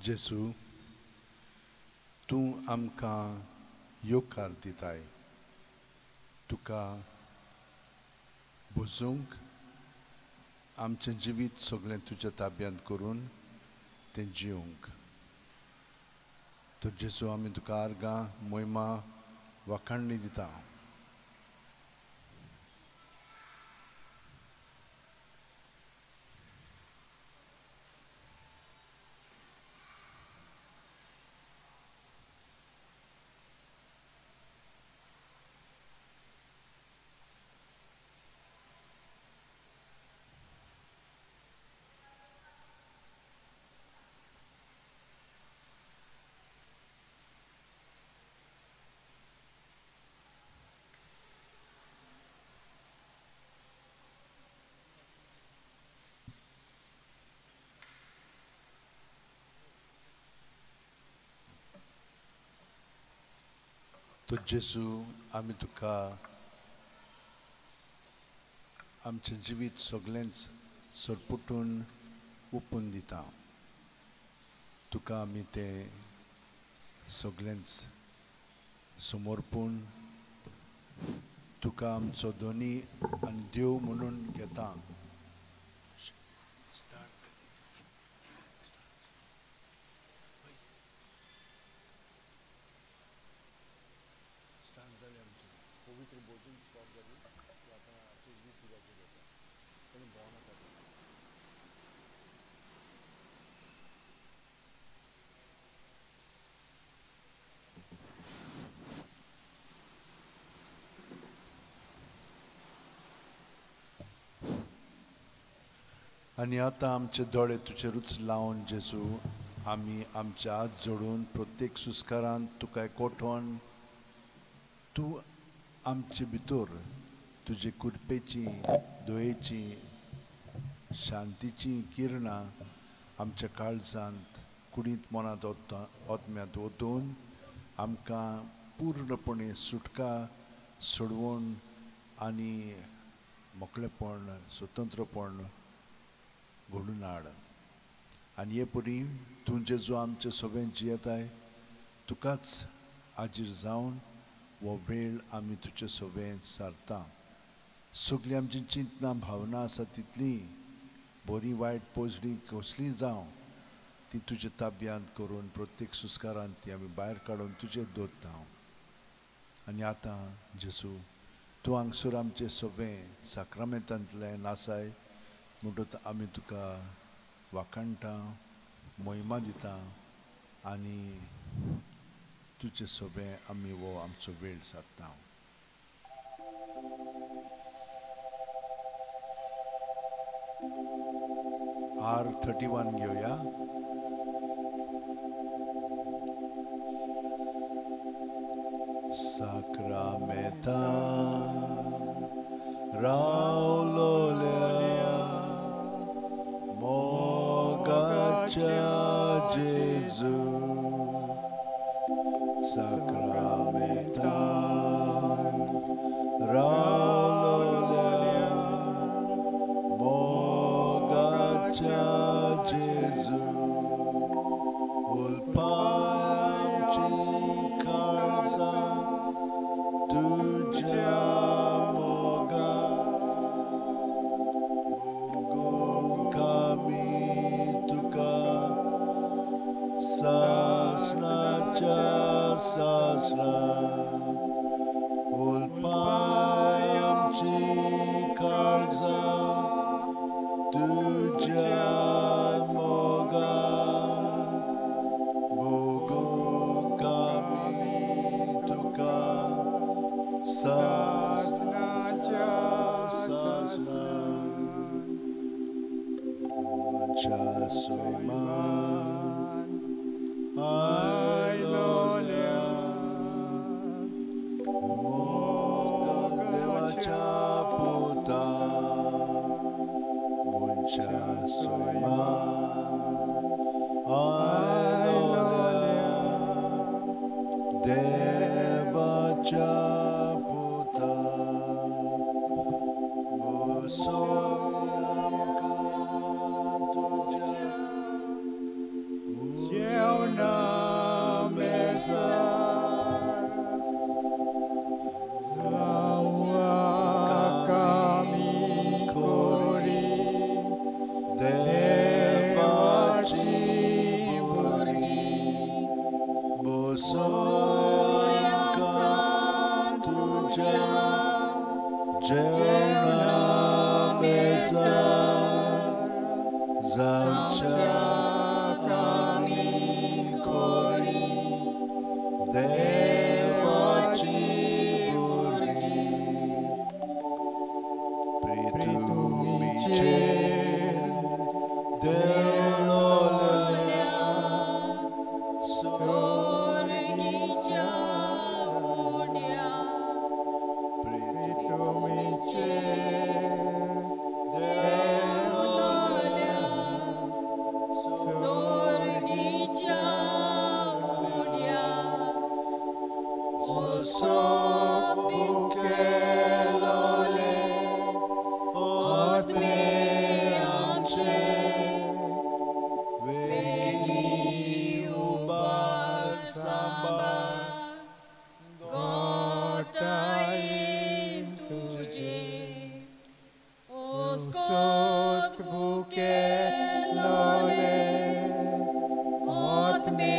जेजू, तूं आमकां येवकार दिताय, तुका भोजूंक आमचें जिवीत सगळें तुज्या ताब्यांत करून तें जिवंक. तर जेजू, आमी तुका आर्गां मोहिमा वाखाणणी दिता. तर जेजू, आमी तुका आमचें जिवीत सगळेंच सरपुटून ओपून दिता. तुका आमी तें सगळेंच समर्पून तुका आमचो धनी आनी देव म्हणून घेता. आनी आतां आमचे दोळे तुजेरूच लावन जेजू, आमी आमचे हात जोडून प्रत्येक सुस्कारान तुका एकवटोवन तूं आमचे भितर तुजे कृपेची, दयेची, शांतीची किरणां आमच्या काळजांत, कुडींत, मनांत, आत्म्यांत वतून आमकां पूर्णपणे सुटका, सोडवण आनी मोकळेपण, स्वतंत्रपण घडून हाड. आनी हे परी तूं जेजू आमचे सगळें जियेताय, तुकाच हाजीर जावन हो वेळ आमी तुजे सगळें सारता. सगळीं आमची चिंतनां, भावना आसा तितली बरी वायट पोजडी कसली जावं ती तुज्या ताब्यांत करून प्रत्येक सुस्कारान ती आमी भायर काडून तुजेर दवरता. आनी आतां जेजू, तूं हांगसर आमचें सगळें साक्रामेंतांतलें नासाय म्हणटच आमी तुका वाखाणटा, मोहिमा दिता आनी तुजे सगळें आमी हो आमचो वेळ सारता. R31 घेवया. साक्रामेंता रावलोल्या मोगाच्या जेजू, साक्रामेंता रावलोल्या मोगाच्या जेजू, उलपाची काळजां तुज्या मोगा, भोगूंक आमी तुका सासणाच्या सासणा, उलपाय आमची काळजां तुज्या मोगा, भोगूंक आमी तुका सासणाच्या सासणा. सैमान आयलोल्या मोग देवाच्या पुता, मनशा सैमान आयलोल्या देवाच्या पुता, तुज्या आमकां तुज्या जेवणा मेजार जावच्या आमी कोरी देवाची भुरगीं प्रितुमीचेर देवलोल्या सोर्गीच्या उड्या प्रितुमीचेर देवलोल्या सोर्गीच्या उड्या भुकेलोले आत्मे आमचे वेगीं उबार सांबार गोटायेन तुजे ओस्कोत भुकेलोले आत्मे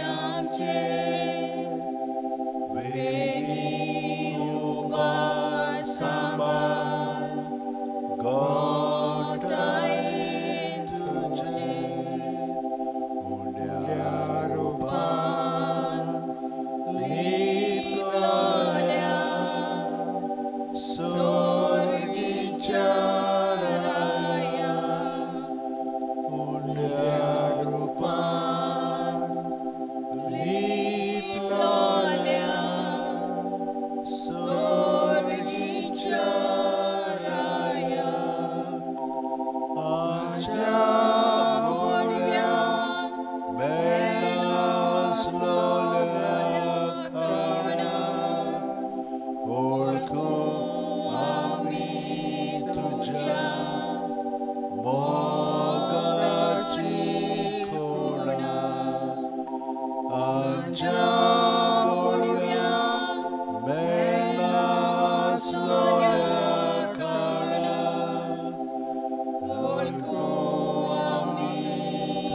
आमचे वेगीं उबार सांबार गोटायेन तुजे उण्या रुपान लिपलोल्या सोर्गीच्या राया उण्या रुपान लिपलोल्या सोर्गीच्या राया आमच्या मोडव्यान मेळनासलोल्या खाणा ओळखूं आमी तुज्या मोगाची खुणा आमच्या बोडव्यान मेळनासलोल्या खाणा ओळखूं आमी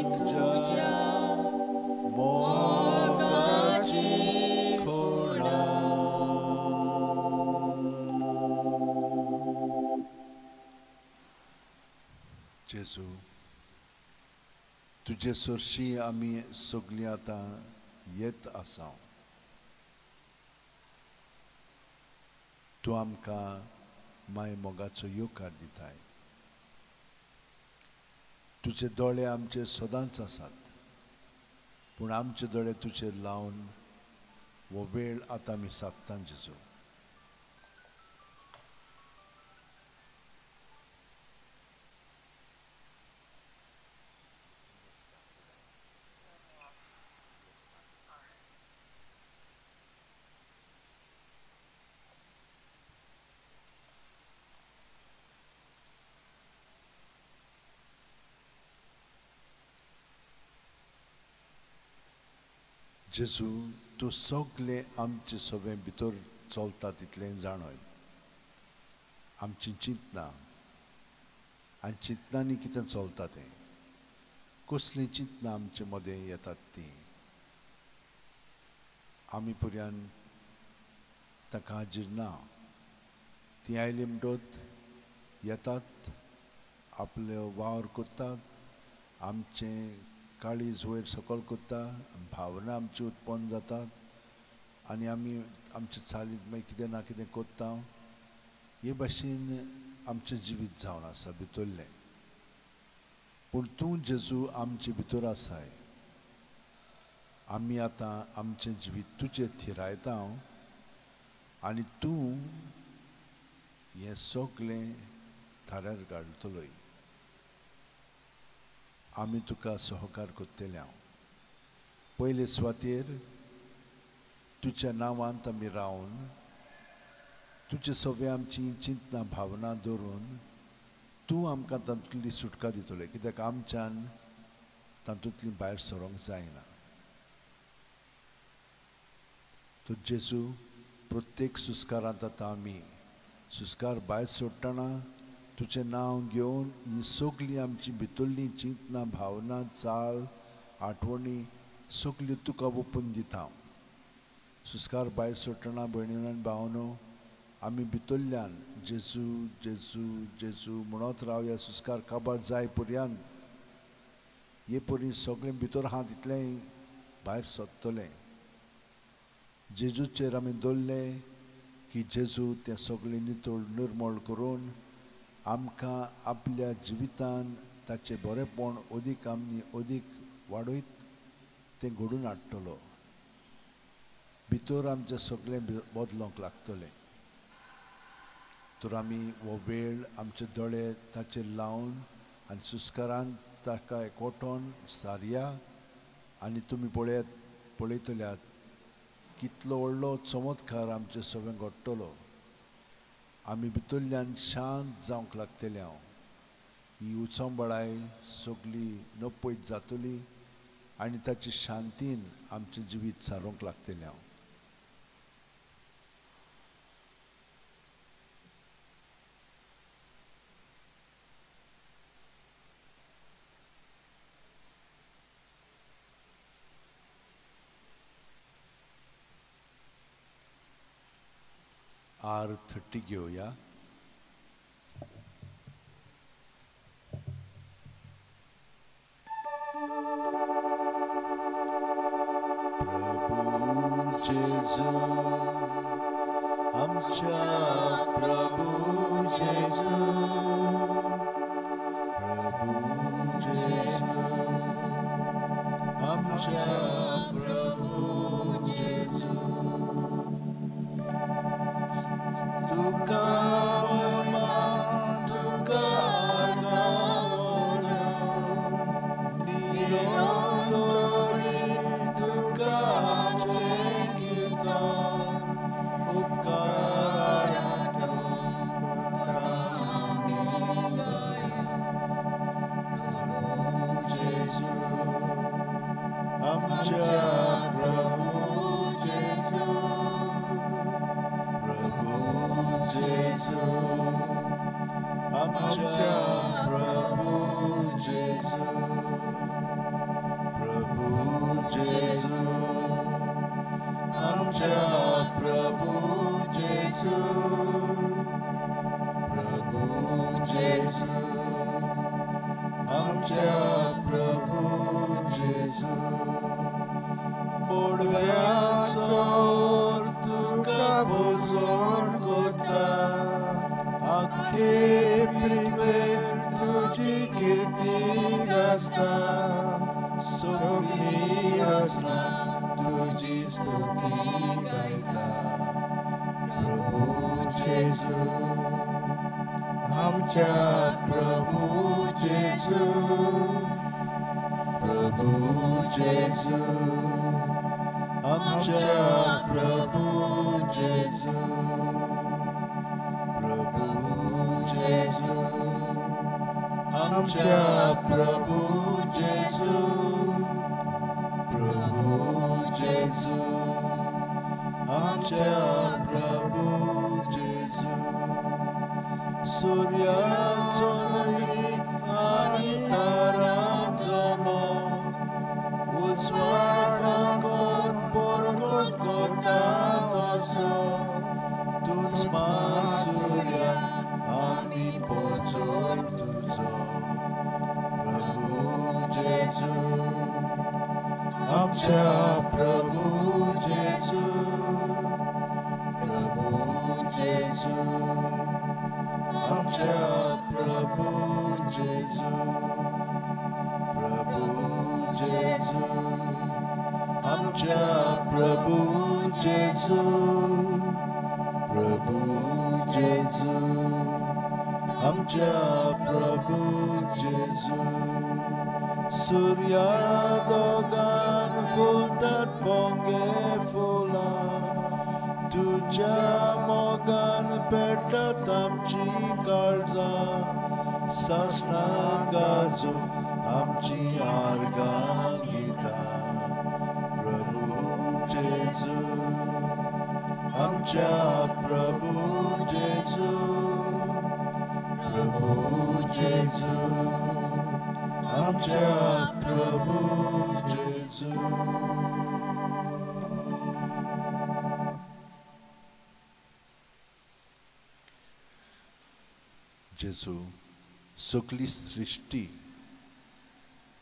तुज्या मोगाची खुणा. जेजू तुजे सरशी आमी सगळीं आतां येत आसा. तूं आमकां माय मोगाचो येवकार दिताय. तुजे दोळे आमचे सदांच आसात, पूण आमचे दोळे तुजेर लावन हो वेळ आतां आमी सादता जेजू. जेजू तूं सगळें आमचे सगळें भितर चलता तितलें जाणय. आमची चिंतना आनी चिंतनांनी कितें चलता तें, कसलीं चिंतनां आमचे मदें येतात तीं आमी पुर्यान ताका हाजीर ना. तीं आयलीं म्हणटत येतात, आपले वावर करतात, आमचें काळीज वयर सकयल करता, भावना आमची उत्पन्न जातात आनी आमी आमचे चालींत मागीर कितें ना कितें करता. हे भाशेन आमचें जिवीत जावन आसा भितरलें. पूण तूं जेजू आमचे भितर आसाय. आमी आतां आमचें जिवीत तुजेर थिरायता आनी तूं हें सगळें थाऱ्यार घालतलोय. आमी तुका सहकार करतले. हांव पयले सुवातेर तुज्या नांवांत आमी रावन तुजे सगळें आमची चिंतना भावना दवरून तूं आमकां तातूंतली सुटका दितले, कित्याक आमच्यान तातूंतली भायर सरोंक जायना. तर जेजू प्रत्येक सुस्कारांत आतां आमी सुस्कार भायर सोडटना तुजें नांव घेवन ही सगळीं आमची भितरलीं चिंतना भावना चाल आठवणी सगल्यो तुका ओपून दिता. सुस्कार भायर सोडटना भयणीन आनी भावनो आमी भितरल्यान जेजू जेजू जेजू म्हणत रावया सुस्कार काबार जाय पर्यंत. हे परी सगळें भितर आहा तितलेंय भायर सोदतलें. जेजूचेर आमी दवरलें की जेजू तें सगळें नितळ निर्मळ करून आमकां आपल्या जिवितान ताचें बरेंपण अदीक आमी अदीक वाडयत तें घडून हाडटलो. भितर आमचें सगळें बदलूंक लागतलें. तर आमी हो वेळ आमचे दोळे ताचेर लावन आनी सुस्कारान ताका एकवटोन सारया आनी तुमी पळयतल्यात कितलो व्हडलो चमत्कार आमचे सगळें घडटलो. आमी भितरल्यान शांत जावंक लागतले. हांव ही उचंबळाय सगली नपयत जातली आनी ताची शांतीन आमचें जिवीत सारूंक लागतलें. हांव R30 घेवया. प्रभू जेजू आमच्या प्रभू जेजू, प्रभू जेजू आमच्या प्रभू जेजू, तुका महिमा तुका गावना निरंतरी तुका आमचें कीर्तन उपकारातो आमी गाया. प्रभू जेजू आमच्या प्रभू जेजू, प्रभू जेजू आमच्या प्रभू जेजू, प्रभू जेजू आमच्या प्रभू जेजू, प्रभू जेजू आमच्या प्रभू जेजू. बोडव्याचो तुका भोजवण करता, आख्खे पृथ्वेर तुजी कीर्ती गाजता, सगळीं रचना तुजी स्तुती गायता. प्रभू जेजू आमच्या प्रभू जेजू, प्रभू जेजू आमच्या प्रभू जेजू, प्रभू जेजू आमच्या प्रभू जेजू, प्रभू जेजू आमच्या प्रभू जेजू. सूर्याचो न्हय आनी तारांचो मोग उजवाड फांकोन परगट करता तसो तूंच म्हासूर्या आमी पोजोळ तुजो. प्रभू जेजू आमच्या प्रभू जेजू, प्रभू जेजू आमच्या प्रभू जेजू, प्रभू जेजू आमच्या प्रभू जेजू, प्रभू जेजू आमच्या प्रभू जेजू. सूर्या दोगान फुलतात बोंगे फुलां, तुज्या मोगान पेटतात आमची काळजां, सासणां गाजूं आमची आर्गां गितां. प्रभू जेजू आमच्या प्रभू जेजू, प्रभू जेजू आमच्या प्रभू जेजू. जेजू। जेजू, सगली सृश्टी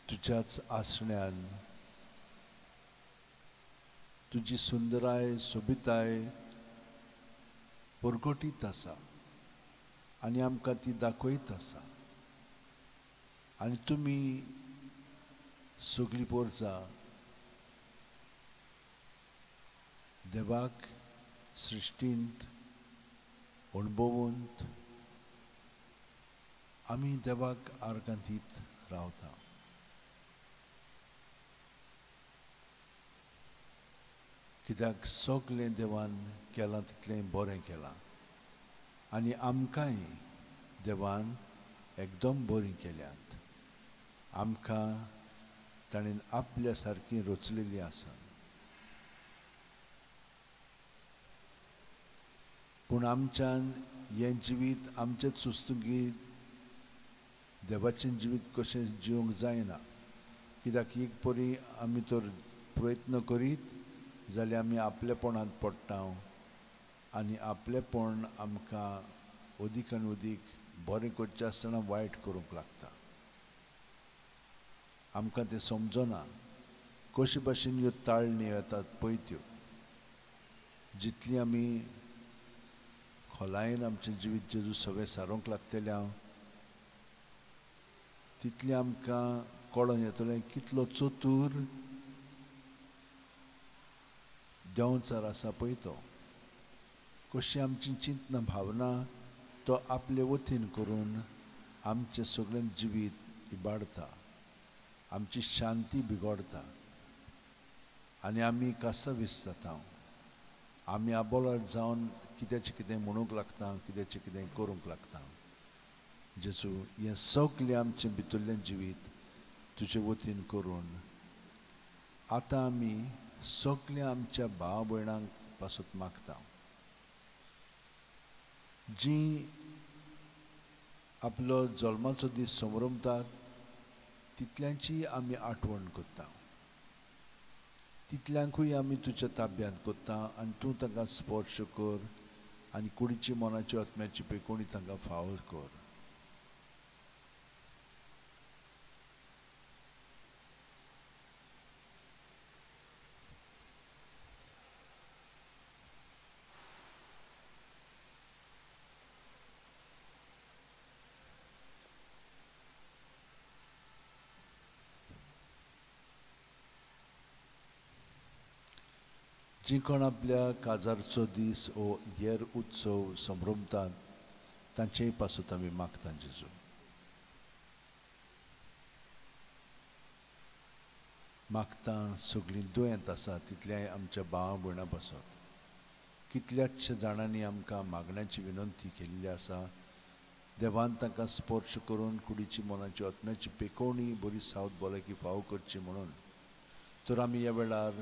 तुज्याच आसण्यान तुजी सुंदराय सोबिताय परगटीत आसा आनी आमकां ती दाखयत आसा। आनी तुमी सगली पोरजा देवाक सृश्टींत अणभवून आमी देवाक आर्गां दीत रावता। कित्याक सगलें देवान केलां तितलें बरें केलां आनी आमकांय देवान एकदम बरीं केल्यांत। आमकां ताणें आपल्या सारकी रचलेली आसा। पूण आमच्यान हें जिवीत आमचेच सुस्तुगी देवाचें जिवीत कशें जिवंक जायना। कित्याक एक परी आमी तर प्रयत्न करीत जाल्यार आमी आपलेपणांत पडटा आनी आपलेपण आमकां अदीक आनी अदीक बरें करचें आसतना वायट करूंक लागता। आमकां तें समजना कशे भाशेन ह्यो ताळणी येतात पळय त्यो। जितली आमी खोलायेन आमचें जिवीत जेजू सगळें सारोवंक लागतलें हांव तितलें आमकां कळोन येतलें कितलो चतूर देंवचार आसा पळय तो, कशी आमची चिंतना भावना तो आपले वतीन करून आमचें सगळें जिवीत इबाडता, आमची शांती बिगडता आनी आमी कासावीस जाता। आमी आबोलार जावन कित्याचें कितें म्हणूंक लागता, कित्याचें कितें करूंक लागता। जेजू, हें सगळें आमचें भितरलें जिवीत तुजे वतीन करून आतां आमी सगळ्या आमच्या भाव भयणांक पासत मागता, जीं आपलो जल्माचो दीस समरमतात तितल्यांची आमी आठवण करता, तितल्यांकूय आमी तुज्या ताब्यांत करता आनी तूं तांकां स्पर्श कर आनी कुडीची मनाची आत्म्याची पेकोणी तांकां फावो कर। जी कोण आपल्या काजारचो दीस ओ हेर उत्सव संभ्रमतात तांचेय पासत आमी मागता जेजू। मागता सगळीं दुयेंत आसा तितल्याय आमच्या भाव भयणां पासत। कितल्याचशे जाणांनी आमकां मागण्याची विनंती केल्ली आसा, देवान तांकां स्पर्श करून कुडीची मनाची आत्म्याची पेकोवणी बरी सावध भलायकी फावो करची म्हणून। तर आमी ह्या वेळार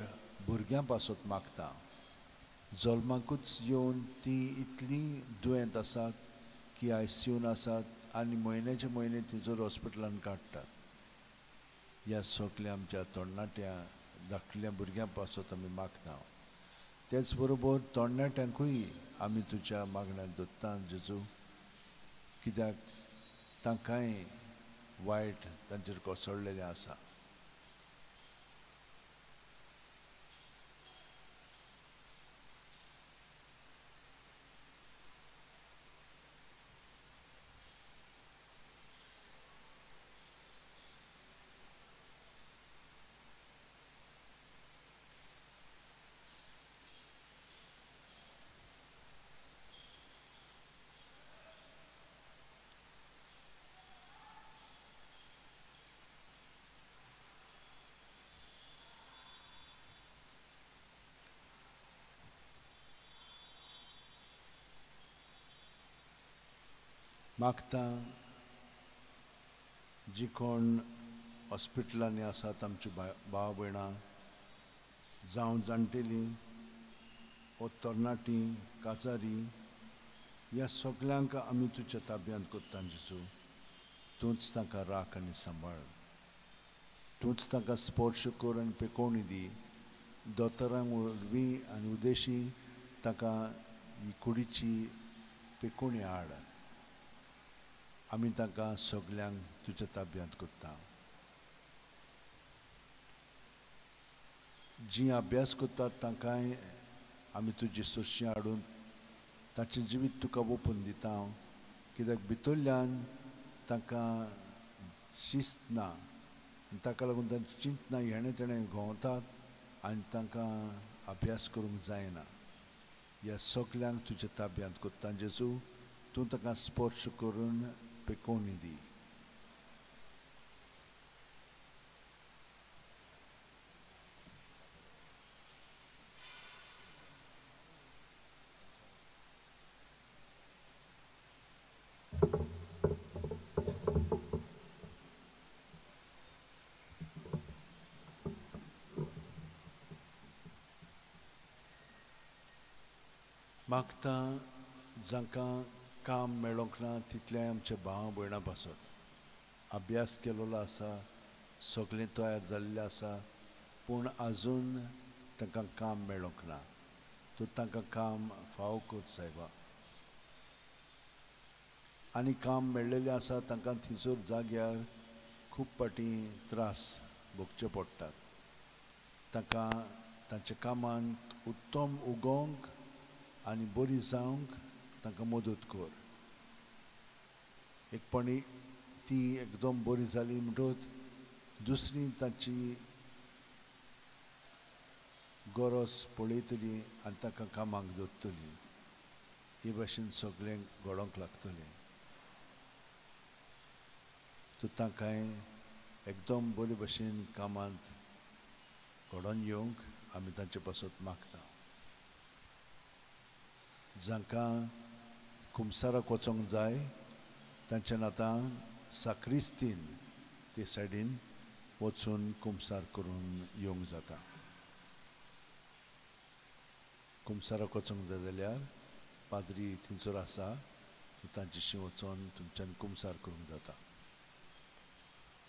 भुरग्यां पासत मागता, जल्माकूच येवन ती इतलीं दुयेंत आसात की आयसीयून आसात आनी म्हयन्याचे म्हयने थंयसर हॉस्पिटलान काडटात। ह्या सगल्या आमच्या तरणाट्या धाकल्या भुरग्यां पासत आमी मागता। तेच बरोबर तरणाट्यांकूय आमी तुज्या मागण्यांत दवरता जेजू, कित्याक तांकांय वायट तांचेर कोसळलेलें आसा। मागता जी कोण हॉस्पिटलांनी आसात आमची भाव भयणां जावं जाणटेलीं वो तरणाटीं काजारी ह्या सगल्यांक आमी तुज्या ताब्यांत करता जेजू। तूंच तांकां राख आनी सांबाळ, तूंच तांकां स्पर्श कर आनी पेकोवणी दी. दोतोरांक वरवीं आनी उदेशी तांकां ही कुडीची पेकोवणी हाड. आमी तांकां सगल्यांक तुज्या ताब्यांत करता. जीं अभ्यास करतात तांकांय आमी तुजी सोशी हाडून तांचें जिवीत तुका ओपून दिता. कित्याक भितरल्यान तांकां शिस्त ना आनी ताका लागून तांची चिंतना हेणें तेणें घोंवतात आनी तांकां अभ्यास करूंक जायना. ह्या सगल्यांक तुज्या ताब्यांत करता जेजू, तूं तांकां स्पर्श करून पेकोवणी दी. मागता जांकां काम मेळोंक ना तितलें आमच्या भाव भयणां पासत अभ्यास केलोलो आसा, सगळें तयार जाल्लें आसा, पूण आजून तांकां काम मेळोंक ना. तूं तांकां काम फावो कर सायबा. आनी काम मेळ्ळेलें आसा तांकां थंयसर जाग्यार खूब फावटी त्रास भोगचे पडटात. तांकां तांच्या कामांत उत्तम उगोवंक आनी बरी जावंक तांकां मदत कर. एकपणी ती एकदम बरी जाली म्हणटकच दुसरी तांची गरज पळयतली आनी तांकां कामाक दवरतली. हे भाशेन सगळें घडोवंक लागतलें. तूं तांकांय एकदम बरे भशेन कामांत घडोवन येवंक आमी तांचे पासत मागता. जांकां कुमसाराक वचोंक जाय तांच्यान आतां साक्रिस्तीन ते सायडीन वचून कुमसार करून येवंक जाता. कुमसाराक वचोंक जाय जाल्यार पाद्री थंयसर आसा, तूं तांच्याशी वचोन तुमच्यान कुमसार करूंक जाता.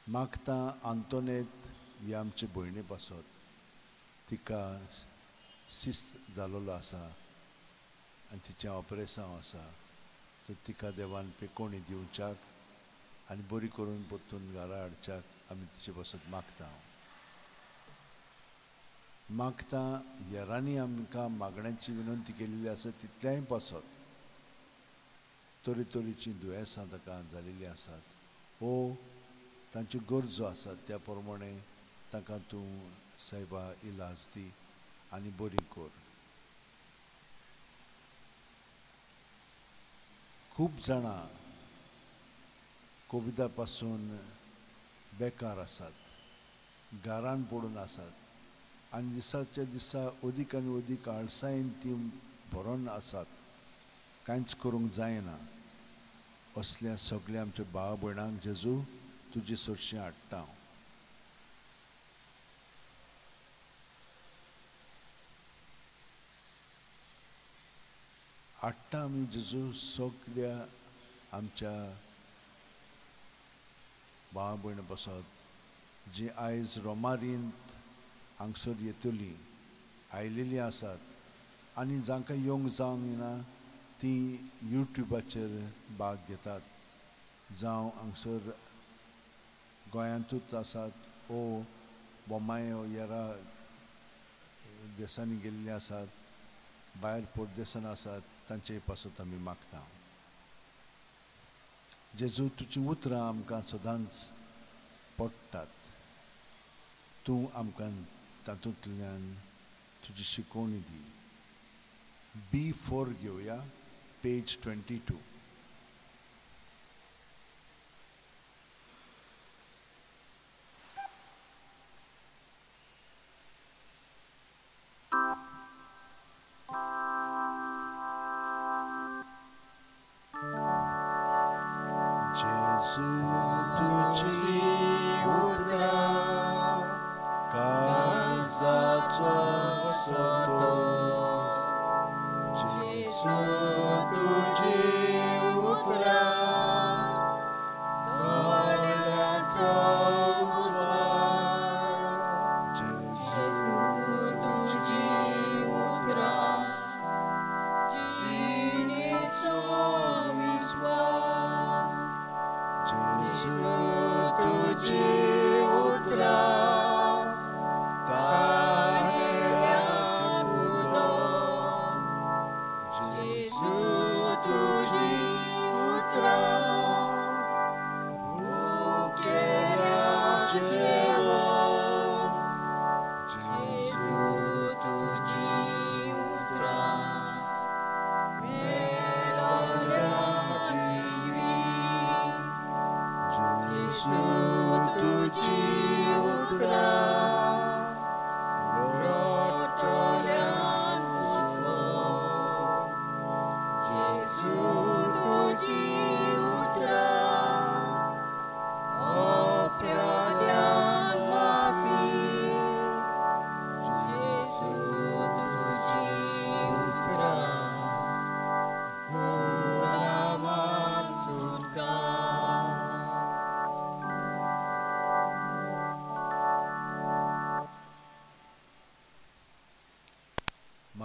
मागता आंतोनेत ही आमचे भयणी पासत, तिका शिस्त जालोलो आसा आनी तिचें ऑपरेसांव आसा, तर तिका देवान पेकोवणी दिवच्याक आनी बरी करून परतून घरा हाडच्याक आमी तिचे पासत मागता. मागता हेरांनी आमकां मागण्यांची विनंती केल्ली आसा तितल्याय पासत तरेतरेचीं दुयेंसां ताका जाल्लीं आसात वो तांच्यो गरजो आसात त्या प्रमाणे तांकां तूं सायबा इलाज दी आनी बरी कर. खूब जाणां कोविडा पासून बेकार आसात, घरान पडून आसात आनी दिसाच्या दिसा अदीक आनी अदीक आळसायेन ती भरोन आसात, कांयच करूंक जायना. असल्या सगल्या आमच्या भाव भयणांक जेजू तुजी सरशी हाडटा. हाडटा आमी जेजू सगल्या आमच्या भाव भयणां पासत जी आयज रोमारींत हांगसर येतली आयलेली आसात आनी जांकां येवंक जावंक येना ती युट्युबाचेर भाग घेतात, जावं हांगसर गोंयांतूच आसात ओ बोमाय येरा देशांनी गेल्ले आसात, भायर परदेसान आसात, तांचे पासत आमी मागता. जेजू तुजीं उतरां आमकां सदांच पडटात, तूं आमकां तातूंतल्यान तुजी शिकवणी दी. B4 घेवया, पेज 22. जेजू तुजी उतरां काळजाचो सोतो, जेजू तुजी उतरां दोळ्यांचो उजवाड,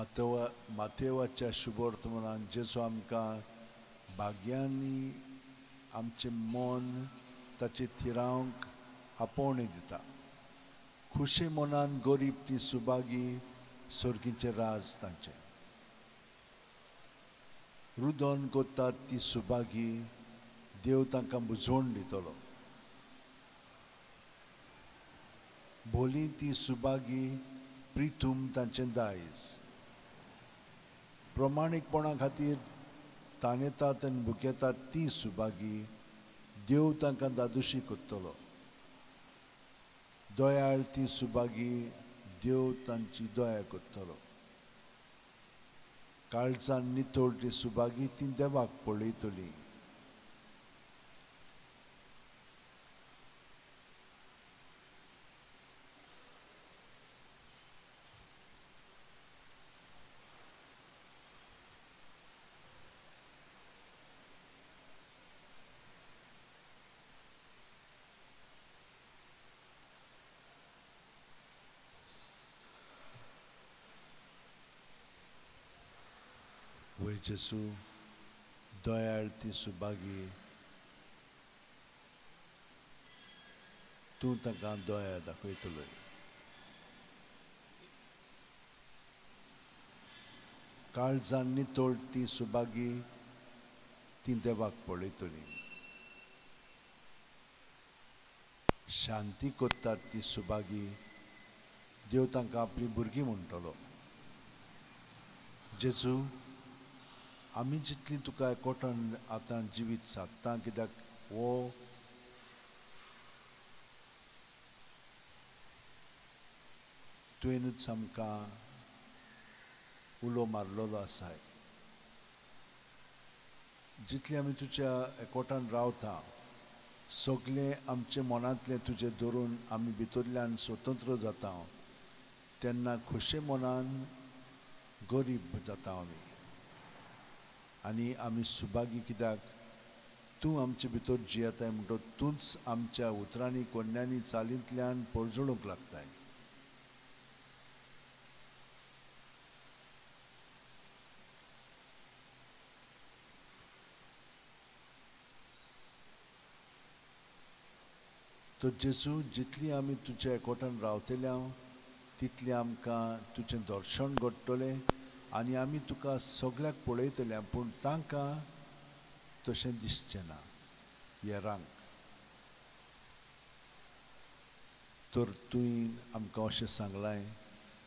मातेवाच्या शुभवर्तमानान जेजू आमकां भाग्यांनी आमचें मन ताचे थिरावंक आपोवणें दिता. खुशे मनान गरीब ती सुभागी, सर्गीचें राज तांचें. रुदन करतात ती सुभागी, देव तांकां बुजवण दितलो. भोली ती सुभागी, प्रिथूम तांचें दायज. प्रमाणीकपणा खातीर ताणेतात आनी भुकेतात ती सुभागी, देव तांकां दादोशी करतलो. दयाळ ती सुभागी, देव तांची दया करतलो. काळजान नितळ ती सुभागी, ती देवाक पळयतली. जेसू, दयाळ ती सुभागी, तूं तांकां दया दाखयतलो. काळजान नितळ ती सुभागी, ती देवाक पळयतली. शांती करतात ती सुभागी, देव तांकां आपली भुरगीं म्हणटलो. जेजू, आमी जितली तुका एकवटान आतां जिवीत सादता, कित्याक हो तुवेंनूच आमकां उलो मारलेलो आसाय. जितली आमी तुज्या एकवटान रावता, सगळें आमचे मनांतलें तुजें धरून आमी भितरल्यान स्वतंत्र जाता, तेन्ना खोशे मनान गरीब जाता आमी आनी आमी सुभागी, कित्याक तूं आमचे भितर जियेताय म्हणटो तूंच आमच्या उतरांनी कोन्यांनी चालींतल्यान परजळूंक लागताय. तर जेजू, जितली आमी तुज्या एकवटान रावतले तितलें आमकां तुजें दर्शन घडटलें आनी आमी तुका सगळ्याक पळयतले, पूण तांकां तशें दिसचें ना हेरांक. तर तुवें आमकां अशें सांगलां,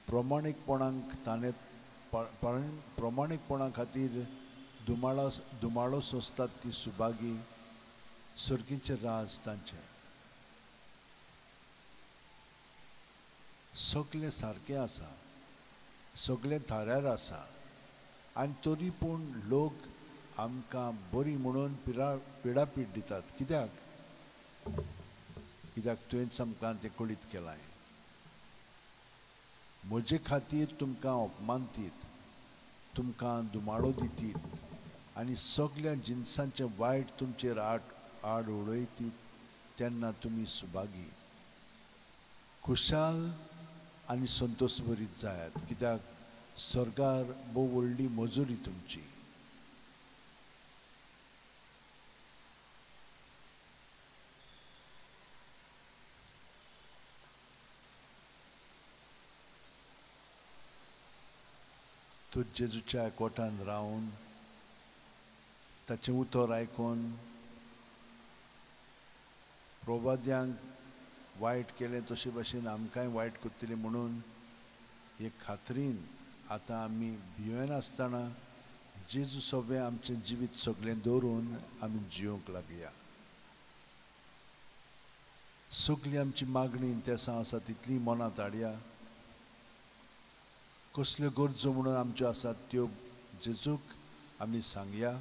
प्रमाणीकपणाक ताणें प्रमाणीकपणा खातीर धुमाळो सोंसतात ती सुभागी, सर्गीचें राज तांचें. सगळें सारकें आसा, सगळें थाऱ्यार आसा, आनी तरी पूण लोक आमकां बरी म्हणून पिडापीड दितात. कित्याक? कित्याक तुवेंच आमकां तें कळीत केलां. म्हजे खातीर तुमकां अपमानतीत, तुमकां धुमाळो दितीत आनी सगळ्या जिनसांचें वायट तुमचेर आड उडयतीत, तेन्ना तुमी सुभागी, खुशाल आनी संतोश बरीत जायात, कित्याक स्वर्गार भोव व्हडली मजुरी तुमची. तूं जेजूच्या एकवटान रावन ताचें उतर आयकून प्रवाद्यांक वायट केलें तशे भाशेन आमकांय वायट करतलें म्हणून एक खात्रीन आतां आमी भियेनासतना जेजू सगळें आमचें जिवीत सगळें दवरून आमी जियोंक लागया. सगळीं आमची मागणी तेसां आसा तितलीं मनांत हाडया. कसल्यो गरजो म्हणून आमच्यो आसात त्यो जेजूक आमी सांगया.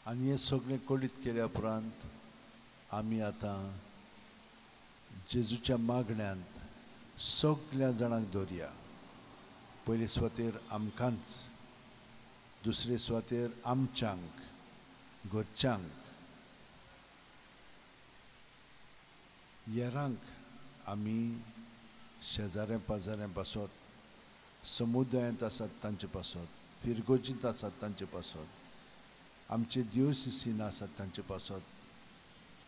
आनी हें सगळें कळीत केल्या उपरांत आमी आतां जेजूच्या मागण्यांत सगळ्या जाणांक दवरया. पयले सुवातेर आमकांच, दुसरे सुवातेर आमच्यांक, घरच्यांक, येरांक, आमी शेजाऱ्यां पाजाऱ्यां पासत, समुदायांत आसात तांचे पासत, फिरगोजींत आसात तांचे पासत, आमचे दिवसीसीन आसात तांचे पासत,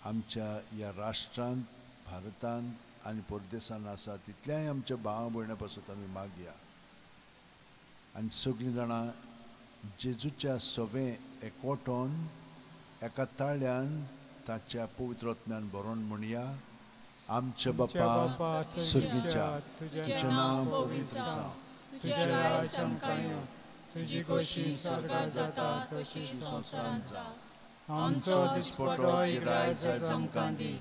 आमच्या ह्या राष्ट्रांत, भारतांत आनी परदेसांत आसा तितल्याय आमच्या भावा भयणां पासत आमी मागया. आनी सगळीं जाणां जेजूच्या सवें एकवटोन एका ताळ्यान ताच्या पवित्र आत्म्यान बरोवन म्हणया, आमच्या बापा सर्गीच्या, तुजें नांव पवित्र जावं, तुजें राज आमकां येवं, तुजी खोशी स्वर्गात जाता तशी संवसारांत जावं. आमचो दिसपटो गिरायक आयज आमकां दी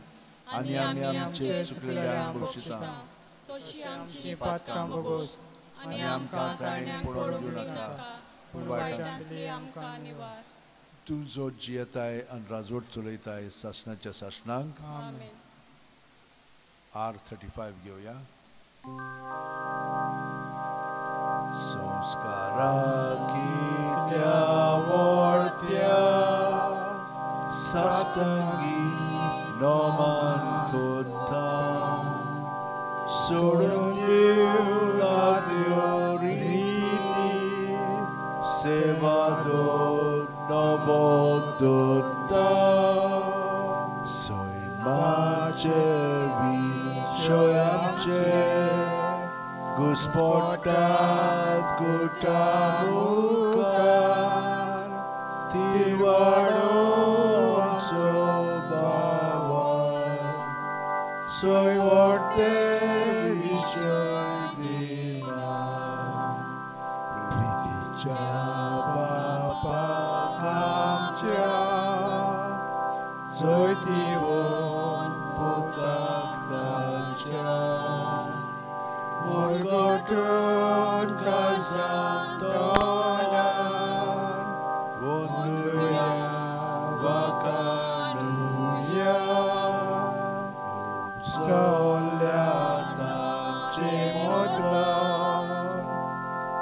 आनी आमी आमचे चुकलेल्यांक बक्षिता तशी आमची पातकां भोगोस आनी आमकां ताणें पडून दिवं नाका, पूण वायटांतली आमकां निवार. तूं जो जियेताय आनी राजवट चलयताय सासणाच्या सासणांक. आमेन. R35 घेवया. संस्कारा कितल्या वळत्या साष्टांगी नमन कोता, सोडून दिवला त्यो रिती, सेवा नवो दोता, सैमाचे विशय आमचे घुस्पटात गुटा मुखार, तिरवाडो आमचो बाबा, सैवडते विशय दिना, प्रितीच्या बापाक आमच्या जैतिवंत पुताक ताच्या, मुरगटून काळजांत तोंडान वंदुया वाखाणुया, उपसल्या तांचे मोदला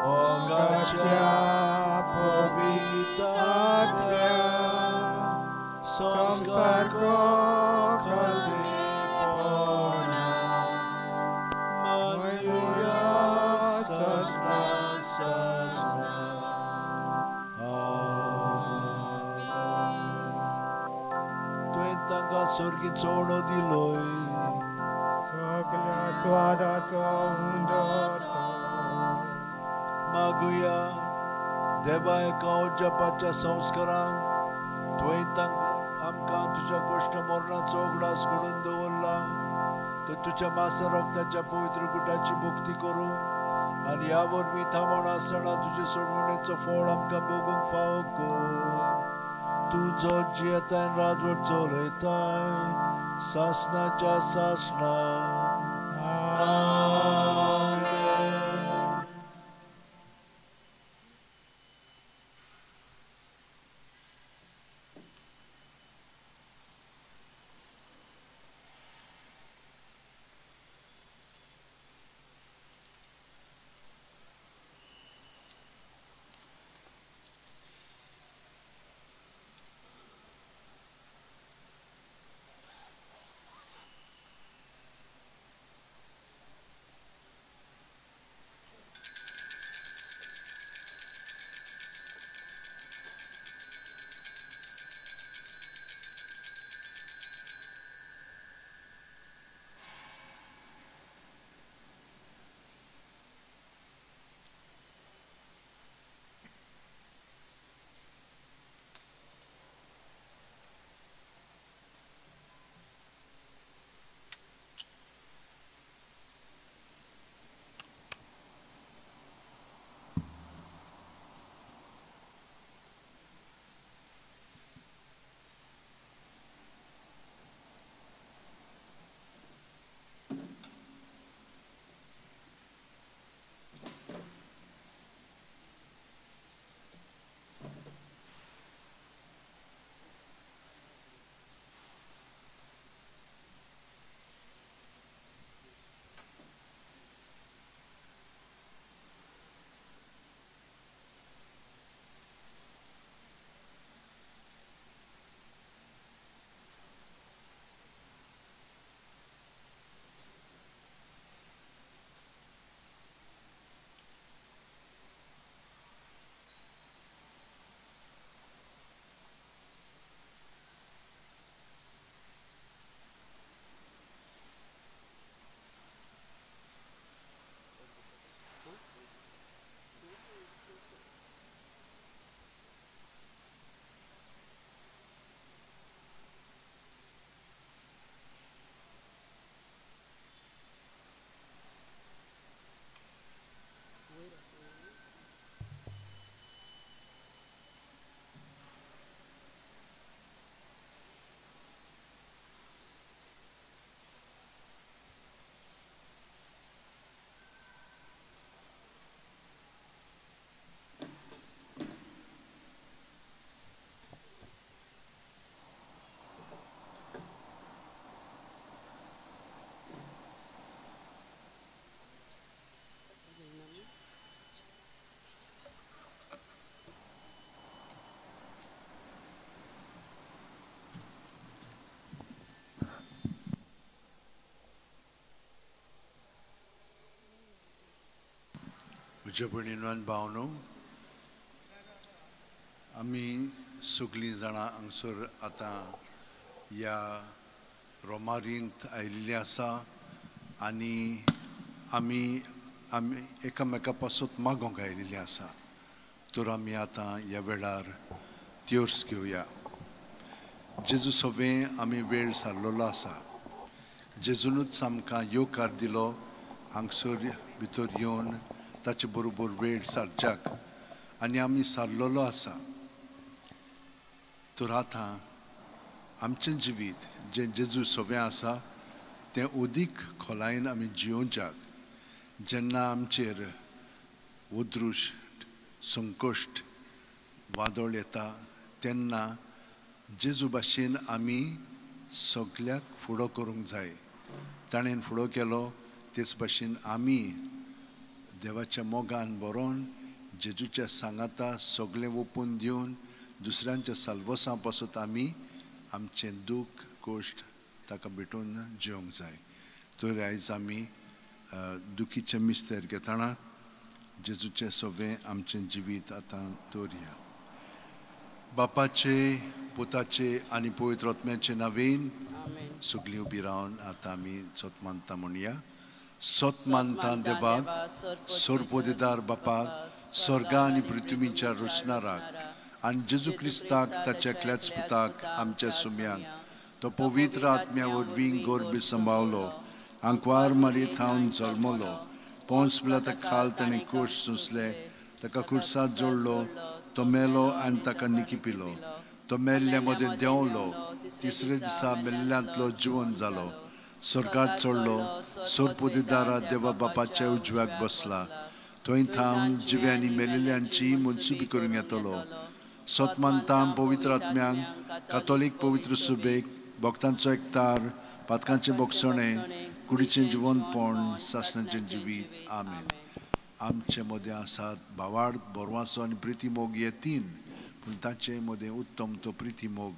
मोगाच्या पवित्रांतल्या संस्कार स्वर्गी चोडो दिलोय, सगळ्या स्वादाचो उंडो. मागुया देवा एका जपाच्या संस्कारांक तुवें तांकां आमकां तुज्या गोश्ट मरणाचो उगडास घडोवन दवरला, तर तुज्या मासा रक्ताच्या पवित्र गुटाची मुक्ती करूं आनी ह्या वरवीं थांबोवन आसतना तुजे सोडवणेचो फळ आमकां भोगूंक फावो कर. तूं जो जियेताय राजवट चलयताय सासणाच्या सासणा. आमेन. म्हज्या भयणीनो आनी भावनो, आमी सगळीं जाणां हांगसर आतां ह्या रोमारींत आयिल्लीं आसा आनी आमी आमी एकामेका पासत मागोंक आयिल्लीं आसा. तर आमी आतां ह्या वेळार त्योर्स घेवया. जेजू सवें आमी वेळ सारलेलो आसा. जेजूनूच आमकां येवकार दिलो हांगसर भितर येवन ताचे बरोबर वेळ सारच्याक आनी आमी सारलेलो आसा. तर आतां आमचें जिवीत जें जेजू सवें आसा तें अदीक खोलायेन आमी जियोवच्याक जेन्ना आमचेर उदृश्ट संकश्ट वादळ येता तेन्ना जेजू भाशेन आमी सगल्याक फुडो करूंक जाय. ताणें फुडो केलो तेच भाशेन आमी देवाच्या मोगान बरोवन जेजूच्या सांगाता सगळें ओपून दिवन दुसऱ्यांच्या साल्वसां पासत आमी आमचें दूख कश्ट ताका भेटून जिवंक जाय. तर आयज आमी दुखीचें मिस्तेर घेतना जेजूचें सवें आमचें जिवीत आतां दवरया. बापाचे, पुताचे आनी पवित्र आत्म्याचे नांवेन सगळीं उबी रावन आतां आमी सोत मानता म्हणया. सोत मानता देवाक, सोरपोदेदार बापाक, स्वर्गा आनी पृथ्वीच्या रचणाराक आनी जेजू क्रिस्ताक ताच्या एकल्याच पुताक आमच्या सुम्यांक, तो पवित्र आत्म्या वरवीं गर्भ सांबावलो, आंकवार मारी थावन जल्मलो, पोंस पिलाता खाल ताणें कोश सोंसले, ताका खुर्सात जोडलो, तो मेलो आनी ताका निकी पिलो, तो मेल्ल्या मदें देंवलो, तिसरे दिसा मेल्ल्यांतलो जिवन जालो, स्वर्गार चडलो, सोरपोदेदारा देवा बापाच्या उजव्याक बसला, थंय थावन जिव्यांनी मेल्ल्यांची मनसुबी करूंक येतलो. सोत मानता पवित्र आत्म्यांक, कातोलीक पवित्र सुबेक, भक्तांचो एकतार, पातकांचें बोगसणें, कुडीचें जिवनपण, सासणाचें जिवीत. आमेन. आमचे मदें आसात भावार्थ, बरवासो आनी प्रिती मोग हे तीन, पूण ताचे मदें उत्तम तो प्रिती मोग.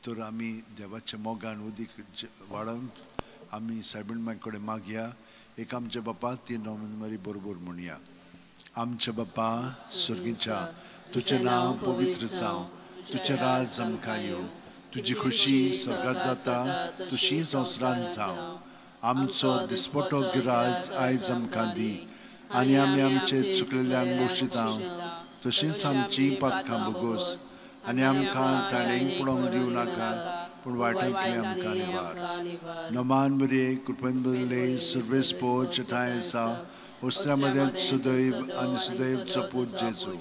तर आमी देवाच्या मोगान उदीक वाडोवन आमी सायबीण माय कडेन मागया. एक आमच्या बापा तीन नोव्हेंबरी बरोबर म्हणया. आमच्या बापा स्वर्गीच्या, तुजें नांव पवित्र जावं, तुजें राज आमकां येवं, तुजी खुशी स्वर्गात जाता तशी संवसारांत जावं. आमचो दिसपटो गिराज आयज आमकां दी आनी आमी आमचे चुकलेल्यांक बक्षिता तशींच आमची पातकां भोगोस आनी आमकां ताणेंक पडोवंक दिवं नाका, पूण वायटांतली आमकां निवार. नमान मरे, कृपेन भरिल्ले, सर्वेस्पोर चेठांय आसा, वस्त्रा मदें सुदैव आनी सुदैवचो पूत जेजू.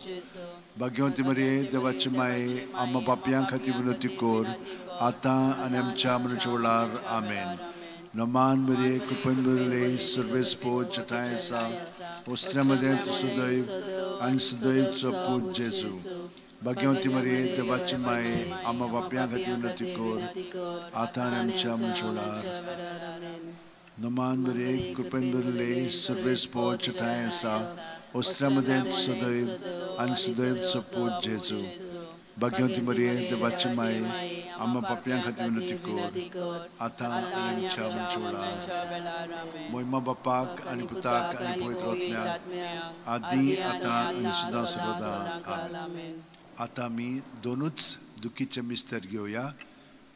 भाग्यवंती मरे, देवाची माये, आम्हा पापयां खातीर विनवती कर आतां आनी आमच्या मरणाच्या वेळार. आमेन. नमान मरे, कृपेन भरिल्ले, सर्वेस्पोर चेठांय आसा, वस्त्रा मदें सुदैव आनी सुदैवचो पूत जेजू. भाग्यवंती मरे, देवाची माये, आम्हा पापयां खातीर विनवती कर आतां आनी आमच्या मरणाच्या वेळार. नमान मरे, कृपेन भरिल्ले, सर्वेस्पोर चेठांय आसा, वस्त्रा मदें सुदैव आनी सुदैवचो पूत जेजू. भाग्यवंती मरे, देवाची माये, आम्हा पापयां खातीर विनवती कर आतां आनी आमच्या मरणाच्या वेळार. मोहिमा बापाक आनी पुताक आनी पवित्र आत्म्याक, आदी आतां आनी सदां सर्वदा. आमेन. आतां आमी दोनूच दुखीचे मिस्तेर घेवया.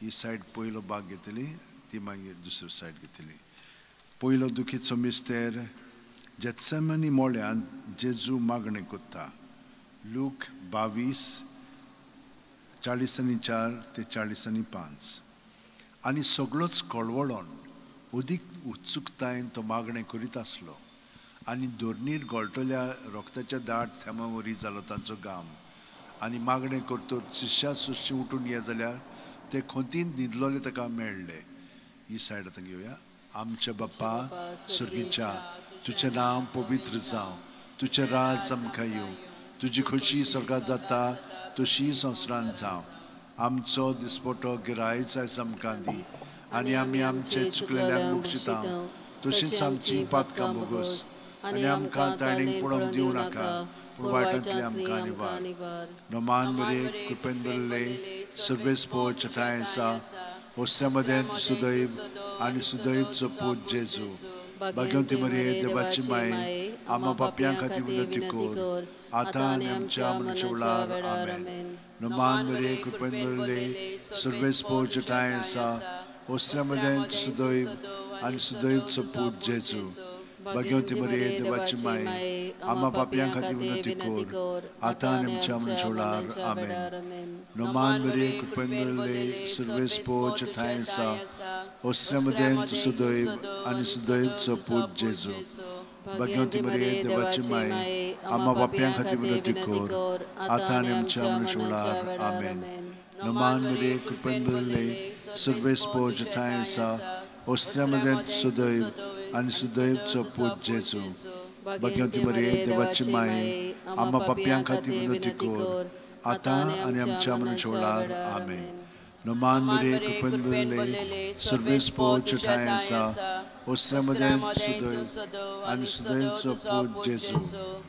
ही सायड पयलो भाग घेतली, ती मागीर दुसरी सायड घेतली. पयलो दुखीचो मिस्तेर जेत्सेमनी मोळ्यांत जेजू मागणें कोत्ता. लूक 22 44 ते 45. आनी सगळोच कळवळोन अदीक उत्सुकतायेन तो मागणें करीत आसलो आनी धरणीर गळटल्या रोगताच्या दाट थेंबा वरी जालो तांचो घाम. आनी मागणें करतच शिश्या सुशी उठून ये जाल्यार ते खोंतीन न्हिदलोले ताका मेळ्ळे. ही सायड आतां घेवया. आमच्या बापा स्वर्गीच्या, तुजें नांव पवित्र जावं, तुजें राज आमकां येवं, तुजी खोशी स्वर्गात जाता तशी संवसारांत जावं. आमचो दिसपटो गिरायच आयज आमकां दी आनी आमी आमचे चुकलेल्यांक बक्षिता तशींच आमची पातकां भोगोस आनी आमकां ताणेंक पडोवंक दिवं नाका, पूण वायटांतली आमकां निवार. नमान मरे, कृपेन भरिल्ले, सर्वेस्पोर चेठांय आसा, वस्त्रा मदें सुदैव आनी सुदैवचो पूत जेजू. भाग्यवंती मरिये देवाची माय, आम्हा पापयां खातीर विनंती कर, आतां आनी आमच्या मरणाच्या वेळार. आमेन. नमान मरिये, कृपेन भरिल्ले, सर्वेस्पोर ठांय आसा, ओसऱ्या मदें सुदैव आनी सुदैवचो पूत जेजू. भाग्यवंती मरिये देवाची माय, आम्हा पापयां खातीर विनंती कर, आतां आनी आमच्या मरणाच्या वेळार. आमेन. नमान मरिये, कृपेन भरिल्ले, सर्वेस्पोर ठांय आसा, ओसऱ्या मदें सुदैव आनी सुदैवचो पूत जेजू. भाग्यवंती मरिये देवाची माय, आम्हा पापयां खातीर विनंती कर, आतां आनी आमच्या मरणाच्या वेळार. आमेन. नमान मरिये, कृपेन भरिल्ले, सर्वेस्पोर ठांय आसा, ओसऱ्या मदें सुदैव आनी सुदैवचो पूत जेजू. भाग्यवंती मरिये देवाची माय, आम्हा पापयां खातीर विनंती कर, आतां आनी आमच्या मरणाच्या वेळार. आमेन. नमान मरिये, कृपेन भरिल्ले, सर्वेस्पोर ठांय आसा, ओसऱ्या मदें सुदैव आनी सुदैवचो पूत जेजू.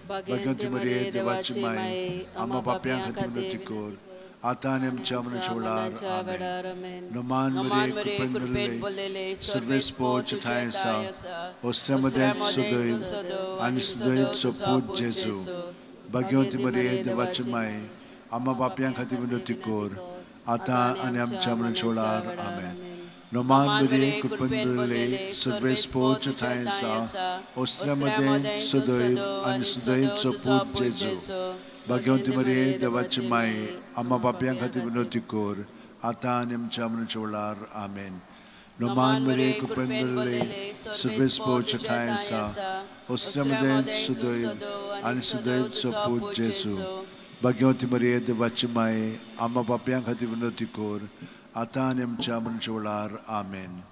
भाग्यवंती मरिये देवाची माय, आम्हा पापयां खातीर विनंती कर, आतां आनी आमच्या मरणाच्या वेळार. आमेन. नमान मरिये, कृपेन भरिल्ले, सर्वेस्पोर ठांय आसा, ओसऱ्या मदें सुदैव आनी सुदैवचो पूत जेजू. भाग्यवंती मरिये देवाची माय, आम्हा पापयां खातीर विनंती कर, आतां आनी आमच्या मरणाच्या वेळार. आमेन. नमान मरिये, कृपेन भरिल्ले, सर्वेस्पोर ठांय आसा, ओसऱ्या मदें सुदैव आनी सुदैवचो पूत जेजू. भाग्यवंती मरिये देवाची माय, आम्हा पापयां खातीर विनंती कर, आतां आनी आमच्या मरणाच्या वेळार. आमेन. नमान मरिये, कृपेन भरिल्ले, सर्वेस्पोर ठांय आसा, ओसऱ्या मदें सुदैव आनी सुदैवचो पूत जेजू. भाग्यवंती मरिये देवाची माय, आम्हा पापयां खातीर विनंती कर, आतां आनी आमच्या मरणाच्या वेळार. आमेन.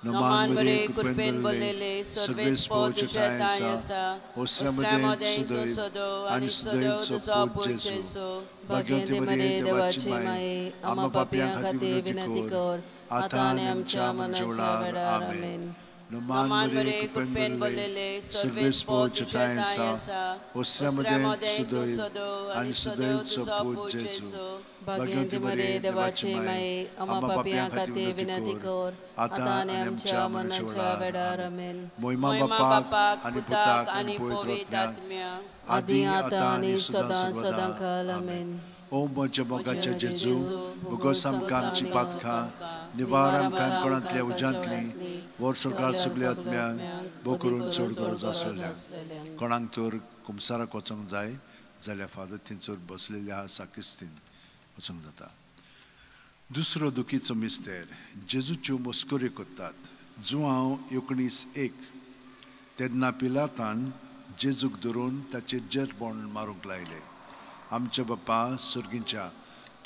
नमान मरिये, कृपेन भरिल्ले, सर्वेस्पोर ठांय आसा, ओसऱ्या मदें सुदैव आनी सुदैवचो पूत जेजू. भाग्यवंती मरिये देवाची माय, आम्हा पापयां खातीर विनंती कर, आतां आनी आमच्या मरणाच्या वेळार. आमेन. नमान मरिये, कृपेन भरिल्ले, सर्वेस्पोर ठांय आसा, ओसऱ्या मदें सुदैव आनी सुदैवचो पूत जेजू. भाग्यवंती मरिये देवाची माय, आम्हा पापयां खातीर विनंती कर, आतां आनी आमच्या मरणाच्या वेळार. आमेन. मोहिमा बापाक आनी पुताक आनी पवित्र आत्म्याक, आदी आतां आनी सदां सदां काल. आमेन. ओ म्हज्या मोगाच्या जेजू, बोगोस आमकां आमची पातकां निवार, आमकां कोणांतल्या उज्यांतली वर सरकार सगल्या आत्म्यांक भोव करून चड गरज आसलेल्या. कोणाक तर कुमसाराक वचोंक जाय जाल्यार फादर थंयसर बसलेले आहा साकिस्तीन वचोंक जाता. दुसरो दुखीचो मिस्तेर, जेजूच्यो मस्कऱ्यो करतात. जुआंव 19:1. तेन्ना पिलातान जेजूक धरून ताचेर जेरबोण मारूंक लायले. आमच्या बापा सर्गीच्या,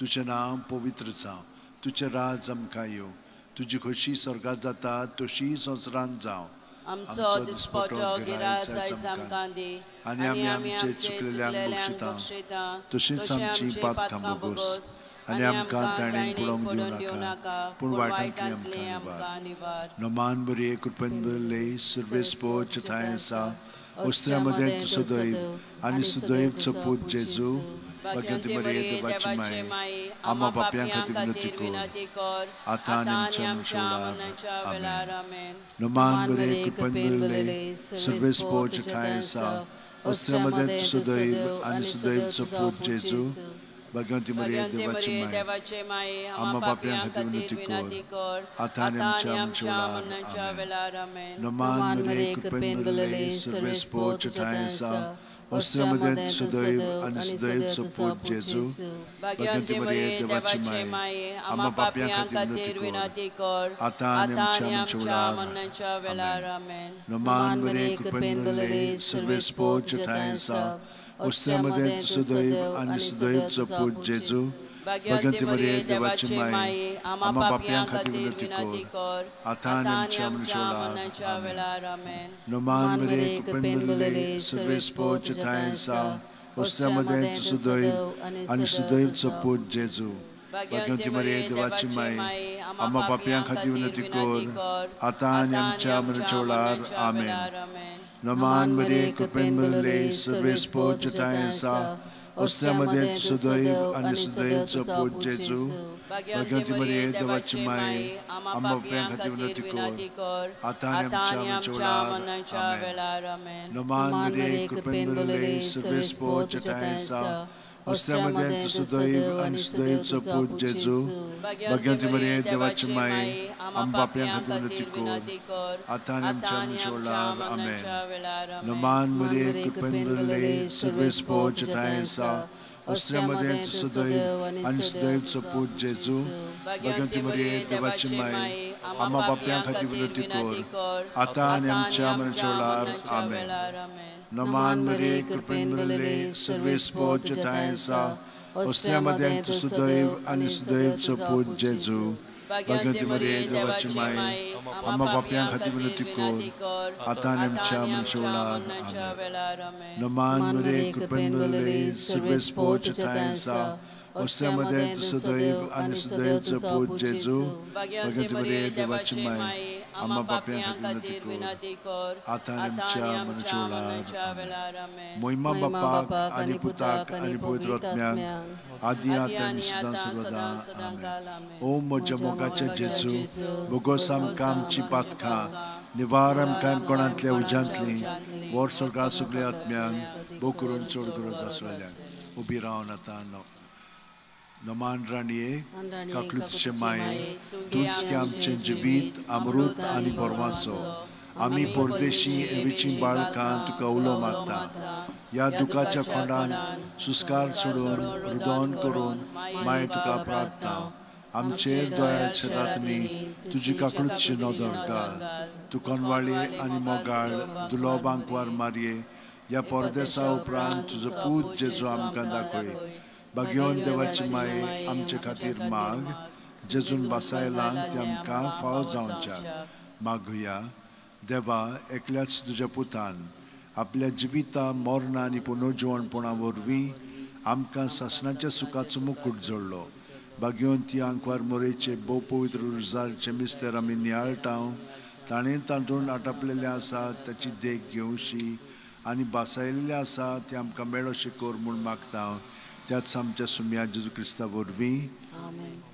तुजें नांव पवित्र जावं, तुजें राज आमकां येवं, तुजी खोशी स्वर्गात जाता तशी संवसारांत जावं. आमचो दिसपटो गिरास आयज आमकां दी, आनी आमी आमचे चुकलेल्यांक बक्षिता तशीच आमची पातकां बोगोस, आनी आमकां ताणें पळोवंक दिवं नाका, पूण वायटांतली आमकां निवार. नमान मरिये, कृपेन भरिल्ले, सर्वेस्पोर ठांय आसा, ओसऱ्या मदें सुदैव आनी सुदैवचो पूत जेजू. भाग्यवंती मरिये देवाची माय, आम्हा पापयां खातीर विनंती कर, आतां आनी आमच्या मरणाच्या वेळार. आमेन. नमान मरिये, कृपेन भरिल्ले, सर्वेस्पोर ठांय आसा, ओसऱ्या मदें सुदैव आनी सुदैवचो पूत जेजू. भाग्यवंती मरिये देवाची माय, आम्हा पापयां खातीर विनंती कर, आतां आनी आमच्या मरणाच्या वेळार. आमेन. नमान मरिये, कृपेन भरिल्ले, सर्वेस्पोर ठांय आसा, ओसऱ्या मदें सुदैव आनी सुदैवचो पूत जेजू. भाग्यवंती मरिये देवाची माय, आम्हा पापयां खातीर विनंती कर, आतां आनी आमच्या मरणाच्या वेळार. आमेन. नमान मरिये, कृपेन भरिल्ले, सर्वेस्पोर ठांय आसा, ओसऱ्या मदें सुदैव आनी सुदैवचो पूत जेजू. भाग्यवंती मरिये देवाची माय, आम्हा पापयां खातीर विनंती कर, आतां आनी आमच्या मरणाच्या वेळार. आमेन. नमान मरिये, कृपेन भरिल्ले, सर्वेस्पोर ठांय आसा, ओसऱ्या मदें सुदैव आनी सुदैवचो पूत जेजू. भाग्यवंती मरिये देवाची माय, आम्हा पापयां खातीर विनंती कर, आतां आनी आमच्या मरणाच्या वेळार. आमेन. नमान मरिये, कृपेन भरिल्ले, सर्वेस्पोर ठांय आसा, असल्या मदें सदैव आनी सदैवचो पूत जेजू भाग्यवंती मरिये देवाची माये आमकां पापयां खातीर विनंती कर आतां आनी आमच्या मरणाच्या वेळार आमेन. नमान मरिये कृपेन भरिल्ले सर्वेस्पर तुज्या आसा असल्या मदें सदैव आनी सदैवचो पूत जेजू भाग्यवंती मरिये देवाची माये आमकां पापयां खातीर विनंती कर आतां आनी आमच्या मरणाच्या वेळार आमेन. नमान मरिये कृपेन भरिल्ले सर्वेस्पर तुज्या आसा असल्या मदें सदैव आनी सदैवचो पूत जेजू भाग्यवंती मरिये देवाची माये आमकां पापयां खातीर विनंती कर आतां आनी आमच्या मरणाच्या वेळार आमेन. नमान मरिये कृपेन भरिल्ले सर्वेस्पर तुज्या आसा असल्या मदें सदैव आनी सदैवचो पूत जेजू भाग्यवंती मरिये देवाची माये आमकां पापयां खातीर विनंती कर आतां आनी आमच्या मरणाच्या वेळार आमेन. नमान मरिये कृपेन भरिल्ले सर्वेस्पर तुज्या आसा असल्या मदें सदैव आनी सदैवचो पूत जेजू भाग्यवंती मरिये देवाची माये आमकां पापयां खातीर विनंती कर आतां आनी आमच्या मरणाच्या वेळार आमेन. मोहिमा बापाक आनी पुताक आनी पवित्र आत्म्याक आदी आतां आनी सदां सर्वदा आमेन. ओ म्हज्या मोगाचे जेजू बोगोस आमकां आमची पातकां निवार आमकां कोणांतल्या उज्यांतली वर स्वर्गार सगल्या आत्म्यांक भोव करून चड गरज आसलेल्यांक उबी रावन आतां नमान राणये काकलुतीचे माये तूंच की आमचें जिवीत अमृत आनी बरवासो आमी परदेशी एवीची बाळकां तुका उलो मारता ह्या दुखाच्या खोंडान सुस्कार सोडून रुदन करून माये तुका प्रार्थना आमचेर दोळ्याच्या रातनी तुजी काकलुतीची नदर घाल तूं कोनवाळी आनी मोगाळ दुलोब आंकवार मारये ह्या परदेसा उपरांत तुजो पूत जेजू आमकां दाखय भाग्यवंत देवाची माये आमचे खातीर माग जेजून बासायलां ते आमकां फावो जावच्या मागुया. देवा एकल्याच तुज्या पुतान आपल्या जिविता मरणां आनी पुनर्जिवणपणा वरवीं आमकां सासणाच्या सुखाचो मुकूट जोडलो. भाग्यवंती आंकवार मोरेचे भोव पवित्र रुजारचे मिस्तेर आमी नियाळटा ताणें तातूंत आटापलेलें आसा ताची देख घेवशी आनी बासायल्लें आसा तें आमकां मेळोशें कर म्हूण मागता त्याच आमच्या सुम्या जेजू क्रिस्ता वरवीं.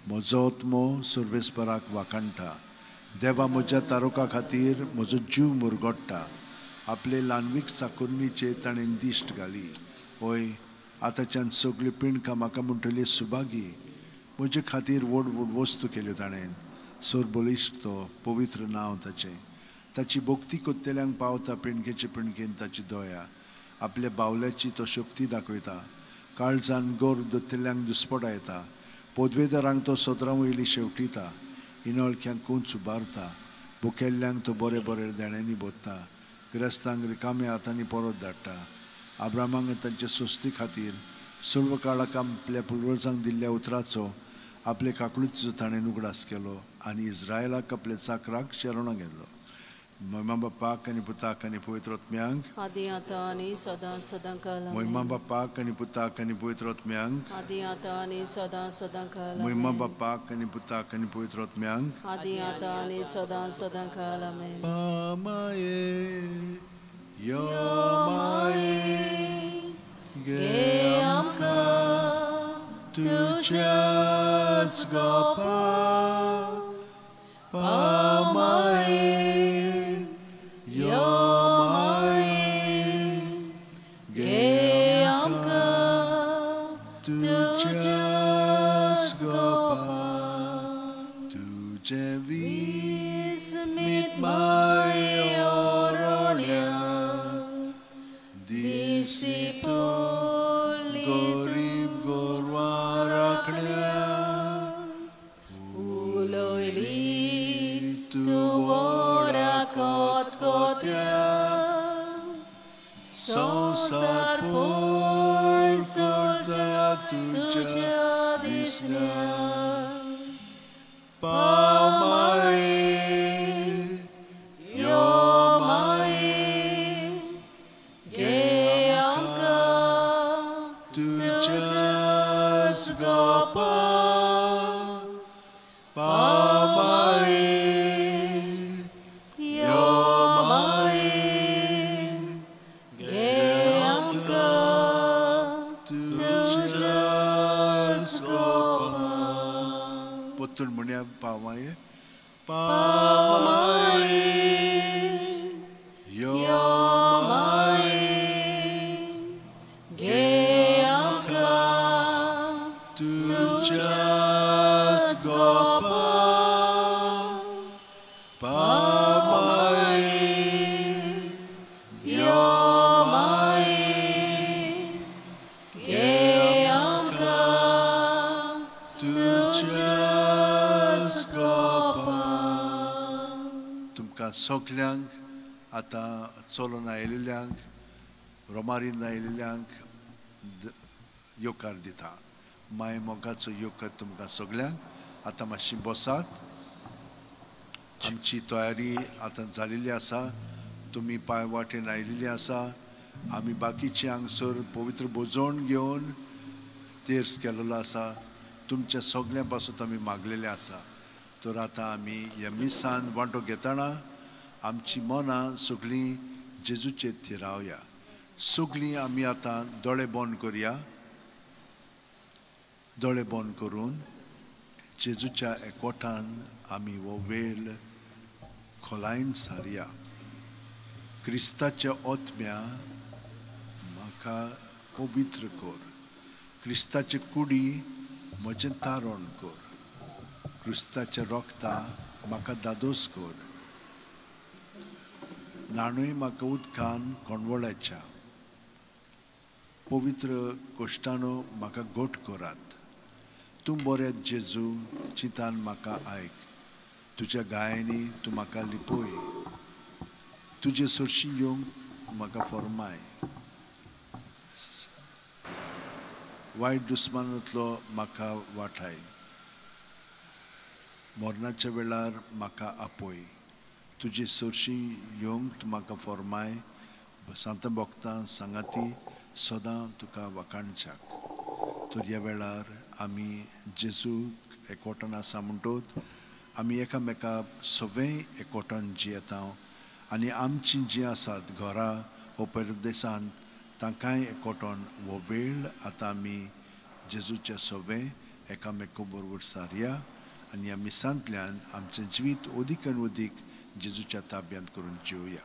म्हजो आत्मो सर्वेस्पराक वाखाणटा देवा म्हज्या तारोका खातीर म्हजो जीव मुरगोडटा आपले ल्हानवीक चाकुरणीचेर ताणें दिश्ट घाली हय आतांच्यान सगळीं पिंडकां म्हाका म्हणटली सुभागी म्हजे खातीर व्हड व्हड वस्तू केल्यो ताणें सरबळिश्ट तो पवित्र नांव ताचें ताची भक्ती कोत्तेल्यांक पावता पिंडकेचे पिंडकेन ताची दया आपल्या बावल्याची तो शक्ती दाखयता काळजान गोर दत्तेल्यांक दुस्पटा येता पदवेदारांक तो सदरां वयली शेवटिता इनोळख्यांक कोंच उबारता भुकेल्ल्यांक तो बरे बरे देण्यांनी भरता गिरेस्तांक रिकाम्या हातांनी परत धाडटा आब्रामांक तांचे सोस्ती खातीर सर्व काळाक आपल्या पुर्वजांक दिल्ल्या उतराचो आपले काकलुतीचो ताणें उगडास केलो आनी इस्रायलाक आपल्या चाकराक शरणां गेलो. मोहिमा बापाक आनी पुताक आनी पवित्र आत्म्यांक आदी आतां आनी सदां सदां काल. मोहिमा बापाक आनी पुताक आनी पवित्र आत्म्यांक आदी आतां आनी सदां सदां काल. मोहिमा बापाक आनी पुताक आनी पवित्र आत्म्यांक आदी आतां आनी सदां सदां काल. आमेन. पामाये यो माये गे आमकां तुज्याच गोपा पामाये यो माये गे आमकां तुज्याच गोपा तुजें विस्मीत मायोरण्या दिसली पडली गरीब गोरवां राखण्या उलयली तूं व्हडा कोतकोत्या संवसार पयस सोडटा तुज्या दिसल्या पाव माये यो माये गे आमकां तुज्याच गोपा पाव माये यो माये गे आमकां तुज्याच परतून म्हणया पावाये पावाये यो माये घे आमकां तुज्याच गोपा पावाये यो माये घे आमकां तुज्याच गोपा. तुमकां सगल्यांक आतां चलोन आयिल्ल्यांक रोमारीन आयिल्ल्यांक येवकार दिता. माय मोगाचो येवकार तुमकां सगल्यांक. आतां मातशी बसात. आमची तयारी आतां जाल्ली आसा. तुमी पांय वाटेन आयिल्ली आसा. आमी बाकीचे हांगसर पवित्र भोजन घेवन तेर्स केल्लो आसा. तुमच्या सगल्यां पासून आमी मागलेलें आसा. तर आतां आमी ह्या मिसान वांटो घेतना आमची मनां सगळीं जेजूचेर थिरावया. सगळीं आमी आतां दोळे बंद करया. दोळे बंद करून जेजूच्या एकवटान आमी हो वेळ खोलायेन सारया. क्रिस्ताच्या ओतम्या म्हाका पवित्र कर. क्रिस्ताचे कुडी म्हजें तारण कर. क्रिस्ताच्या रोगता म्हाका दादोस कर. न्हाणूय म्हाका उदकान कोणवळ्याच्या. पवित्र कोश्टानो म्हाका गोट करात. तूं बरें जेजू चिंतान म्हाका आयक. तुज्या गायांनी तूं म्हाका लिपय. तुजे सरशी येवंक म्हाका फॉर्माय. वायट दुस्मानांतलो म्हाका वाठाय. मरणाच्या वेळार म्हाका आपय. तुजे सरशी येवंक तूं म्हाका फॉर्माय. सांत भक्तां सांगाती सदां तुका वाखाणच्याक. तर ह्या वेळार आमी जेजूक एकवटान आसा म्हणटोत आमी एकामेका सगळें एकवटान जियेता आनी आमचीं जीं आसात घरा वो परदेसांत तांकांय एकवटान हो वेळ आतां आमी जेजूच्या सगळें एकामेका बरोबर सारया आनी ह्या मिसांतल्यान आमचें जिवीत अदीक आनी अदीक जेजूच्या ताब्यांत करून जिवया.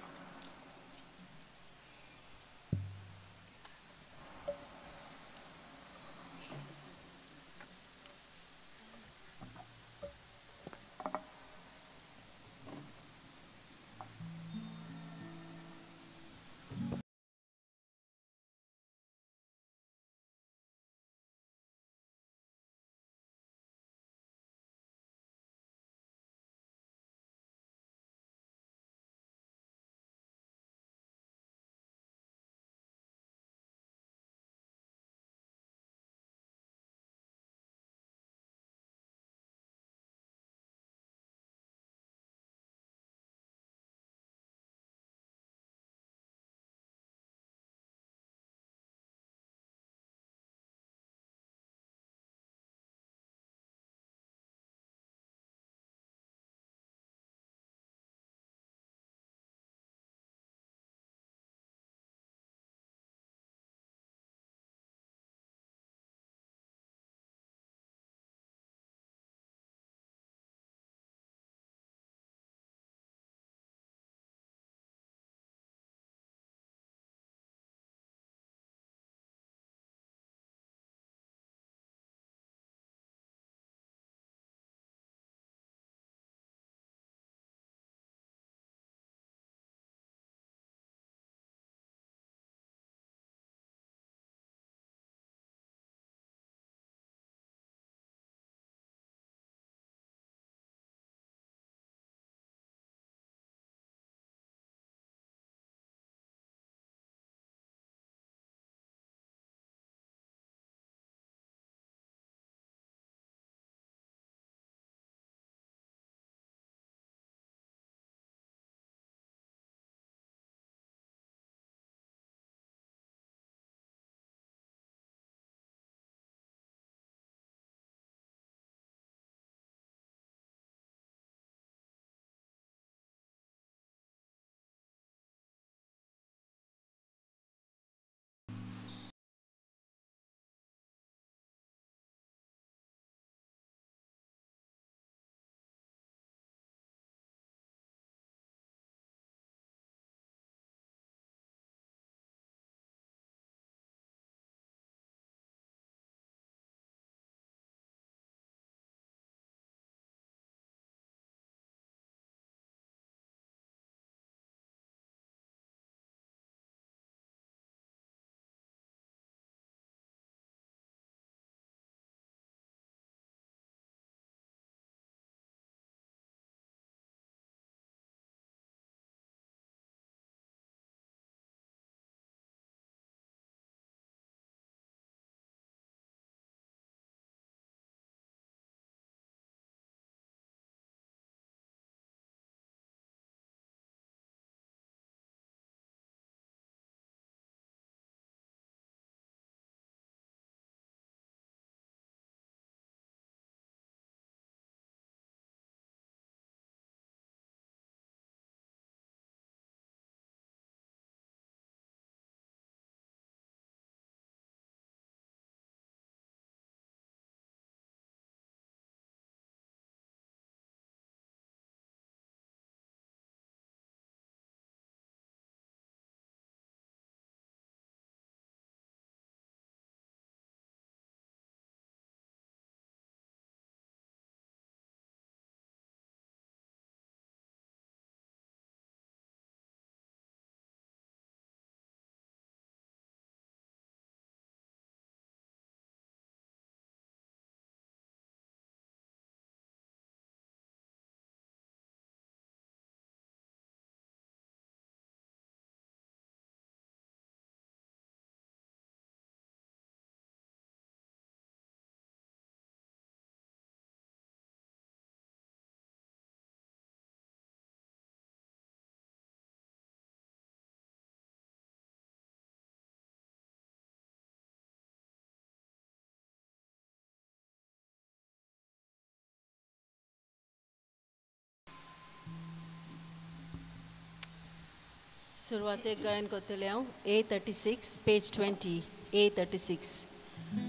सुरवातेक गायन करतलें हांव A36 page 20 A36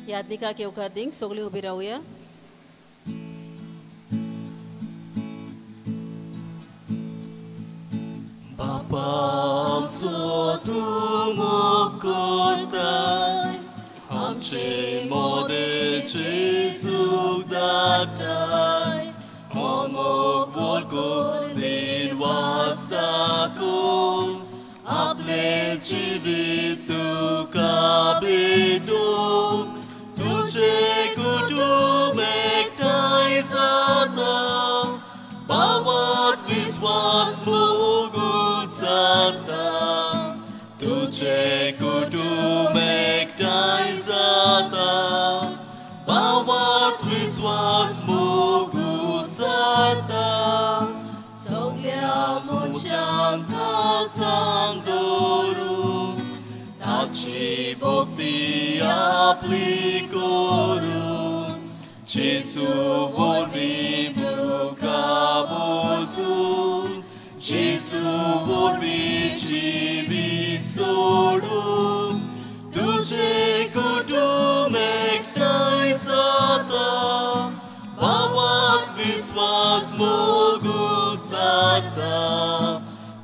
यादनिकाक येवकार दींक सगळीं उबी रावया. बापा आमचो तूं मोग करताय, आमचे मोदें जेजूक धाडटाय, हो मोग वळखून निर्वास दाखोवन आपलें जिवीत तुका भेटोवंक तुजें कुटुंब एकठांय जाता, भावार्थ विस्वास मोगूच जाता, तुजें कुटुंब एकठांय जाता, भावार्थ विस्वास मोगूच जाता, सगल्या मनशांक काळजांत दवरून ताची भक्ती आपली करून जेजू वरवीं तुका वचून जेजू वरवीं जिवीत सोडून तुजें कुटुंब एकठांय जाता, भावार्थ विस्वास मोगूच जाता,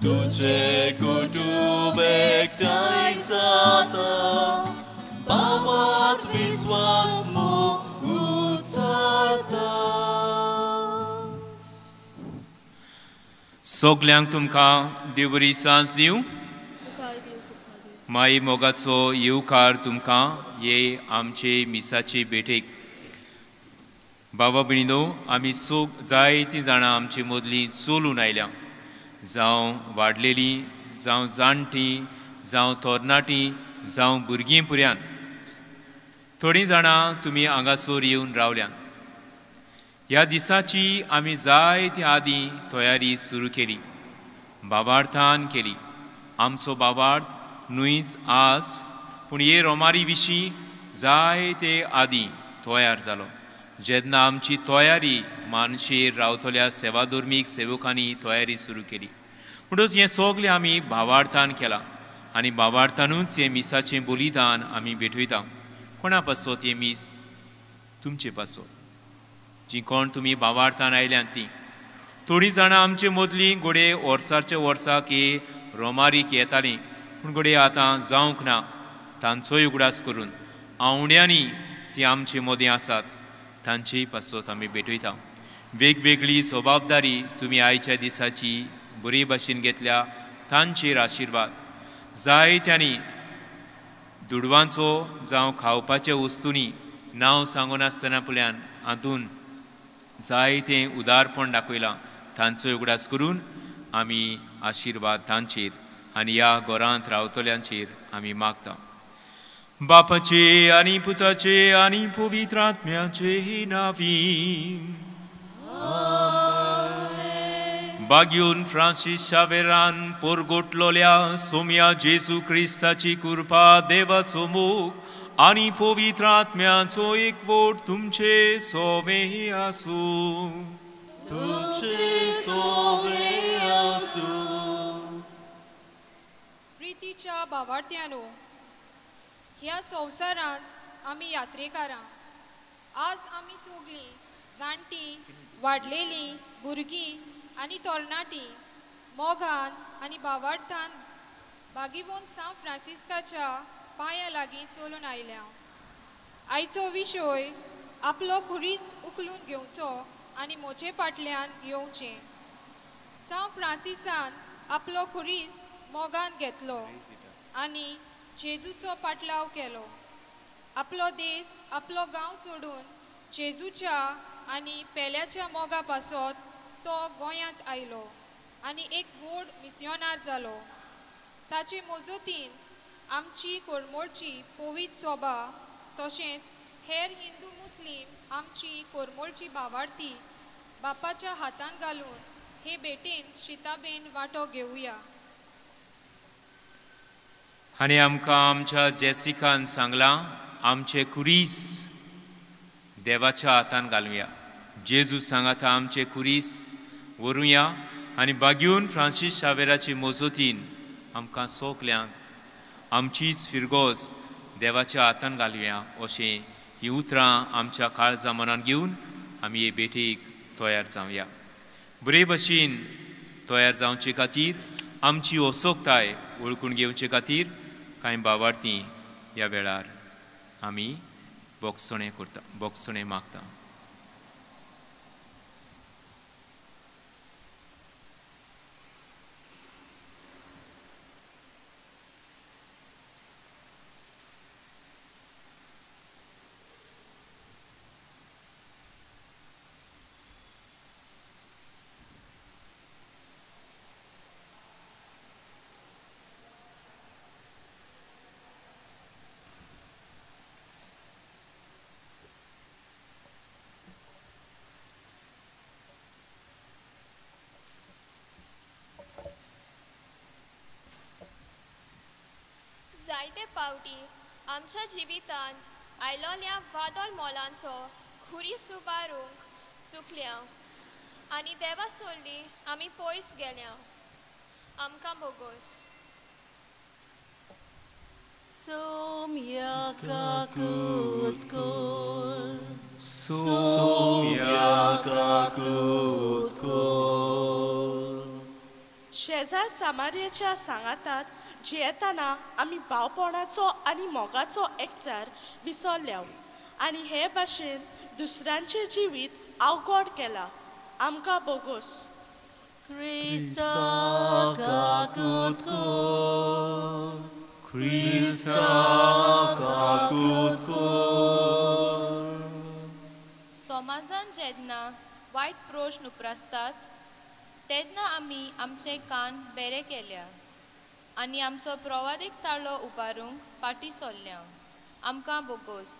तुजें कुटुंब एकठांय जाता, भावार्थ विस्वास मोगूच जाता. सगल्यांक तुमकां देव बरी सांज दिवं. माई मोगाचो येवकार तुमकां हे आमचे मिसाचे भेटेक. बाबा भयणीनो, आमी सोग जायतीं जाणां आमचे मदलीं चलून आयल्या, जावं वाडलेलीं, जावं जाणटीं, जावं तरणाटीं, जावं भुरगीं पुऱ्यान. थोडीं जाणां तुमी हांगासर येवन रावल्यात. ह्या दिसाची आमी जायते आदीं तयारी सुरू केली, भावार्थान केली. आमचो भावार्थ न्हूच आज, पूण हे रोमारी विशीं जायते आदीं तयार जालो. जेन्ना आमची तयारी मानशेर रावतल्या सेवाधर्मीक सेवकांनी तयारी सुरू केली, म्हणटच हें सगळें आमी भावार्थान केलां आनी भावार्थानूच हें मिसाचें बलिदान आमी भेटयता. कोणा पासत हें मीस? तुमचे पासत, जीं कोण तुमी भावार्थान आयल्यात तीं. थोडीं जाणां आमचे मदलीं घडये वर्साच्या वर्साक हे रोमारीक येतालीं, पूण घडये आतां जावंक ना. तांचोय उगडास करून आवण्यांनी तीं आमचे मदीं आसात, तांचेय पासत आमी भेटयता. वेगवेगळी जबाबदारी तुमी आयच्या दिसाची बरी भाशेन घेतल्या, तांचेर आशिर्वाद. जायत्यांनी दुडवांचो जावं खावपाच्या वस्तूंनी नांव सांगनासतना पळयान हातून जायतें उदारपण दाखयलां, तांचो उगडास करून आमी आशिर्वाद तांचेर आनी ह्या घरांत रावतल्यांचेर आमी मागता. बापाचे आनी पुताचे आनी पवित्र आत्म्याचे नांवी. बाग्यून फ्रांसीस शावेरान पोरगोटलोल्या सोम्या जेजू क्रिस्ताची कृपा, देवाचो मोग आनी पवित्र आत्म्याचो एकवट तुमचे सोवे आसूं. तुमचे सोवे आसूं. प्रितीच्या भावार्थ्यांनो, ह्या संवसारांत आमी यात्रेकारां. आज आमी सगळीं जाणटीं, वाडलेलीं, भुरगीं आनी तरणाटीं मोगान आनी भावार्थान बागीवोन सांत फ्रांसिस्काच्या पांया लागीं चलून आयल्या. आयचो विशय आपलो खुरीस उखलून घेवचो आनी म्हजे फाटल्यान येवचें. सांत फ्रांसिसान आपलो खुरीस मोगान घेतलो आनी जेजूचो पाटलाव केलो. आपलो देश, आपलो गांव सोडून जेजूच्या आनी पेल्याच्या मोगा पासत तो गोंयांत आयलो आनी एक व्हड मिसियोनार जालो. ताचे मजतीन आमची कोरमोळची पवित्र सोबा तशेंच हेर हिंदू मुस्लीम आमची कोरमोळची भावार्थी बापाच्या हातान घालून हे भेटेन शिताबेन वांटो घेवया. आनी आमकां आमच्या जेसिकान सांगलां, आमचे खुरीस देवाच्या हातान घालुया. जेजू सांगाता आमचे खुरीस व्हरुया आनी बागीवन फ्रांसीस शावेराचे मजतीन आमकां सोगल्यांक आमचीच फिरगोज देवाच्या हातान घालुया अशें ही उतरां आमच्या काळजा मनान घेवन आमी हे भेटीक तयार जावया. बरे भशेन तयार जावचे खातीर आमची असोकताय वळखून घेवचे खातीर कांय बावार्थी ह्या वेळार आमी बोगसणें करता, बोगसणें मागता. जायते पावटी आमच्या जिवितांत आयलोल्या वादळ मोलांचो खुरी सुबारूंक चुकल्या आनी देवा सोडली आमी पयस गेल्या. आमकां बोगोस. सोम्या काकूत कोर, सोम्या काकूत कोर. शेजार सामार्याच्या सांगातात जियेतना आमी भावपणाचो आनी मोगाचो एकचार विसरल्या आनी हे भाशेन दुसऱ्यांचें जिवीत अवघड केलां. आमकां बोगोस. क्रिस्ता काकूत कोर, क्रिस्ता काकूत कोर. समाजान जेन्ना वायट प्रश्न उप्रासतात तेन्ना आमी आमचे कान बेरे केल्या आनी आमचो प्रवादीक ताळो उबारूंक फाटीं सरल्या. आमकां बोगोस.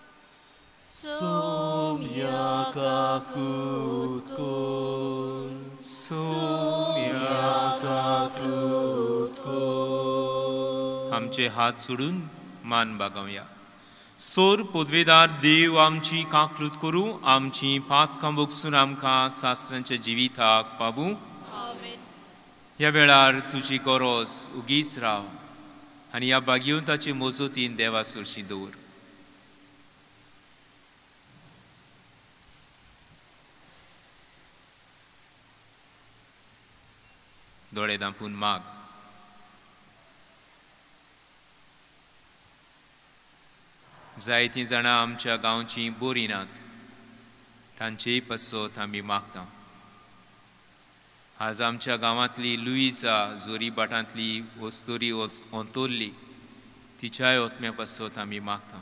सोम्या काकूत कोर, सोम्या काकूत कोर. आमचे हात सोडून मान बागोवया. सोर पदवेदार देव आमची काकलूत करूं, आमची पातकां बोगसून आमकां सासरांच्या जिविताक पावूं. ह्या वेळार तुजी गरज उगीच राव आनी ह्या भाग्यवंताचे मजतीन देवा सरशी दवर. दोळे धांपून माग. जायतीं जाणां आमच्या गांवचीं बरीं नात, तांचेय पासत आमी मागता. आज आमच्या गांवांतली लुईजा जोरी भाटांतली वस्तुरी अंतोरली तिच्याय ओतम्या पासत आमी मागता.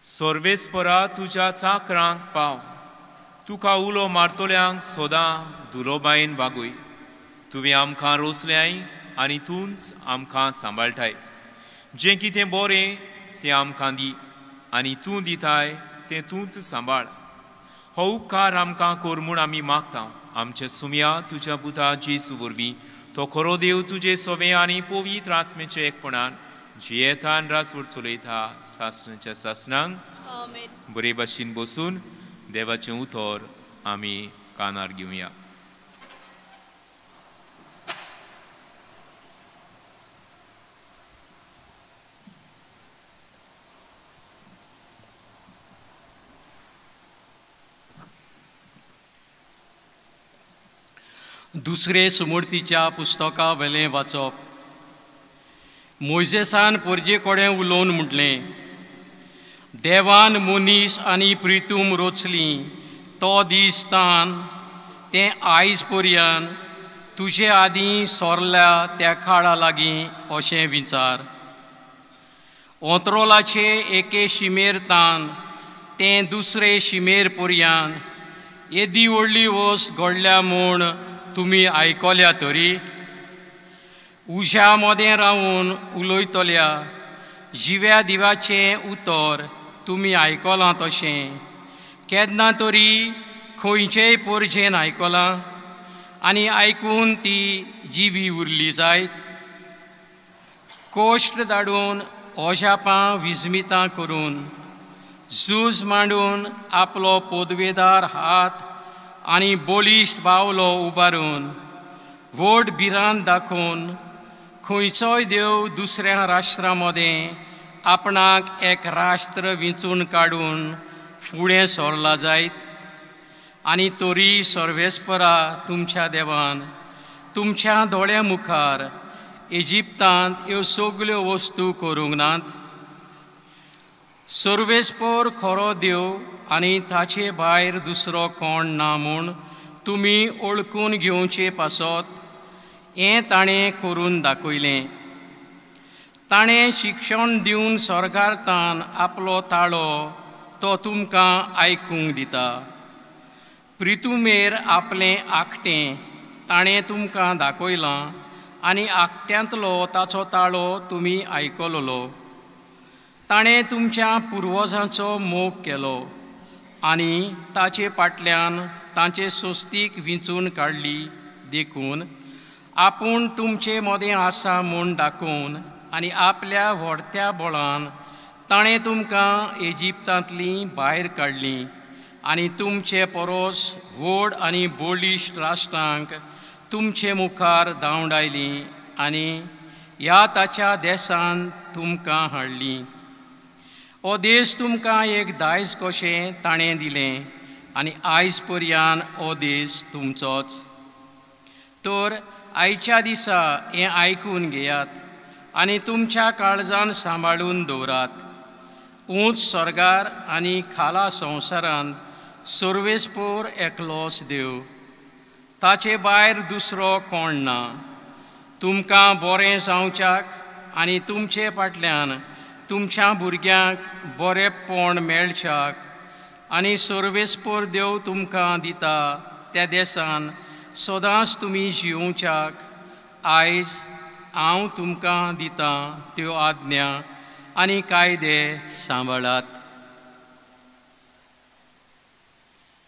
सर्वेस्परा तुज्या चाकरांक पाव, तुका उलो मारतल्यांक सदां दुलोबायेन वागय. तुवें आमकां रोसल्याय आनी तूंच आमकां सांबाळटाय. जें कितें बरें तें आमकां दी आनी तूं दिताय तें तूंच सांबाळ. हो उपकार आमकां कर म्हूण आमी मागता. आमच्या सुम्या तुज्या पुता जेजू वरवीं, तो खरो देव तुजे सोवे आनी पवित्र आत्म्याच्या एकपणान जियेता आनी राजवट चलयता सासणाच्या सासणांक. बरे भाशेन बसून देवाचें उतर आमी कानार घेवया. दुसरे सुमूर्तीच्या पुस्तका वेलें वाचप. मोयजेसान पोरजे कडेन उलोवन म्हटलें, देवान मनीस आनी प्रितूम रोचली तो दीस तान तें आयज पर्यंत तुजे आदीं सोरल्या त्या काळा लागीं अशें विचार. ओंत्रोलाचे एके शिमेर तान तें दुसरे शिमेर पर्यंत येदी व्हडली वस्त घडल्या म्हूण तुमी आयकल्या तरी. उज्या मदें रावून उलयतल्या जिव्या दिवाचें उतर तुमी आयकलां तशें केन्ना तरी खंयचेय पोरजेन आयकलां आनी आयकून ती जिवी उरली जायत. कोश्ट धाडून ओजापां विजमितां करून झूज मांडून आपलो पदवेदार हात आनी बळिश्ट बावलो उबारून व्हड भिरांत दाखोवन खंयचोय देव दुसऱ्या राष्ट्रां मदें आपणाक एक राष्ट्र विंचून काडून फुडें सरला जायत आनी तरी सर्वेस्परा तुमच्या देवान तुमच्या दोळ्या मुखार इजिप्तांत ह्यो सगल्यो वस्तू करूंक नात. सर्वेस्पर खरो देव आनी ताचे भायर दुसरो कोण ना म्हूण तुमी ओळखून घेवचे पासत हें ताणें करून दाखयलें. ताणें शिक्षण दिवन स्वर्गार्थान आपलो ताळो तो तुमकां आयकूंक दिता. प्रितुमेर आपलें आखटें ताणें तुमकां दाखयलां आनी आखट्यांतलो ताचो ताळो तुमी आयकलोलो. ताणें तुमच्या पुर्वजांचो मोग केलो आनी ताचे फाटल्यान तांचे सोस्तीक विंचून काडली देखून आपूण तुमचे मदें आसा म्हूण दाखोवन आनी आपल्या व्हडत्या बळान ताणें तुमकां इजिप्तांतलीं भायर काडलीं आनी तुमचे परोस व्हड आनी बळिश्ट राष्ट्रांक तुमचे मुखार धांवडायलीं आनी ह्या ताच्या देशान तुमकां हाडलीं. हो देश तुमकां एक दायज कशें ताणें दिलें आनी आयज पर्यान हो देश तुमचोच. तर आयच्या दिसा हें आयकून घेयात आनी तुमच्या काळजान सांबाळून दवरात. ऊंच स्वर्गार आनी खाला संवसारांत सर्वेस्पर एकलोच देव, ताचे भायर दुसरो कोण ना. तुमकां बरें जावच्याक आनी तुमचे फाटल्यान तुमच्या भुरग्यांक बरेंपण मेळच्याक आनी सर्वेस्पर देव तुमकां दिता त्या देसान सदांच तुमी जियोवच्याक आयज हांव तुमकां दितां त्यो आज्ञा आनी कायदे सांबाळात.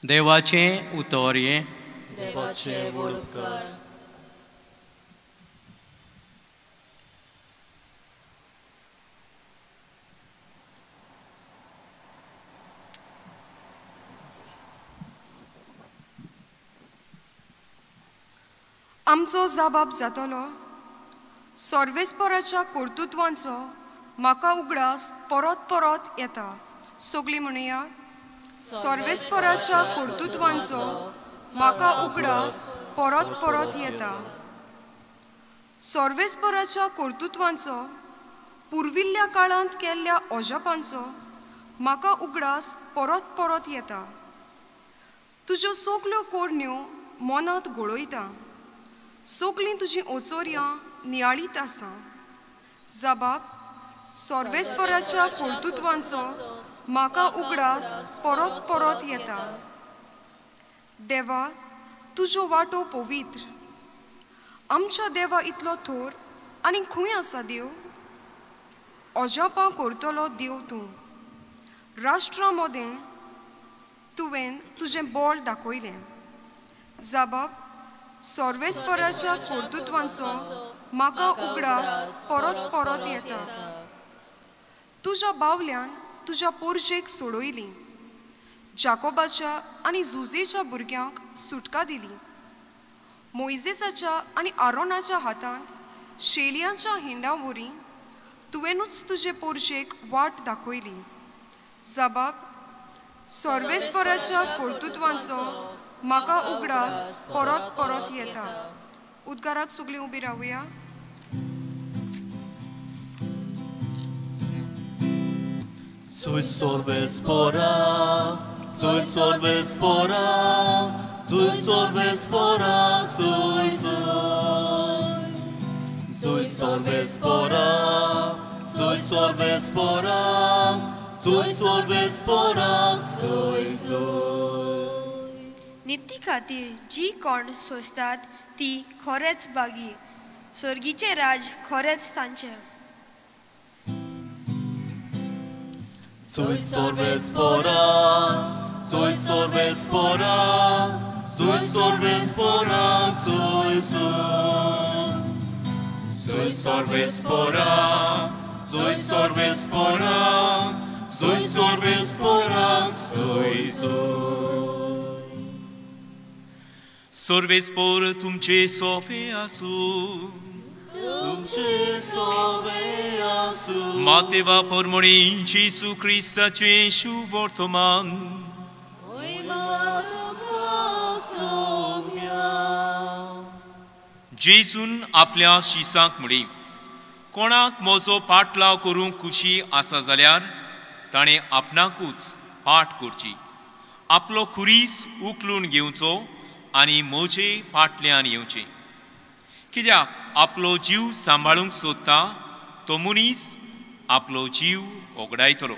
देवाचें उतर हें. देवाचें व्हड उपकार. आमचो जबाब जातलो सर्वेस्पराच्या कर्तृत्वांचो म्हाका उगडास परत परत येता. सगळीं म्हणया, सर्वेस्पराच्या कर्तृत्वांचो म्हाका उगडास परत परत येता. सर्वेस्पराच्या कर्तृत्वांचो पुर्विल्ल्या काळांत केल्ल्या अजापांचो म्हाका उगडास परत परत येता. तुज्यो सगल्यो कोरण्यो मनांत घोळयता, सगळीं तुजीं ओचोरयां नियाळीत आसा. जबाब सर्वेस्पराच्या कर्तृत्वांचो म्हाका उगडास परत परत येता. देवा, तुज्यो वाटो पवित्र. आमच्या देवा इतलो थोर आनी खंय आसा देव? अजापां करतलो देव तूं. राष्ट्रां मदें तुवें तुजें बळ दाखयलें. जबाब सर्वेस्पराच्या कर्तृत्वांचो म्हाका उगडास परत परत येता. तुज्या बावल्यान तुज्या पोरजेक सोडयली, जाकोबाच्या आनी जुजेच्या भुरग्यांक सुटका दिली. मोयजेसाच्या आनी आरोनाच्या हातांत शेलियांच्या हिंडां वरी तुवेंनूच तुजे पोरजेक वाट दाखयली. जबाब सर्वेस्पराच्या कर्तृत्वांचो म्हाका उगडास परत परत येता. उद्गाराक सगळीं उबी रावया. Soy sorvespora, soy sorvespora, soy sorvespora, soy soy. Soy sorvespora, soy sorvespora, soy sorvespora, soy soy. निती खातीर जी कोण सोंसतात ती खरेंच बागी, स्वर्गीचें राज खरेंच तांचें. Soy sorvespora, soy sorvespora, soy sorvespora, soy soy. Soy sorvespora, soy sorvespora, soy sorvespora, soy soy. सर्वेस्पोर तुमचे सोफे आसूं, तुमचे सोवे आसूं. मातेवा परमणी जेजू क्रिस्ताचें शुवर्तमान. जेजून आपल्या शिसांक म्हळी, कोणाक म्हजो पाटलाव करूंक खुशी आसा जाल्यार ताणें आपणाकूच पाठ करची, आपलो खुरीस उखलून घेवचो आनी म्हजे पाटल्यान येवचें. कित्याक आपलो जीव सांबाळूंक सोदता तो मनीस आपलो जीव ओगडायतलो,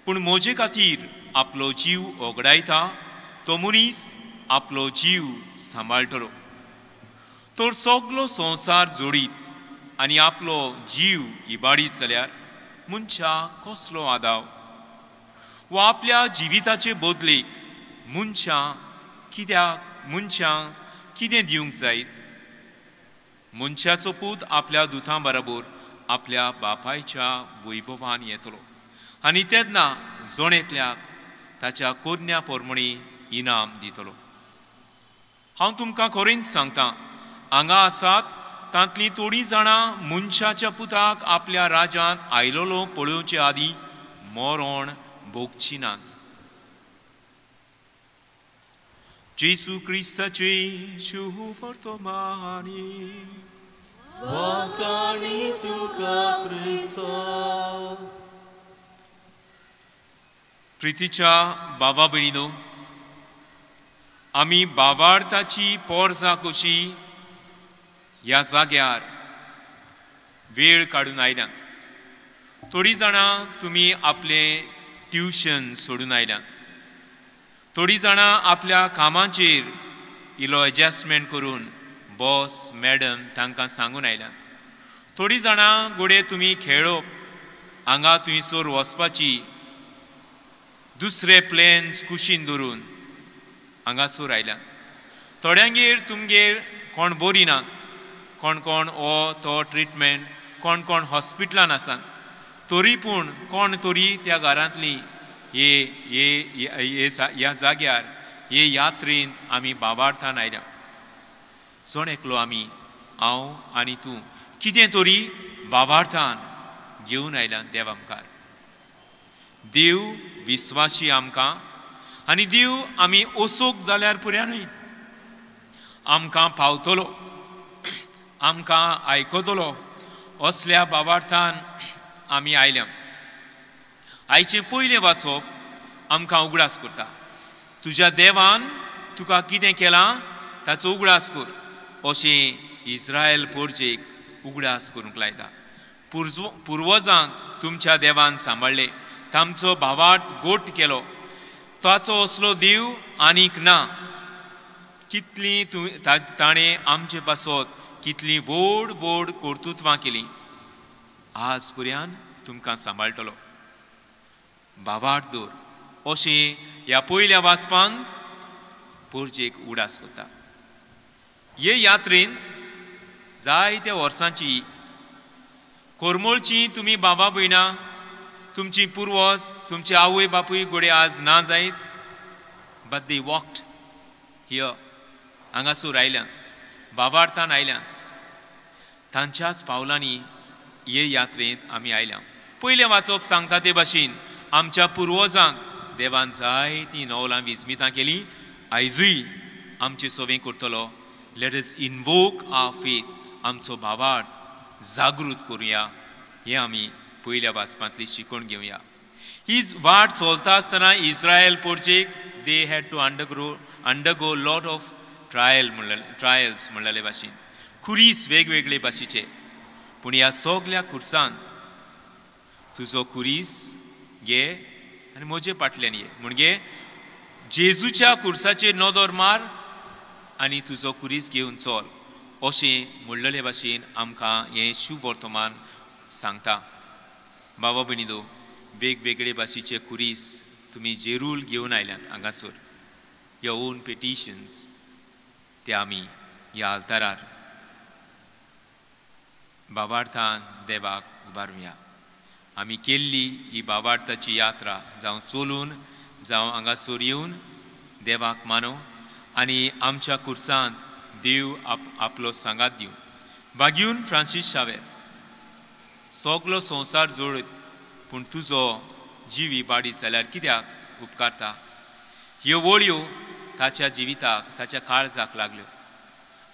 पूण म्हजे खातीर आपलो जीव ओगडायता तो मनीस आपलो जीव सांबाळटलो. तर सगलो संवसार जोडीत आनी आपलो जीव इबाडीत जाल्यार मनशाक कसलो आदाव? वा आपल्या जिविताचे बदलेक मनशां कितें दिवंक जायत? मनशाचो पूत आपल्या दुतां बरोबर आपल्या बापायच्या वैभवान येतलो आनी तेन्ना जण एकल्याक ताच्या कोरण्या प्रमाणे इनाम दितलो. हांव तुमकां खरेंच सांगता, हांगा आसात तांतलीं थोडीं जाणां मनशाच्या पुताक आपल्या राज्यांत आयलोलो पळोवचे आदीं मरण भोगची नात. जेजू क्रिस्ताचें शुवर्तमान. वाखाणी तुका क्रिस्ता. प्रितीच्या बाबा भयणीनो, आमी बावार्थाची पोरजा कशी ह्या जाग्यार वेळ काडून आयल्यात. थोडीं जाणां तुमी आपलें ट्युशन सोडून आयल्यात, थोडीं जाणां आपल्या कामाचेर इलो एडजस्टमेंट करून बॉस मॅडम तांकां सांगून आयल्यात, थोडीं जाणां गोडे तुमी खेळप हांगा थंयसर वचपाची दुसरे प्लॅन्स कुशीन धरून हांगासर आयल्यात. थोड्यांगेर तुमगेर कोण बरी नात, कोण कोण हो तो ट्रिटमेंट, कोण कोण हॉस्पिटलान आसात, तरी पूण कोण तरी त्या घरांतली हे हे ह्या जाग्यार हे यात्रेंत आमी बाबार्थान आयल्या. जण एकलो आमी, हांव आनी तूं, कितें तरी बाबार्थान घेवन आयल्या देवा मुखार. देव विस्वाशी आमकां आनी देव आमी ओसोक जाल्यार पुऱ्या न्हय, आमकां पावतलो, आमकां आयकतलो असल्या बाबार्थान आमी आयल्या. आयचें पयलें वाचप आमकां उगडास करता, तुज्या देवान तुका कितें केलां ताचो उगडास कर अशें इस्रायल पोरजेक उगडास करूंक लायता. पुर्वजांक तुमच्या देवान सांबाळ्ळे, तांचो भावार्थ गोट केलो, ताचो असलो देव आनीक ना. कितलीं ताणें आमचे पासत कितलीं व्हड व्हड कर्तृत्वां केलीं, आज पर्यंत तुमकां सांबाळटलो. भावार्थ दवर अशें ह्या पयल्या वाचपांत पोरजेक उगडास करता. हे यात्रेंत जायत्या वर्सांची कोरमोळची तुमी बाबा भयणां, तुमची पुर्वज, तुमचे आवय बापूय गोडे आज ना जायत, बट they walked here, हांगासर आयल्यात, बाबार्थान आयल्यात. तांच्याच पावलांनी हे यात्रेंत आमी आयल्या. पयलें वाचप सांगता ते भाशेन आमच्या पुर्वजांक देवान जायतीं नवलां विस्मितां केलीं, आयजूय आमचें सवें करतलो. Let us invoke our faith, आमचो भावार्थ जागृत करुया, हें आमी पयल्या वाचपांतली शिकवण घेवया. ही वाट चलता आसतना इस्रायल पोरजेक they had to undergo lot of trial म्हणलेले, ट्रायल्स म्हणलेले भाशेन, खुरीस वेगवेगळे भाशेचे. पूण ह्या सगल्या खुर्सांत तुजो खुरीस घे आनी म्हजे फाटल्यान ये, म्हणजे जेजूच्या खुर्साचेर नदर मार आनी तुजो खुरीस घेवन चल अशें म्हणलेले भाशेन आमकां हें शुभवर्तमान सांगता. बाबा भयणीनो, वेगवेगळे भाशेचे खुरीस तुमी जेरूल घेवन आयल्यात हांगासर, your own petitions, ते आमी ह्या आल्तारार बाबार्थान देवाक उबारुया. आमी केल्ली ही बाबार्थाची यात्रा जावं चलून जावं हांगासर येवन देवाक मानो आनी आमच्या कुर्सांत देव आपलो सांगात दिवं. बागीवन फ्रांसीस शावेर, सगलो संवसार जोडत पूण तुजो जिवी बाडीत जाल्यार कित्याक उपकारता? ह्यो वळयो ताच्या जिविताक, ताच्या काळजाक लागल्यो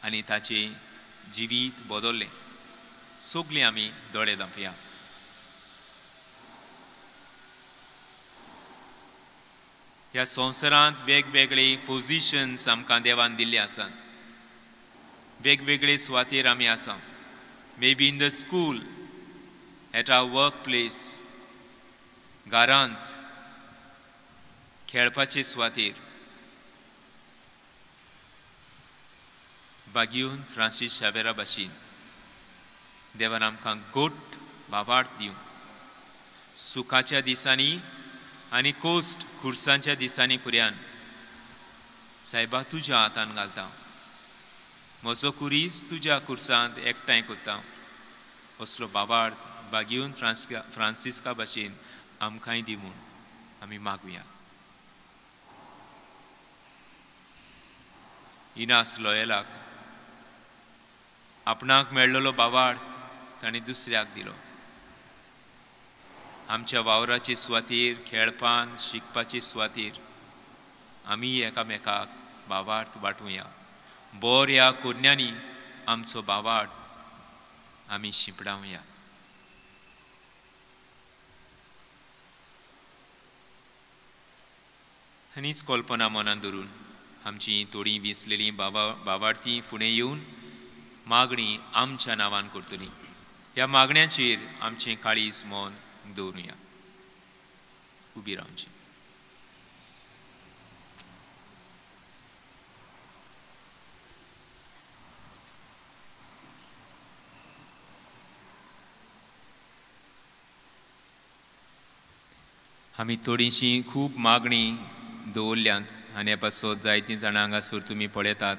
आनी ताचें जिवीत बदल्लें. सगळीं आमी दोळे धांपया. ह्या संवसारांत वेगवेगळे पोजिशन्स आमकां देवान दिल्ले आसात. वेगवेगळे सुवातेर आमी आसा. May be in the school, at our work place, घरांत, खेळपाचे सुवातेर. बागीवन फ्रांसीस शावेरा भाशेन देवान आमकां गोट भावार्थ दिवं. सुखाच्या दिसांनी आनी कोस्ट खुर्सांच्या दिसांनी पुर्यान सायबा तुज्या हातान घालता, म्हजो कुरीस तुज्या कुर्सांत एकठांय करता. असलो भावार्थ बागीवन फ्रांसिस्का भाशेन आमकांय दी म्हूण आमी मागुया. इनास लोयलाक आपणाक मेळ्ळलो भावार्थ ताणें दुसऱ्याक दिलो. आमच्या वावराचे सुवातेर, खेळपान, शिकपाचे सुवातेर आमी एकामेकाक भावार्थ वांटुया. बऱ्या कोरण्यांनी आमचो भावार्थ आमी शिंपडावया. आनीच कल्पना मनान धरून आमची थोडीं विसलेलीं भावार्थी फुडें येवन मागणी आमच्या नांवान करतली. ह्या मागण्याचेर आमचें काळीज मन दवरुया. उबी रावची. आमी थोडीशी खूब मागणी दवरल्यांत आनी ह्या पासत जायतीं जाणां हांगासर तुमी पळयतात.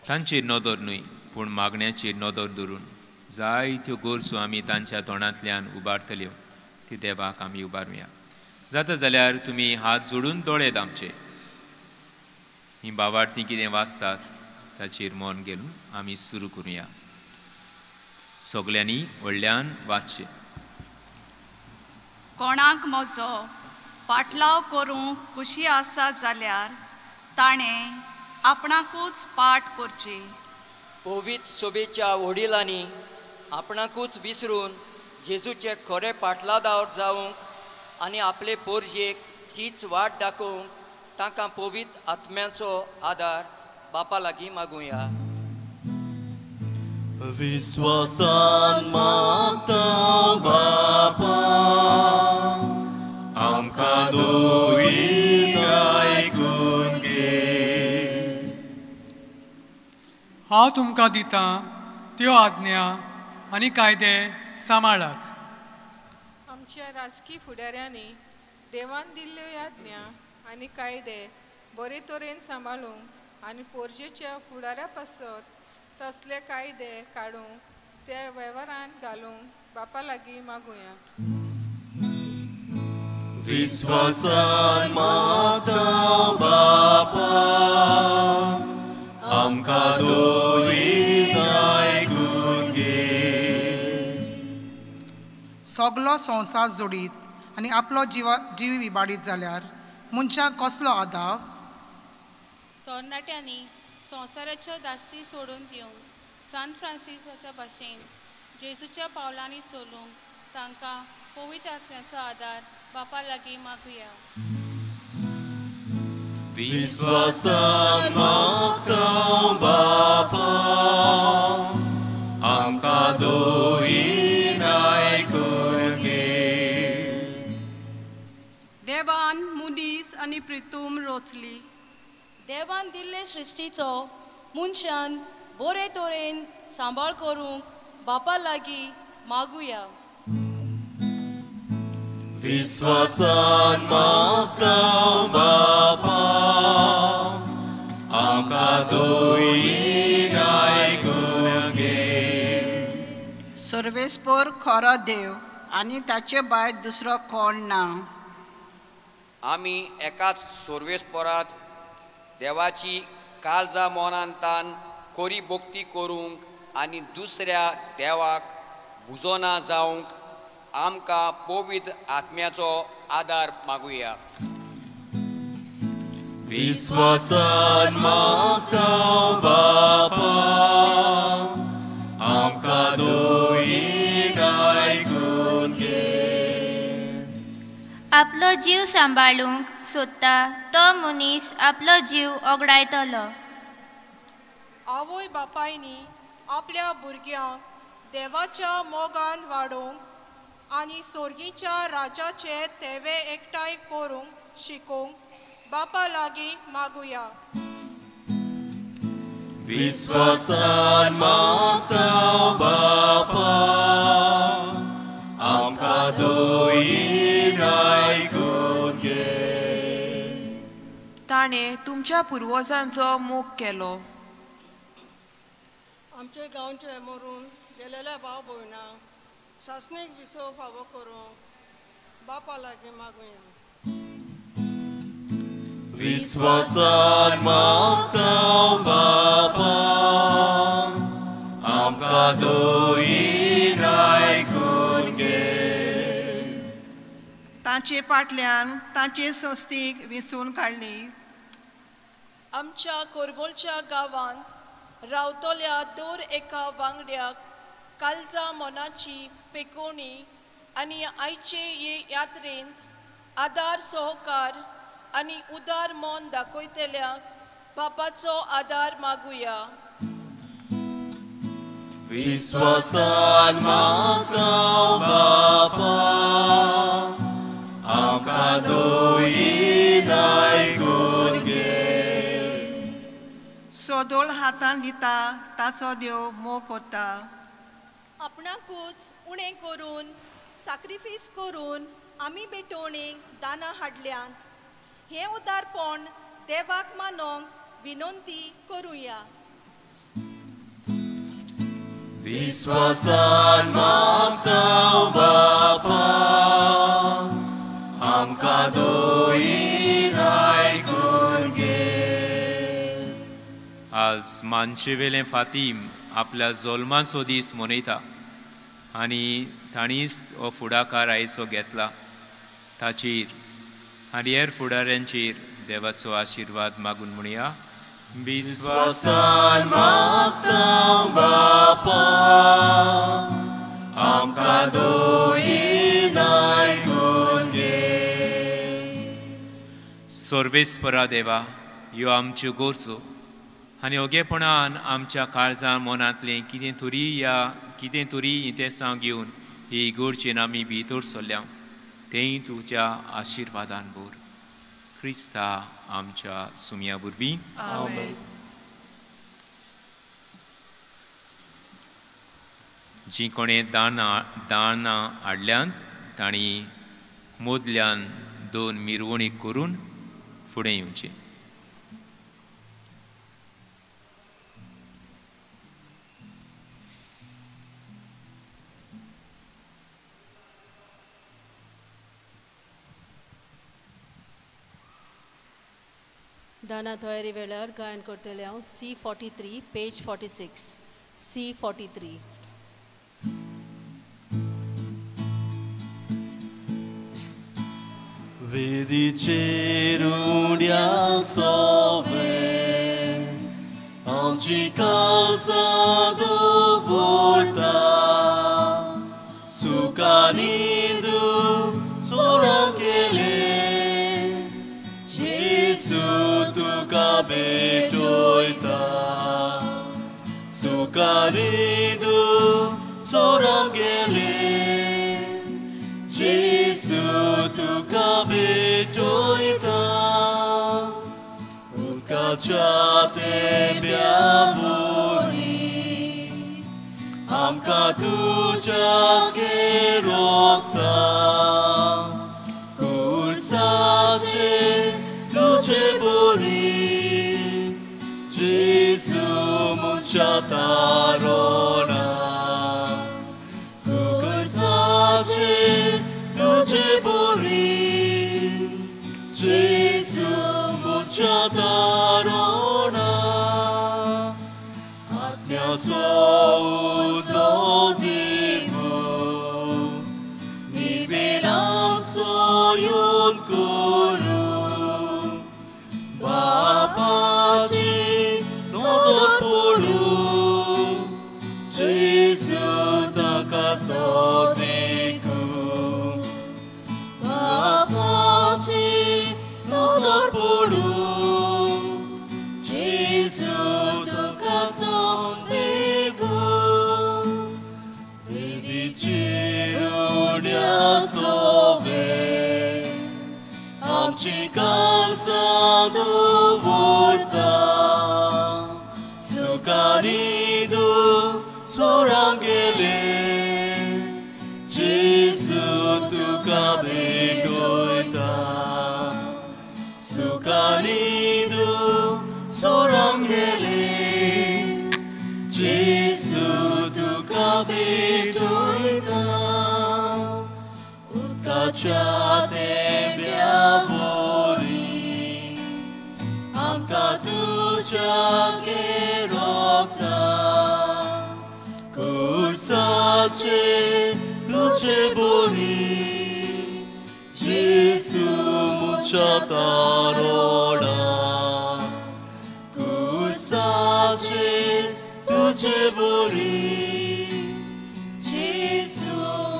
तांचेर नदर न्हय पूण मागण्याचेर नदर धरून जायत्यो गरजो आमी तांच्या तोंडांतल्यान उबारतल्यो ती देवाक आमी उबारुया. जाता जाल्यार तुमी हात जोडून दोळे दामचे. ही भावार्थी कितें वाचतात ताचेर मन घेवन आमी सुरू करुया. सगल्यांनी व्हडल्यान वाचचें. कोणाक म्हजो पाटलाव करूंक खुशी आसा जाल्यार ताणें आपणाकूच पाठ करची. पवित्र सोबेच्या वडिलांनी आपणाकूच विसरून जेजूचे खरे पाटलादार जावंक आनी आपले पोरजेक तीच वाट दाखोवंक तांकां पवित्र आत्म्याचो आदार बापा लागीं मागुया. विश्वासान मागता बापा, आमकां दोई आयकून घे. हांव तुमकां दितां त्यो आज्ञा आनी कायदे सांबाळात. आमच्या राजकी फुडाऱ्यांनी देवान दिल्ल्यो आज्ञा आनी कायदे बरे तरेन सांबाळूंक आनी पोरजेच्या फुडाऱ्या पासत तसले कायदे काडूंक ते वेव्हारान घालूंक बापा लागीं मागुया. विश्वासान मागता बापा, आमकां दोई आयकून घे. सगलो संवसार जोडीत आनी आपलो जीव इबाडीत जाल्यार मनशाक कसलो आदाव? तरणाट्यांनी संवसाराच्यो दास्ती सोडून दिवंक सान फ्रांसिसाच्या भाशेन जेजूच्या पावलांनी चलूंक तांकां पवित्र आत्म्याचो आदार बापा लागीं मागुया. विश्वासान मागता बापा, आमकां दोई आयकून घे. देवान मनीस आनी प्रितूम रोचली. देवान दिल्ले सृश्टीचो मनशान बरे तरेन सांबाळ करूंक बापा लागीं मागुया. विश्वासान मागता बापा, आमकां दोई आयकून घे. सर्वेस्पर खरो देव आनी ताचे भायर दुसरो कोण ना. आमी एकाच सर्वेस्परांत देवाची काळजा मोनांतान कोरी भक्ती करूंक आनी दुसऱ्या देवाक भुजोना जावंक आमकां पवित्र आत्म्याचो आदार मागुया. विश्वासान मागता बापा आमकां दोयीन आयकून घे. आपलो जीव सांबाळूंक सोदता तो मनीस आपलो जीव ओगडायतलो. आवय बापायनी आपल्या भुरग्यांक देवाच्या मोगान वाडोवंक आनी सोर्गीच्या राजाचे तेवे एकठांय करूंक शिकोवंक बापा लागीं मागुया. विश्वासान मागता बापा आमकां दोयीन आयकून घे. ताणें तुमच्या पुर्वजांचो मोग केलो. आमचे गांवचे मरून गेलेल्या भाव भयणां सासणीक विसव फावो करूंक बापा लागीं मागुया. विश्वासान मागता बापा आमकां दोयीन आयकून घे. तांचे फाटल्यान तांचे संस्थेक वेंचून काडली. आमच्या कोरबोलच्या गांवांत रावतल्या दर एका वांगड्याक काळजा मनाची पेकोवणी आनी आयचे हे यात्रेंत आदार सहकार आनी उदार मन दाखयतल्यांक बापाचो आदार मागुया. विश्वासान मागता बापा आमकां दोयीन आयकून घे. सदोळ हातान दिता ताचो देव मोग करता. आपणाकूच उणें करून साक्रिफीस करून आमी भेटवणेक दानां हाडल्यांत. हें उदारपण देवाक मानोंक विनंती करुया. विश्वासान मागता बापा आमकां दोयीन आयकून घे. आज मानशेवेलें फातीम आपल्या जोल्माचो दीस मनयता आनी तांणीच हो फुडाकार आयचो घेतला. ताचेर आनी हेर फुडाऱ्यांचेर देवाचो आशिर्वाद मागून म्हणया. विश्वासान मागता बापा आमकां दोयीन आयकून घे. सर्वेस्परा देवा, ह्यो आमच्यो गरजो आनी ओगेपणान आमच्या काळजा मनांतलें कितें तरी या कितें तरी इंतेसांव घेवन ही गरजेन आमी भितर सरल्या तेंय तुज्या आशिर्वादान भर. क्रिस्ता आमच्या सुमया वरवीं. जीं कोणें दानां हाडल्यांत तांणी मोदल्यान दोन मिरवणी करून फुडें येवचें. दाना तयारी वेळार गायन करतलें हांव C43 page 46 C43. वेदीचेर उण्या सोवे आमची काळजां दवरता सुखानी सोरो केले जेजू तुका भेटयता सुखानी सोरो केले जेजू तुका भेटयता उदकाच्या तेंब्या वरी आमकां तुज्याच घेरोता कुर्साचे तुजे बरी जेजू मुच्या तारोना कुर्साचे तुजे बरी जेजू मुच्या तारोना. जिवाचो उजो दिवूं निबेलांचो येवन करूं बापाची नदर पडूं जेजू ताका सोदेकूं बापाची नदर पडूं जेजू तुका सोदेकूं वेदीचेर उण्या सोवे आमची काळजां दवरता सुखानी सोरां गेले जेजू तुका भेटयता सुखानी सोरां गेले जेजू तुका भेटयता उदकाच्या तेंब्या वरी आमकां तुज्या रोखता कुर्साचे तुजे बोरी जेजू मुच्या तारोडा कुर्साचे तुजे बोरी जेजू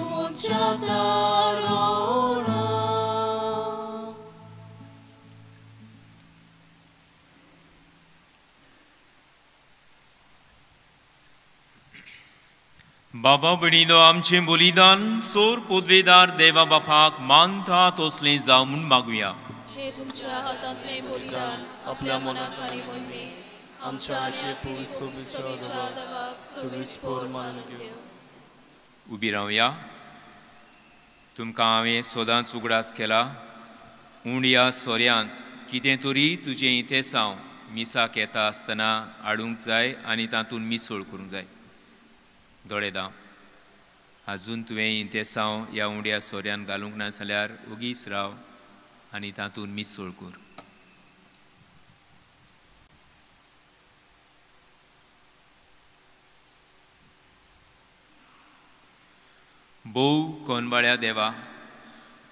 मुच्या तारोडा. बाबा भयणीनो आमचें बलिदान सोर पोदवेदार देवा बापाक मानता तसलें जावं म्हूण मागुया. हे तुमच्या हातांतलें बलिदान आपल्या मनाक आनी मोहिमेक आमच्या आनी पवित्र देवाक सुरवीस मानून घेवं. उबी रावया. तुमकां हांवें सदांच उगडास केला उंडया सोऱ्यांत कितें तरी तुजें इतेसांव मिसाक येता आसतना हाडूंक जाय आनी तातूंत मिसळ करूंक जाय. दोळे दाम आजून तुवें इंतेसांव ह्या उंड्या सोऱ्यान घालूंक ना जाल्यार ओगीच राव आनी तातूंत मिसळ कर. भोव कोनवाळ्या देवा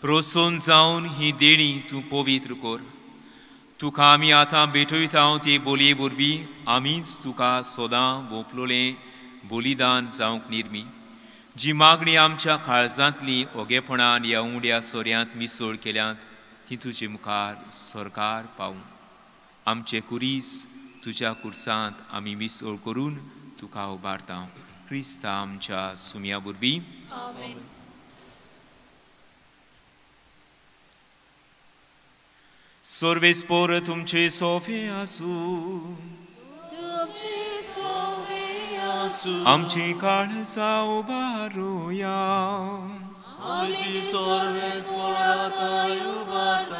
प्रोत्सोन जावन ही देणी तूं पवित्र कर. तुका आमी आतां भेटयता ते बोलये वरवीं आमीच तुका सदां वोपलोलें बलिदान जावंक निर्मी. जी मागणी आमच्या काळजांतली ओगेपणान ह्या उंड्या सोऱ्यांत मिसळ केल्यांत ती तुजे मुखार सरकार पावूं. आमचे कुरीस तुज्या कुर्सांत आमी मिसळ करून तुका उबारता. क्रिस्ता आमच्या सुम्या वरवीं. सर्वेस्पोर तुमचे सोफे आसूं. आमची काळजां उबारुया.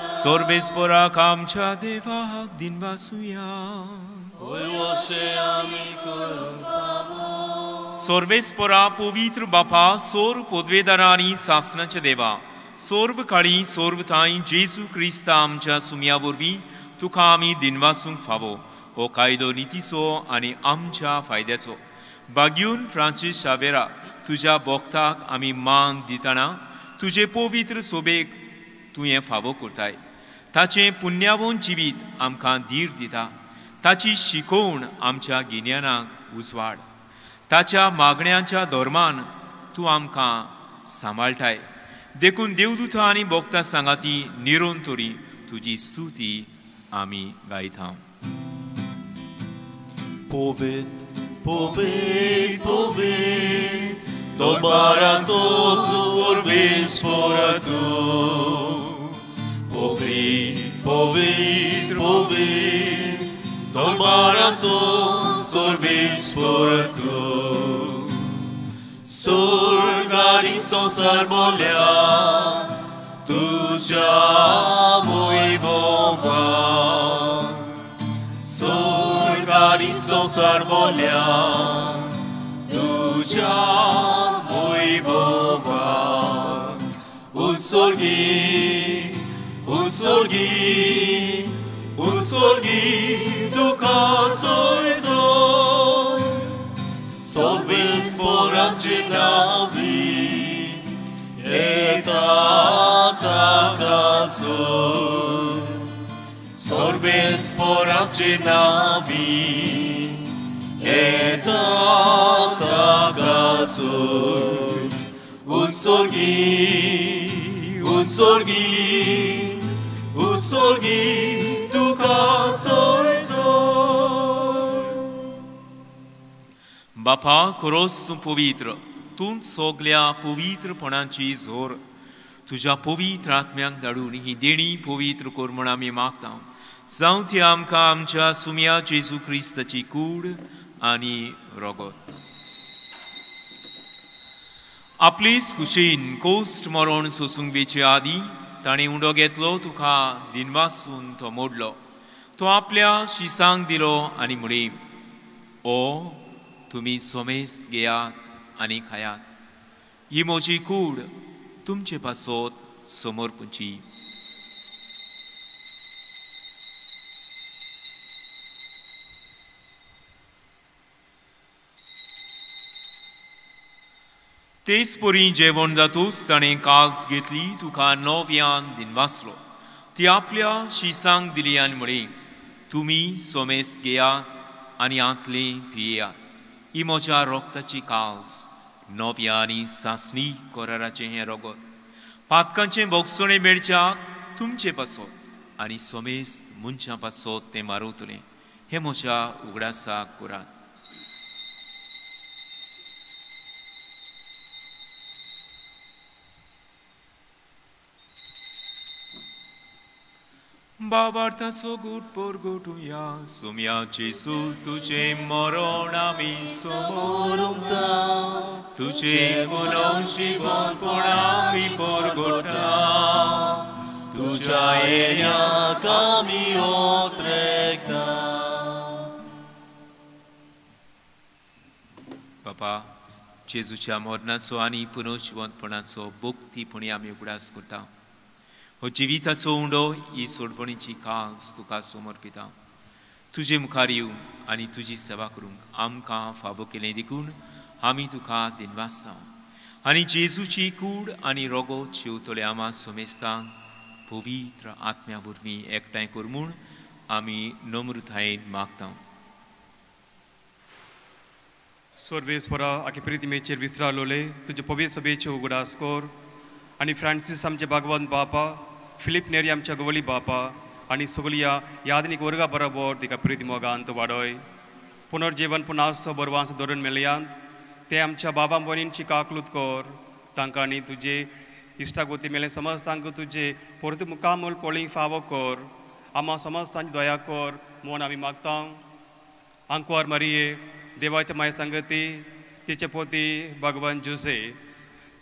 सर्वेस्पोराक आमच्या देवाक दिनवासुया. सर्वेस्पोरा पवित्र बापा सोर पोदवेदारा आनी सासणाच्या देवा सर्व काळी सर्व थांय जेजू क्रिस्ता आमच्या सुम्या वरवीं तुका आमी दिनवासूंक फावो. हो कायदो नितीचो आनी आमच्या फायद्याचो. बाग्यून फ्रांसीस शावेरा तुज्या बोक्ताक आमी मान दितना तुजे पवित्र सोबेक तूं हें फावो करताय. ताचें पुण्यावोन जिवीत आमकां धीर दिता. ताची शिकोवण आमच्या गिन्यानाक उजवाड. ताच्या मागण्यांच्या धर्मान तूं आमकां सांबाळटाय. देखून देवदूता आनी बोक्ता सांगाती निरोन तरी तुजी स्तुती आमी गायता. पवित्र पवित्र पवित्र दोबाराचो सर्वेस्पोर तूं. पवित्र पवित्र पवित्र दोबाराचो सर्वेस्पोर तूं. स्वर्ग आनी संवसार बोल्या तुज्या वैभवान. स्वर्ग आनी संवसार बोल्या तुज्या वैभवान. उत्सर्गी उत्सर्गी उत्सर्गी तुका जय जय. पोराचे दावीद येता ताकासून सोर्बेस पोराचे नावी येता ताकासून उत्सर्गी उत्सर्गी उत्सर्गी तुका सोय सोय. बापा खरोच तूं पवित्र, तूं सगल्या पवित्रपणाची जोर. तुज्या पवित्र आत्म्याक धाडून ही देणी पवित्र कर म्हूण आमी मागता. जावं ती आमकां आमच्या सुम्या जेजू क्रिस्ताची कूड आनी रगत. आपलीच कुशीन कोस्ट मरण सोसूंक वेचे आदीं ताणें उंडो घेतलो, तुका दिनवासून तो मोडलो, तो आपल्या शिसांक दिलो आनी म्हळें, ओ तुमी सोमेस्त घेयात आनी खायात, ही म्हजी कूड तुमचे पासत समर्पची. तेच परी जेवण जातूच ताणें काल्स घेतली, तुका नव्यान दिनवासलो, ती आपल्या शिसांक दिली आनी म्हळें, तुमी सोमेस्त घेयात आनी आंतलें पियेयात, ही म्हज्या रोगताची काल्स, नव्या आनी सासणी कराराचें हें रगत, पातकांचें भोगसणें मेळच्याक तुमचे पासत आनी सोमेस्त मनशां पासत तें मारवतलें. हें म्हज्या उगडासाक करात. बाबार्थाचो गूट परगटुया, सुम्या जेजू तुजें मरण आमी समोरुंता, तुजें पुनर्जीवनपण आमी परगटा, तुज्या येण्याक आमी ओत्रेकता. बापा, जेजूच्या मरणाचो आनी पुनर्जिवंतपणाचो भक्तीपणी आमी उगडास करता. हो जिविताचो उंडो ही सोडवणीची काल्स तुका समर्पिता. तुजे मुखार येवंक आनी तुजी सेवा करूंक आमकां फावो केलें देखून आमी तुका दिनवासता. आनी जेजूची कूड आनी रोगो शेवतले आमा सोमेस्तांक पवित्र आत्म्या वरवीं एकठांय कर म्हूण आमी नम्रतायेन मागता. सर्वेस्परा आखे प्रितिमेचेर विसरालोले तुजे पवित्र सभेचे उगडास कर आनी फ्रांसीस आमचे भगवंत बापा, फिलीप नेरी आमच्या गवळी बापा आनी सगळ्या यादनीक वर्गा बरोबर तिका प्रिती मोगांत वाडय. पुनर्जीवन पुनासो बरवांस धरून मेळयांत ते आमच्या बाबा भयणींची काकलूत कर. तांकां आनी तुजे इश्टागोती मेले समज तांकां तुजे परत मुखामूल पळींक फावो कर. आमा समज तांची दया कर म्हूण आमी मागता. आंकवार मारिये देवाच्या माय संगती तिचे पोती भगवान जुसे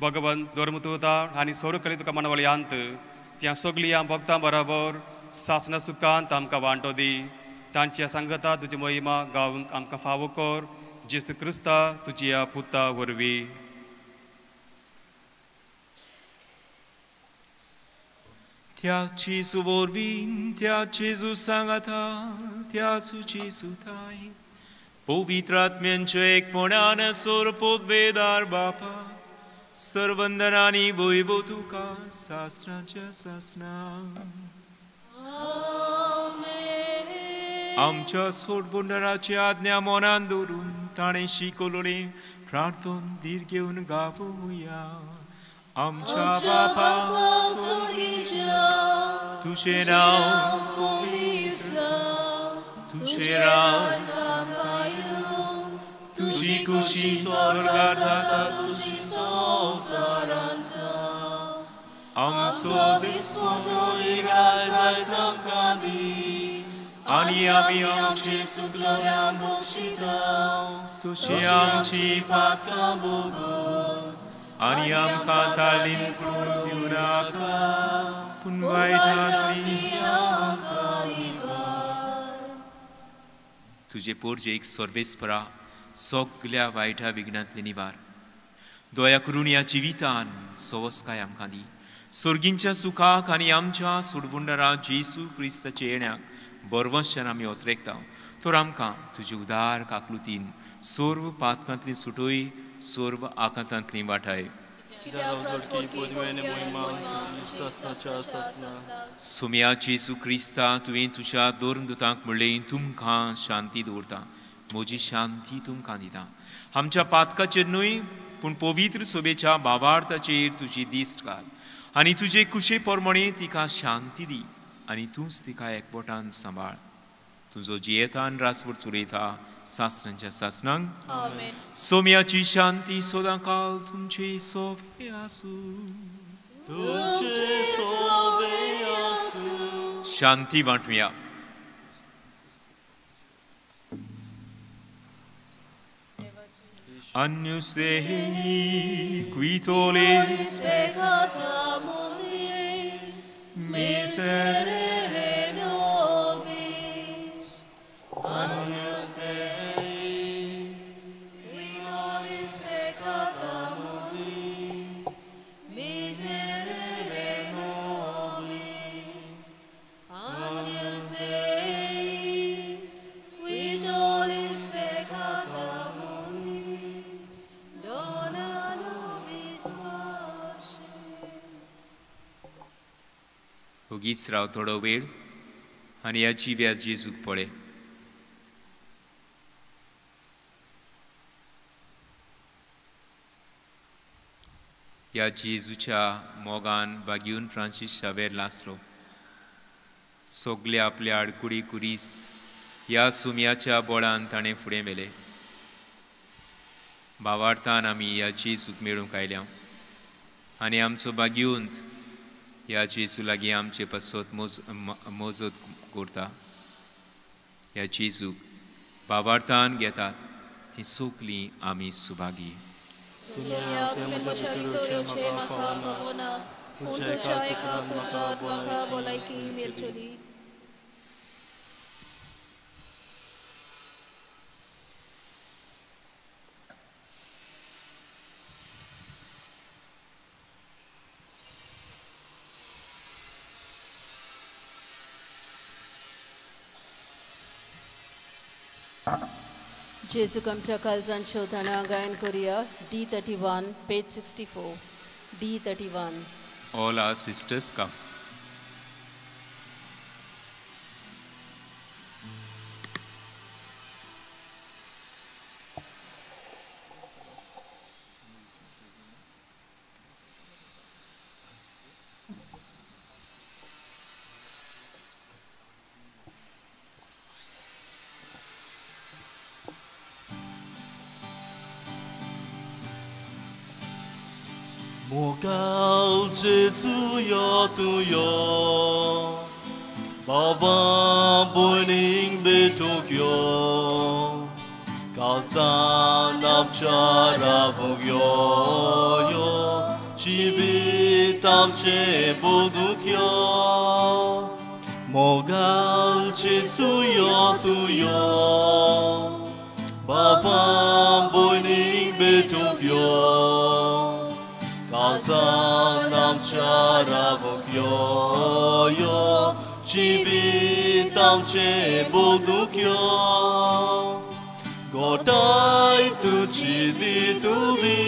भगवान धर्मतुता आनी सोरू कली तुका मनवळयांत त्या सगळ्या भक्तां बरोबर सासना सुखांत आमकां वांटो दी. तांच्या सांगता तुजी महिमा गावंक आमकां फावो कर. जेसू क्रिस्ता तुज्या पुता वरवीं. त्या जेजू वरवीं, त्या जेजू सांगाता, त्या जेजू ताय पवित्र आत्म्यांच्या एकपणान सोरपोत बेदार बापा, सर्वंदनानी वैभव तुका सासनाच्या सासना. आमच्या सोडवणदाराची आज्ञा मनान दवरून ताणें शिकवलें प्रार्थन धीर घेवन गावया. आमच्या बापा तुजें नांव पवित्र, तुजें राज, तुजी खुशी स्वर्गार जाता तुजी संवसारांत जाता. आमचो दिसवडो इगर्ज आयज आमकां दी आनी आमी आमचे चुकलोल्यांक बक्षिता, तुजी आमची पातकां बोगोस आनी आमकां ताळीन पडून दिवं नाका, पूण वायटांतली आमकां निवार. तुजे पोरजेक सर्वेस्परा सगल्या वायटा विघ्नांतले निवार. दया करून ह्या जिवितान सवस्काय आमकां दी. सोर्गींच्या सुखाक आनी आमच्या सोडवणदारा जेजू क्रिस्ताच्या येण्याक बरवंशान आमी ओतरेकता. तर आमकां तुजे उदार काकलुतीन सर्व पातकांतली सुटय सर्व आकांतांतली वाटाय. सोम्या जेजू क्रिस्ता, तुवें तुज्या धर्मदूतांक म्हणलें, तुमकां शांती दवरता, म्हजी शांती तुमकां दिता. आमच्या पातकाचेर न्हय पूण पवित्र सोबेच्या भावार्थाचेर तुजी दिश्ट घाल आनी तुजे कुशे प्रमाणे तिका शांती दी आनी तूंच तिका एकवटान सांबाळ. तुजो जियेतान रासवट चलयता सासणांच्या सासणांक. सोम्याची शांती सदां काल तुमचे सोवे आसूं. शांती वांटुया. Agnus Dei, qui tollis peccata mundi, miserere nobis. Agnus Dei, qui tollis peccata mundi, miserere nobis. Agnus Dei, qui tollis peccata mundi, dona nobis pace. ओगीच राव थोडो वेळ आनी ह्या जिव्यास जेजूक पळय. ह्या जेजूच्या मोगान बागीवन फ्रांसीस शावेर लासलो. सगळे आपल्या आडकुडी कुरीस ह्या सुम्याच्या बळान ताणें फुडें व्हेले. भावार्थान आमी ह्या जेजूक मेळूंक आयल्या आनी आमचो बागीवंत ह्या जेजू लागीं आमचे पासत मोजत करता. ह्या जेजूक भावार्थान घेतात ती सगळीं आमी सुभागी. जेजूक आमच्या काळजान शोधना गायन करुया. D31 page 64. D31. All our sisters come. Mogal Jesu yo tu yo, Baba boining betokyo, Kalsan amchara vogyo yo, Jivitam che bodukyo, Mogal Jesu yo tu yo, Baba boining betokyo. Kalsan amchara vogyo yo, Jivitam che bodukyo, Gotai tuchi dituli,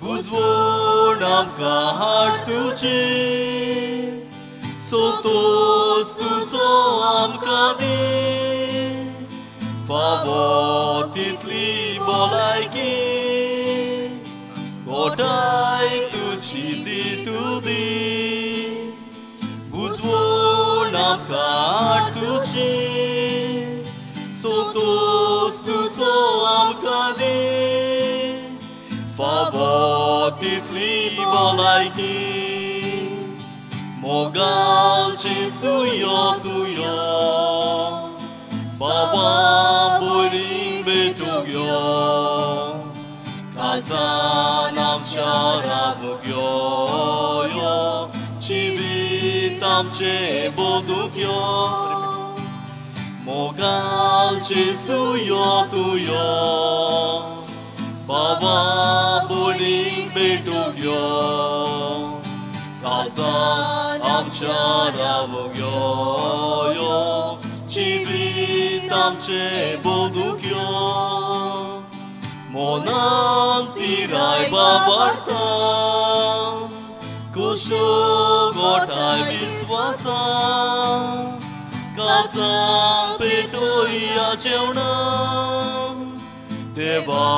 Buzvon amkahar tuchi, Sotos tuzo amkadi, Favotitli bolaiki. Gotai tuchi dituli, Buzvon amkahar tuchi, Sotos tuzo amkadi, Favotitli bolaiki. Mogal Jesu yo tu yo, Baba boiling betugyo, Kalsan amchara vogyo yo, Jivitam che bodukyo, Mogal Jesu yo tu yo, Baba boiling betugyo, Kalsan amchara vogyo yo, Jivitam che bodukyo. मोनान तिराय बाबार्ता कुशो गोठाय विस्वासा काळजां पेटोया जेवणा देवा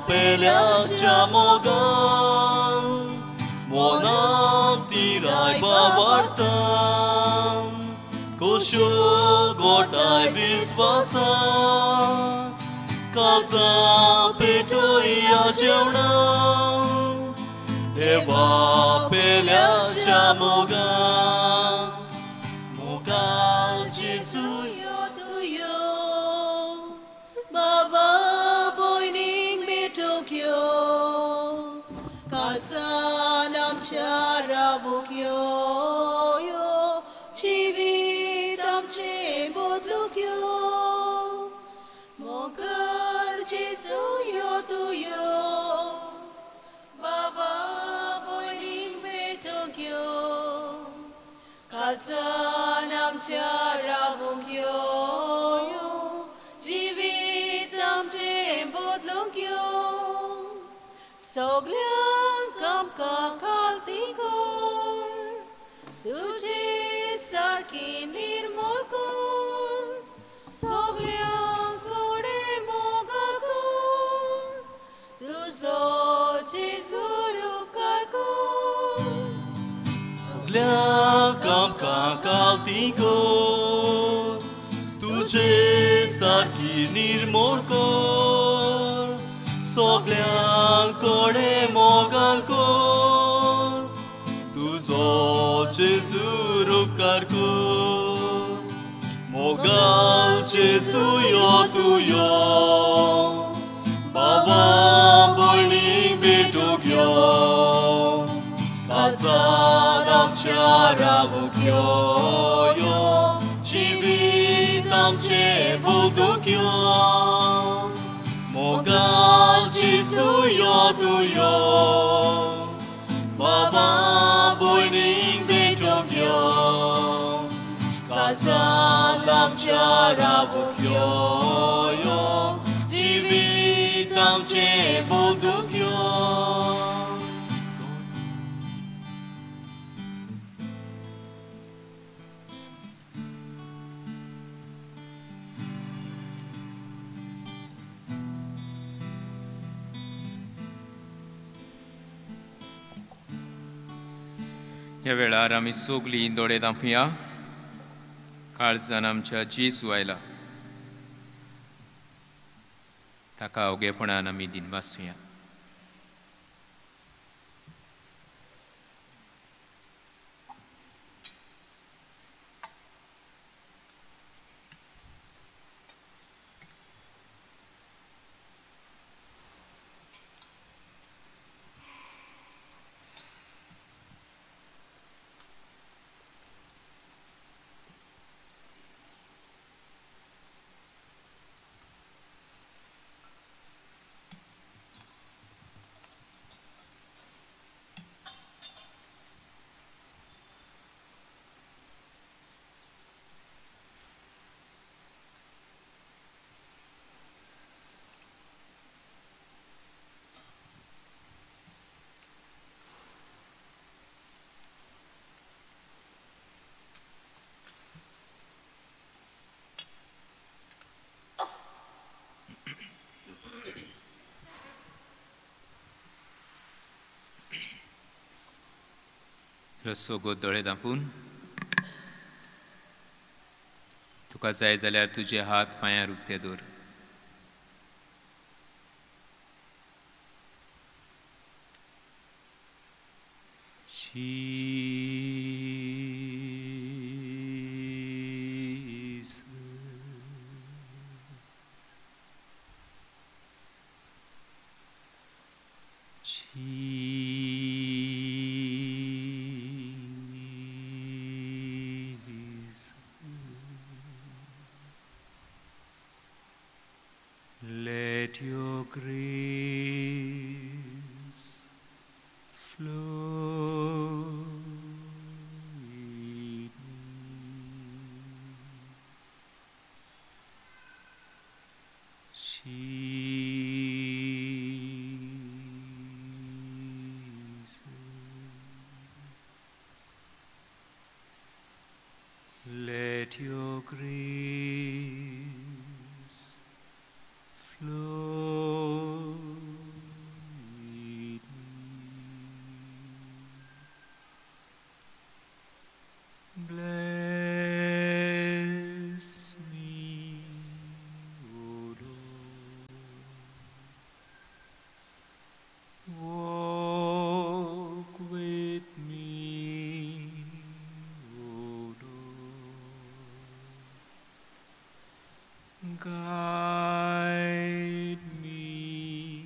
पेल्याच्या मोगान मोनान तिराय बाबार्ता कुशो गोठाय विस्वासा काळजां पेटोया जेवणा देवा पेल्याच्या मोगान मोगाल जेजू यो तुयो बाबा भयणीक भेटूंक यो काळजान आमच्या रावूंक यो यो जिवीत आमचें बदलूंक यो मोगाल जेजू यो तुयो बाबा भयणीक भेटूंक यो काळजान आमच्या रावूंक यो यो जिवीत आमचें बदलूंक यो सगल्यांक आमकां खालती कर तुजे सारकी निर्मळ कर सगल्यांक कडेन मोगा कर तुजो जेजू उपकार कर सगल्यांक आमकां खालती कर तुजे सारकी निर्मळ कर सगल्यांक कडेन मोगान कर तुजो जेजू उपकार कर मोगाल जेजू यो तुयो बाबा भयणीक भेटूंक यो काळजान आमच्या रावूंक यो यो जिवीत आमचें बदलूंक यो मोगाल जेजू यो तुयो बाबा भयणीक भेटूंक यो काळजान आमच्या रावूंक यो यो जिवीत आमचें बदलूंक यो. ह्या वेळार आमी सगलीं दोळे धांपुया. काळजान आमच्या जेजू आयला ताका अवघेपणान आमी दिनवासुया. रसोगो दोळे धांपून तुका जाय जाल्यार तुजे हात पांयार उक्ते दवर. Jesus. Jesus. Let your grace flow in me. Jesus. Let your grace flow in me. Bless me, O Lord. Walk with me, O Lord. Guide me,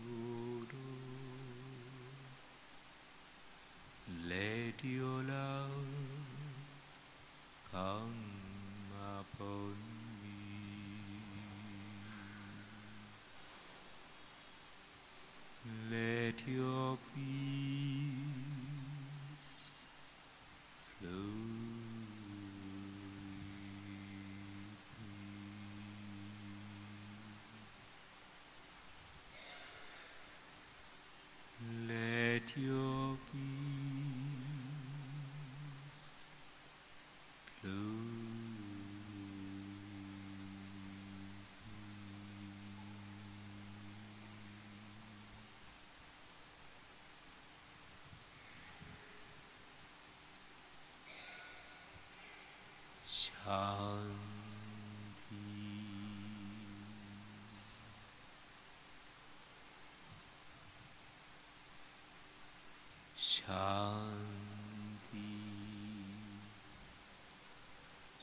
O Lord. Let your love come upon me. Let your peace flow. Let your peace flow. Shanti. Shanti.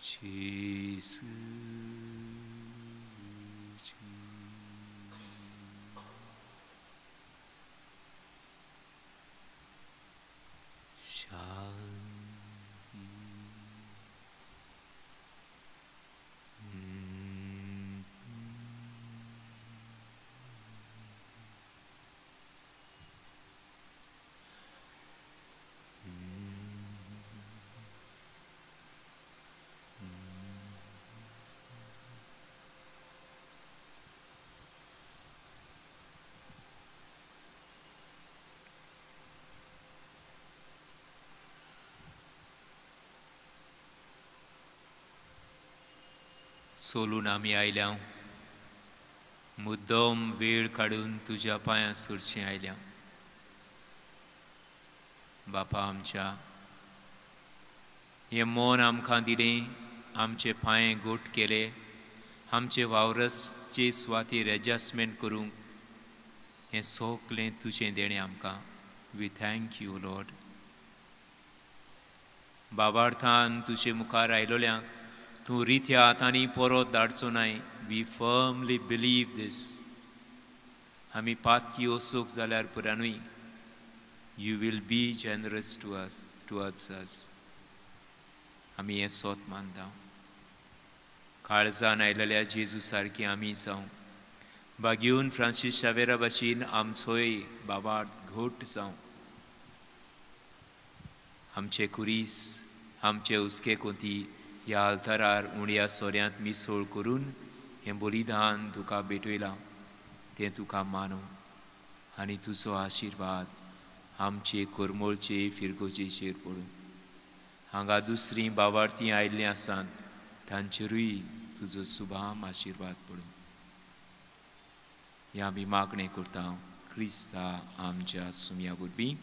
Jesu. Shanti. सोलून आमी आयल्या, मुद्दम वेळ काडून तुज्या पांयां सरचें आयल्या. बापा आमच्या, हें मन आमकां दिलें, आमचे पांये गोट केले, आमचे वावरसचे सुवातेर एडजस्टमेंट करूंक, हें सगलें तुजें देणें आमकां. We thank you Lord. बाबार्थान तुजे मुखार आयलोल्यांक तूं रित्या हातांनी परत धाडचो नाय. We firmly believe दीस. आमी पातकी वचूंक जाल्यार पुरानूय you will be generous to us, towards us. आमी हें सोत मानता. काळजान आयलेल्या जेजू सारकी आमी जावं, बागेवन फ्रांसीस शावेरा भाशेन आमचोय बाबा घोट जावं. आमचे कुरीस, आमचे हुस्के कोती ह्या आल्तारार उण्या सोऱ्यांत मिसळ करून हें बलिदान तुका भेटयलां, तें तुका मानू आनी तुजो आशिर्वाद आमचे करमळचे फिरगोजेचेर पडूं. हांगा दुसरीं बावार्थी आयिल्लीं आसात तांचेरूय तुजो सुभाम आशिर्वाद पडूं. हें आमी मागणें करता क्रिस्ता आमच्या सुमया वरवीं.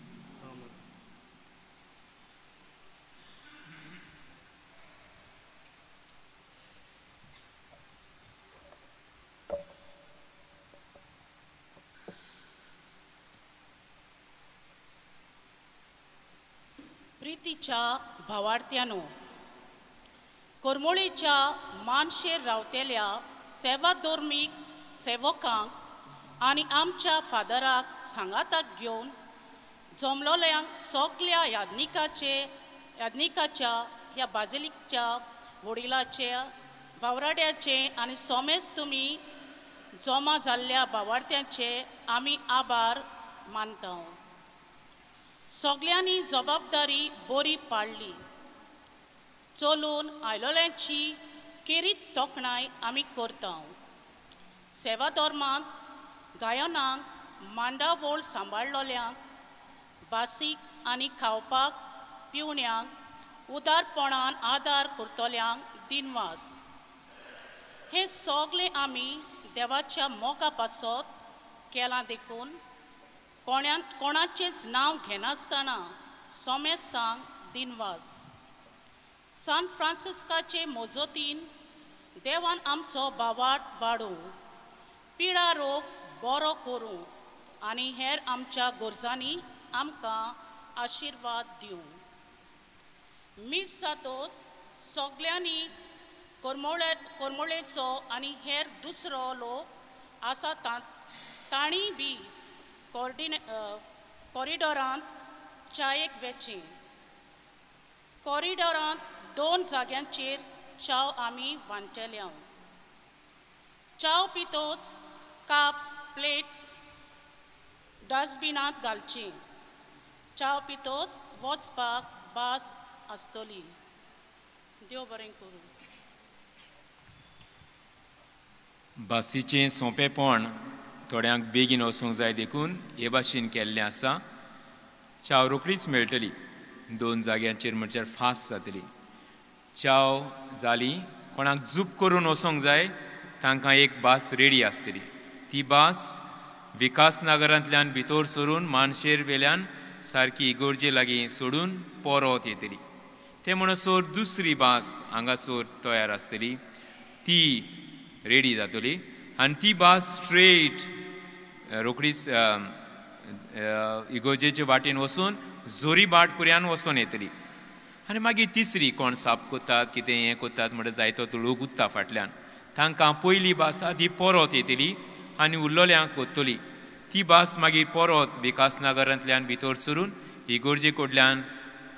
प्रितीच्या भावार्थ्यानो, करमोळेच्या मानशेर रावतेल्या सेवाधर्मीक सेवकांक आनी आमच्या फादराक सांगाताक घेवन जमलोल्यांक सगल्या याज्ञिकाच्या ह्या बाजिलीकच्या वडिलाच्या बावराड्याचे आनी सोमेज तुमी जमा जाल्ल्या भावार्थ्यांचे आमी आभार मानता. सगल्यांनी जबाबदारी बरी पाडली, चलून आयलोल्यांची केरीत तोखणाय आमी करता. सेवा धर्मांत गायनांक मांडावळ सांबाळलोल्यांक, बासीक आनी खावपाक पिवण्यांक उदारपणान आदार करतल्यांक दिनवास. हें सगळें आमी देवाच्या मोगा पासत केलां देखून कोणाचेंच नांव घेनासतना सोमेस्तांक दिनवास. सान फ्रांसिस्काचे मजतीन देवान आमचो भावार्थ वाडोवं, पिडा रोग बरो करूं आनी हेर आमच्या गरजांनी आमकां आशिर्वाद दिवं. मीस जातोच सगल्यांनी करमोळेचो आनी हेर दुसरो लोक आसा तांणी बी कॉरिडॉरांत च्यायेक वेचें. कॉरिडॉरांत 2 जाग्यांचेर च्याव आमी वांट्टले. च्याव पितोच काप्स प्लेट्स डस्टबिनांत घालची. च्याव पितोच वचपाक बास आसतली. देव बरें करूं. बासीचें सोंपेपण थोड्यांक बेगीन वचूंक जाय देखून हे भाशेन केल्लें आसा. च्याव रोखडीच मेळटली, 2 जाग्यांचेर म्हणल्यार फास्ट जातली. च्याव जाली, कोणाक जूप करून वचोंक जाय तांकां एक बास रेडी आसतली. ती बास विकास नगरांतल्यान भितर सरून मानशेर वेल्यान सारकी इगोर्जे लागीं सोडून परत येतली. ते म्हणसर दुसरी बास हांगासर तयार आसतली, ती रेडी जातली आनी ती बास स्ट्रेट रोखडीच इगोर्जेचे वाटेन वचून जोरी बाट पुऱ्यान वचोन येतली. आनी मागीर तिसरी कोण साप करतात कितें हें करतात म्हणल्यार जायतो तो लोक उत्ता फाटल्यान, तांकां पयली बास आसा ती परत येतली आनी उरलेल्यांक वतली. ती बास मागीर परत विकास नगरांतल्यान भितर सरून इगोर्जे कडल्यान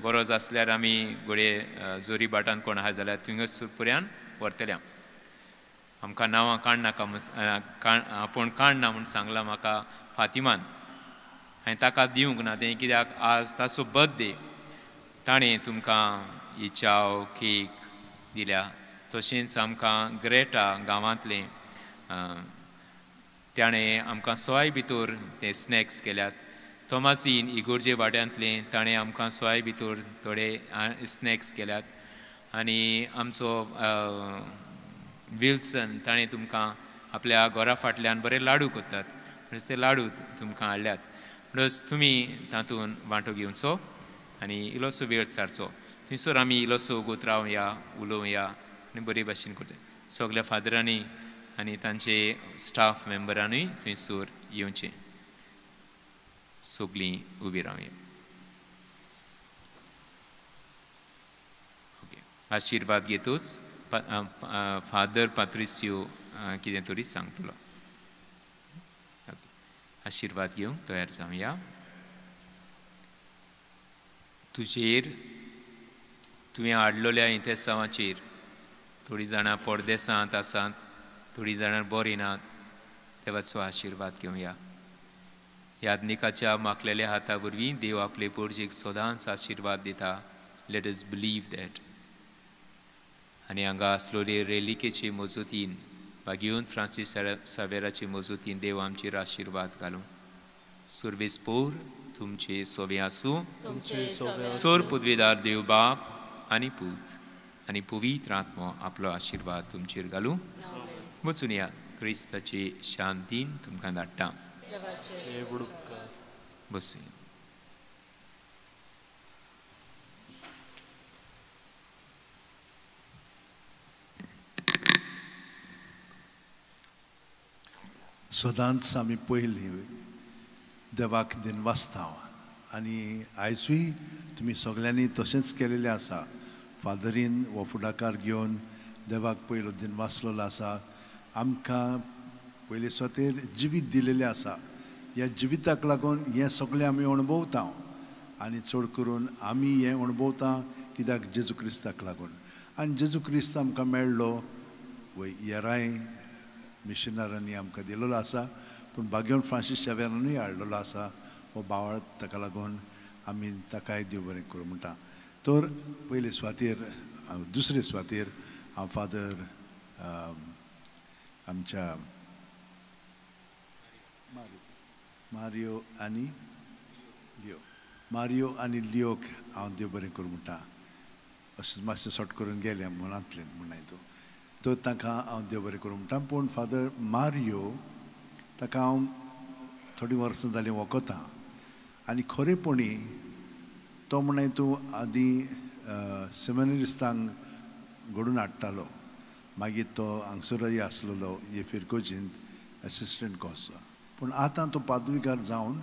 गरज आसल्यार आमी घडये जोरी बाटान कोण आहा जाल्यार थंयच पुऱ्यान व्हरतले. आमकां नांवां काडनाका आपूण काडना म्हूण सांगलां म्हाका फातिमान, हांवें ताका दिवंक ना तें कित्याक आज ताचो बर्थडे. ताणें तुमकां ही च्याव केक दिल्या. तशेंच आमकां ग्रेटा गांवांतलें ताणें आमकां सोय भितर ते स्नॅक्स केल्यात. तोमासीन इगोर्जे वाड्यांतलें ताणें आमकां सोय भितर थोडे स्नॅक्स केल्यात. आनी आमचो विल्सन ताणें तुमकां आपल्या घरा फाटल्यान बरे लाडू करतात, म्हणच ते लाडू तुमकां हाडल्यात. म्हणच तुमी तातूंत वांटो घेवचो आनी इल्लोसो वेळ सारचो. थंयसर आमी इल्लोसो वगत रावया, उलोवया आनी बरे भाशेन करता. सगल्या फादरांनी आनी तांचे स्टाफ मेंबरानूय थंयसर येवचें. सगलीं उबी रावया. ओके, आशिर्वाद घेतूच फादर पात्रिसियो कितें तरी सांगतलो. आशिर्वाद घेवंक तयार जावया. तुजेर तुवें हाडलेल्या इंतेसांवाचेर थोडीं जाणां परदेसांत आसात, थोडीं जाणां बरीं नात, देवाचो आशिर्वाद घेवया. याज्ञिकाच्या माखलेल्या हाता वरवीं देव आपले पोरजेक सदांच आशिर्वाद दिता. Let us believe that. आनी हांगा आसलेले रेलिकेचे मजतीन बागेवन फ्रांसीस सावेराचे मजतीन देव आमचेर आशिर्वाद घालूं. सुर्वेस पोर तुमचे सोवे आसूं. सोर पदवेदार देव बाप आनी पूत आनी पवित्र आत्मो आपलो आशिर्वाद तुमचेर घालूं. वचून या, क्रिस्ताचे शांतीन तुमकां धाडटा. बसूया. सदांच आमी पयलीं देवाक दिनवासता आनी आयजूय तुमी सगल्यांनी तशेंच केलेलें आसा. फादरीन हो फुडाकार घेवन देवाक पयलो दिनवासलेलो आसा. आमकां पयले सुवातेर जिवीत दिलेलें आसा. ह्या जिविताक लागून हें सगळें आमी अणभवता आनी चड करून आमी हें अणभवता कित्याक जेजू क्रिस्ताक लागून. आनी जेजू क्रिस्त आमकां मेळ्ळो येराय मिशनरांनी आमकां दिलेलो आसा, पूण बागेवन फ्रांसीस शेवेरानूय हाडलेलो आसा हो बावळ. ताका लागून आमी ताकाय देव बरें करूं म्हणटा. तर पयले सुवातेर दुसरे सुवातेर हांव फादर आमच्या मारियो आनी लियो, मारियो आनी लियोक हांव देव बरें करूं म्हणटा. अशें मातशें शॉर्ट करून गेलें मनांतल्यान म्हणून तूं तर तांकां हांव देव बरें करूं म्हणटा. पूण फादर मारियो ताका हांव थोडीं वर्सां जालीं वखतां आनी खरेपणी तो म्हणून तूं आदीं सेमिनरिस्तांक घडून हाडटालो, मागीर तो हांगसरय आसलेलो हे फिरगोजींत एसिस्टंट कसो, पूण आतां तो पादविगार जावन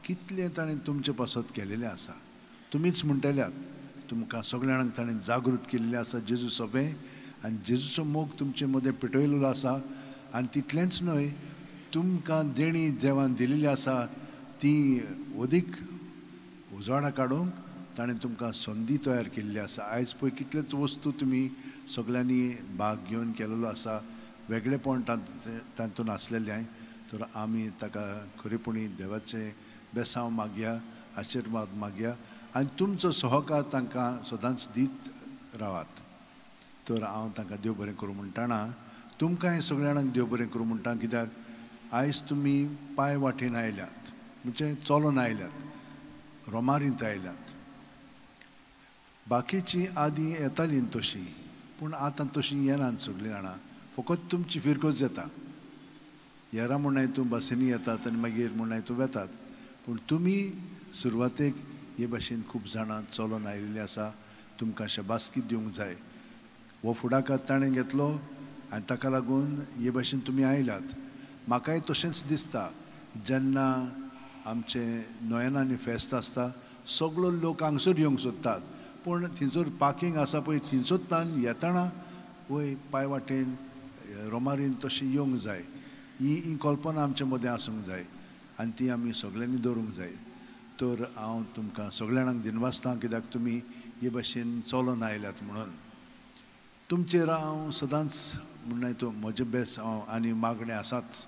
कितलें ताणें तुमचे पासत केलेलें आसा. तुमीच म्हणटल्यात तुमकां सगळ्या जाणांक ताणें जागृत केल्लें आसा जेजू सोबें आनी जेजूचो मोग तुमचे मदें पेटयलेलो आसा. आनी तितलेंच न्हय, तुमकां देणी देवान दिलेली आसा ती अदीक उजवाडा काडूंक ताणें तुमकां संदी तयार केल्ली आसा. आयज पळय कितलेच वस्तू तुमी सगळ्यांनी भाग घेवन केलेलो आसा, वेगळेपण तातूंत आसलेलें. तर आमी ताका खरेपणी देवाचें बेसांव मागया, आशिर्वाद मागया आनी तुमचो सहकार तांकां सदांच दीत रावात. तर हांव तांकां देव बरें करूं म्हणटाना तुमकां सगळ्या जाणांक देव बरें करूं म्हणटा, कित्याक आयज तुमी पांय वाटेन आयल्यात, म्हणजे चलोन आयल्यात, रोमारींत आयल्यात. बाकीची आदीं येतालीं तशीं, पूण आतां तशीं येनात सगळीं जाणां, फकत तुमची फिरगोज येता. येरा म्हणून तूं बसींनी येतात आनी मागीर म्हणून तूं वेतात, पूण तुमी सुरवातेक हे भाशेन खूब जाणां चलोन आयिल्लीं आसा. तुमकां शाबासकी दिवंक जाय. हो फुडाकार ताणें घेतलो आनी ताका लागून हे भाशेन तुमी आयल्यात. म्हाकाय तशेंच दिसता, जेन्ना आमचें नोयनांनी फेस्त आसता सगळो लोक हांगसर येवंक सोदतात, पूण थंयसर पार्कींग आसा पळय थंयसरतान येतना वय पांय वाटेन रोमारीन तशें येवंक जाय. ही ही कल्पना आमचे मदें आसूंक जाय आनी ती आमी सगळ्यांनी दवरूंक जाय. तर हांव तुमकां सगळ्या जाणांक दिनवासता कित्याक तुमी हे भाशेन चलोन आयल्यात म्हणून. तुमचेर हांव सदांच म्हणून तूं म्हजें बेस हांव आनी मागणें आसाच,